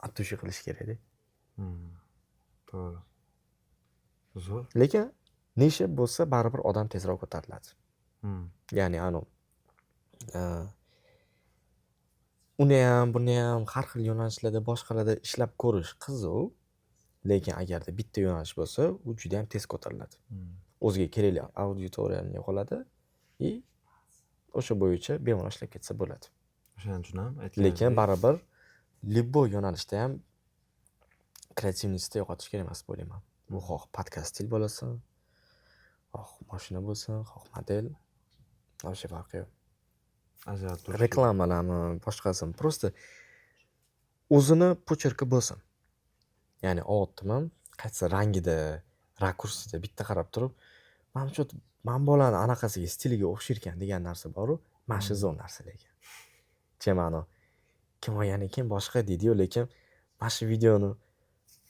от души qilish kerakda. To'g'ri. Zo'r. Lekin ниша bo'lsa baribir odam tezroq ko'tariladi. Ya'ni anavi uniyam, buniyam har xil yo'nalishlarda, boshqalarda ishlab ko'rish qiziq. Lekin agarda bitta yo'nalish bo'lsa, u judayam tez ko'tariladi. O'ziga kerakli auditoriyani yo'qoladi и o'sha bo'yicha bemalol ishlab ketsa bo'ladi. O'shaning uchun ham Lekin aytganingizdek baribir любой yo'nalishda ham креативность ni yo'qotish kerak emas deb o'ylayman. Bu xoh podkast stil bo'lsin, xoh moshina bo'lsin, xoh model, вообще farqi yo'q. Ajralib turish kerak. Reklamalarmi, boshqasimi, просто o'zini почерк i bo'lsin. Ya'ni olyaptimi, qaysi rangida, rakursida bitta qarab turib, mana shu mana bu bolani anaqasiga, stiliga o'xshar ekan degan narsa boru, mana shu zo'r narsa lekin. Чем anavi kim olgan ekan boshqa deydiyu, lekin mana shu videoni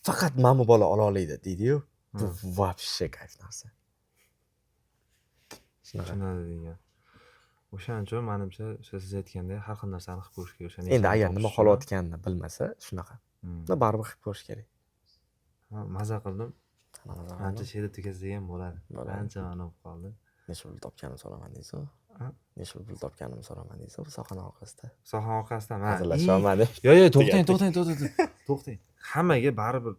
faqat mana bu bola ola oladi deydiyu, bu вообще kayf narsa. Shunaqa. Tushunadi degan. O'shaning uchun manimcha, o'sha siz aytgandek har xil narsani qilib ko'rish kerak. O'sha Endi нишani agar nima topish uchun ham. xohlayotganini bilmasa, shunaqa. Но baribir qilib ko'rish kerak. Ha, maza qildim. Maza Ancha qildim. shu yerda tugatsak ham bo'ladi. Bo'ladi. Ancha ma'no bo'lib qoldi. Necha pul topganimni so'ramadingiz-ku? Ha? Necha pul topganimni so'ramadingiz-ku bu sohani orqasida? Soha orqasidan ha. Hazillashyapman. Yo'q, yo'q, to'xtang, Tugatdik. to'xtang, to'xtang, to'xtang. Hammaga baribir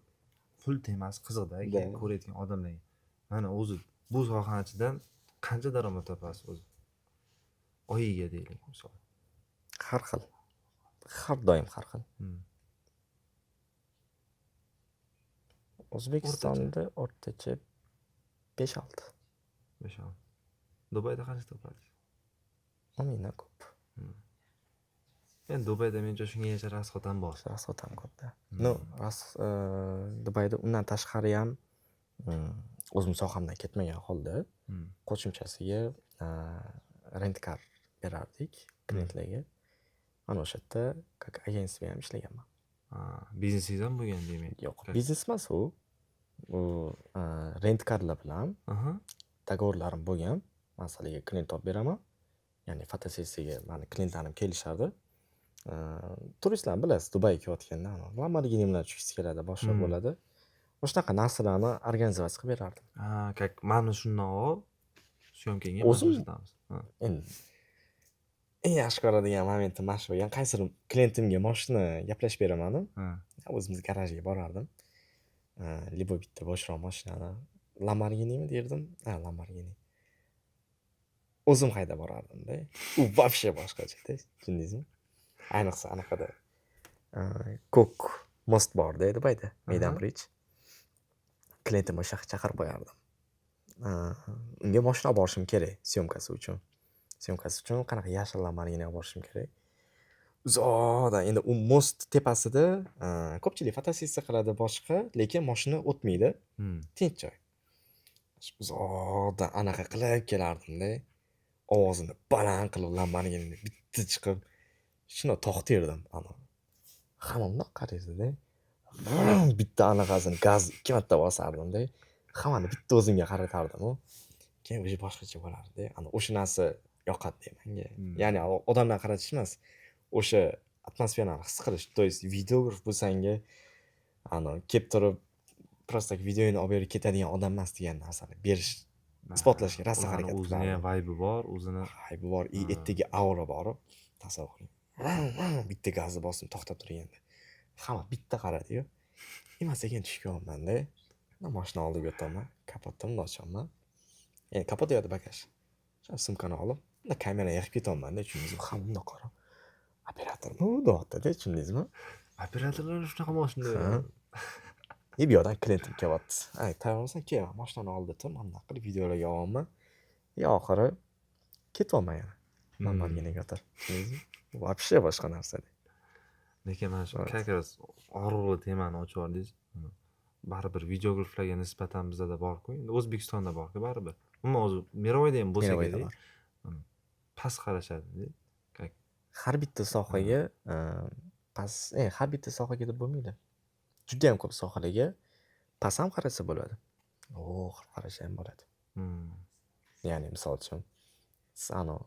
pul temasi qiziqda, Да. ko'rayotgan odamlarga. Mana o'zi bu sohani ichidan qancha daromad topasiz o'zi? Oyiga deylik, misol. Har xil. Har doim har xil. O'zbekistonda o'rtacha 5-6. 5-6. Dubayda qancha topasiz? 10 mingdan ko'p. Endi Dubayda menimcha shunga yarasha расход ham bor. Расход ham ko'pda. Ну, рас Dubayda undan tashqari ham o'zim sohamdan ketmagan holda qo'shimchasiga rent car berardik klientlarga. Mana o'sha yerda как агентство ham ishlaganman. Ha, biznesingiz ham bo'lgan demak. Yo'q, biznes emas u. U rent carlar bilan договор larim bo'lgan. Man sizlarga klient topib beraman. Ya'ni fotosessiyaga mani klientlarim kelishardi. Turistlarni bilasiz, Dubayga kelayotganda Lamborghini bilan tushgisi keladi, boshqa bo'ladi. O'shanaqa narsalarni организовать qilib berardim. Ha, как mana shundan ol, съёмка ngga O'zim ko'rsatamiz. Ha. Endi eng yaxshi ko'radigan momentim mana shu bo'lgan. Qaysidir klientimga moshina gaplashib beramanu. O'zimiz garajga borardim. Любой bitta bo'shroq mashinani Lamborghinimi derdim. Ha, Lamborghini. O'zim haydab borardim-da. U вообще boshqacha-da, tushundingizmi? Ayniqsa anaqada ko'k мост borda Dubayda, Meydan Bridge. Klientimni o'sha yoqqa chaqirib qo'yardim. Unga moshina olib borishim kerak съёмка si uchun. Съёмка si uchun qanaqa yashil Lamborghini olib borishim kerak. Uzoqdan endi u мост tepasida ko'pchilik fotosessiya qiladi boshqa, lekin moshina o'tmaydi. Tinch joy. Uzoqdan anaqa qilib kelardimda. Ovozini baland qilib Lamborghinini bitta chiqib shundoq to'xtardim ana. Hamma bundoq qaraydida. Bitta anaqasini gaz ikki marta bosardimda. Hammani bitta o'zimga qaratardimu. Keyin уже boshqacha bo'lardi. Ana o'sha narsa Yoqadi menga. Ya'ni odamlar qaratish emas, o'sha atmosferani his qilish. То есть videograf bu sanga ani kelib turib, просто так videoyini olib berib ketadigan odam emas degan narsani berish, isbotlashga rosa Ularni harakat o'zini ham qilardim. Vibe'i bor, o'zini. Vibe'i bor и ertaga aura bor. Tasavvur qiling. Bitta gazni bosdim, to'xtab turganda. Hamma bitta qaradi-yu. И man sekin tushib kelyapman-da. Moshina oldiga o'taman, kapotni bundoq ochaman. Endi kapot u yoqda bagaj. O'sha sumkani olib, bundoq kamerani yig'ib ketyapman-da, tushundingizmi? Hamma bundoq qarab, operatormi bu deyapti-da, tushundingizmi? Operatorlar shunaqa mashinada Ha. yuradi. И bu yoqdan klientim kelyapti. Ay, tayyormisan? Kel, mashinani oldida tur, mana bunaqa qilib videolarga olyapman. И oxiri ketyapman yana. Lamborghiniga o'tirib. Tushundingizmi? Вообще boshqa narsa. Lekin mana shu Вот. как раз og'riqli temani ochib yubordingiz. Baribir videograflarga nisbatan bizada borku, endi O'zbekistonda borku baribir. Umuman o'zi мировой da ham bo'lsa Мировой da kerak. Bor. Past qarashadi. Как Har bitta sohaga past, har bitta sohaga deb bo'lmaydi. Judayam ko'p sohalarga past ham qarasa bo'ladi. O, qilib qarasha ham bo'ladi. Ya'ni misol uchun, siz anavi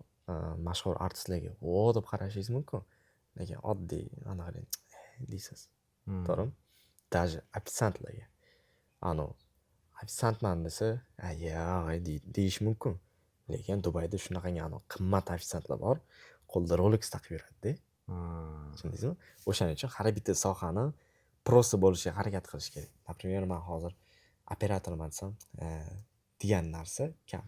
mashhur artistlarga "o" deb qarashingiz mumkin. Lekin oddiy anaqa deysiz. To'g'rimi? Даже ofitsiantlarga. Anavi ofitsiantman desa, "A, yo'q" deyish mumkin. Lekin Dubayda shunaqangi anavi qimmat ofitsiantlar bor, qo'lida Rolex taqib yuradi-da. Tushundingizmi? O'shaning uchun har bitta sohani prosi bo'lishga harakat qilish kerak. Например, man hozir operatorman desam, degan narsa kam.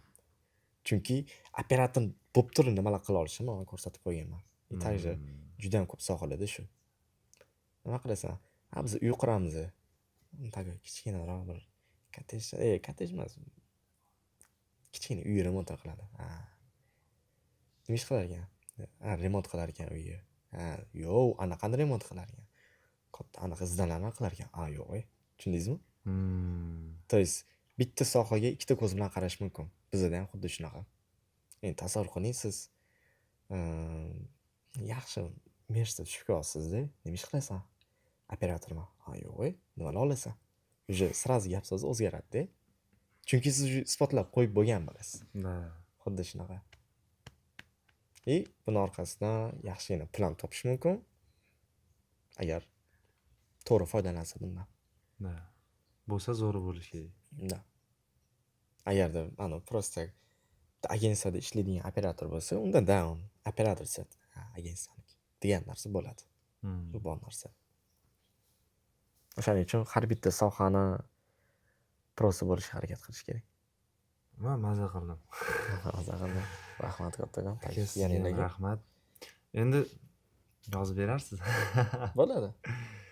Chunki operator bo'lib turib nimalar qila olishimni man ko'rsatib qo'yganman. И также judayam ko'p sohalarda shu. Nima qilasan? Ha, biz uy quramiz. Такой kichkinaroq bir kottej, kottej emas. Kichkina uy remont qiladi. Ha. Nima ish qilar ekan? Ha, remont qilar ekan uyi. Ha, yo'q, anaqani remont qilar ekan. Katta anaqa здания larni qilar ekan. A, yo'q, tushundingizmi? То есть bitta sohaga ikkita ko'z bilan qarash mumkin. Bizada ham xuddi shunaqa. Endi tasavvur qiling, siz yaxshi Mersda tushib kelyapsiz-da, nima ish qilasan? Operatorman. Ha, yo'q, nimalar olasan? Уже сразу gap so'z o'zgaradi-da. Chunki siz уже isbotlab qo'yib bo'lgan bo'lasiz. Да. Xuddi shunaqa. И buni orqasidan yaxshigina pul ham topish mumkin. Agar to'g'ri foydalansa bundan. Да. Bo'lsa zo'ri bo'lishi kerak. Да. Agarda mana просто агентство da ishlaydigan operator bo'lsa, unda да, operator desa, ha, агентство niki degan narsa bo'ladi. Bu bor narsa. O'shaning uchun har bitta sohani prosi bo'lishga harakat qilish kerak. Man maza qildim. Maza qildim. Rahmat kattakon. Aka, Taklif sizga ham qilganinglarga. rahmat. Endi yozib berarsiz. Bo'ladi.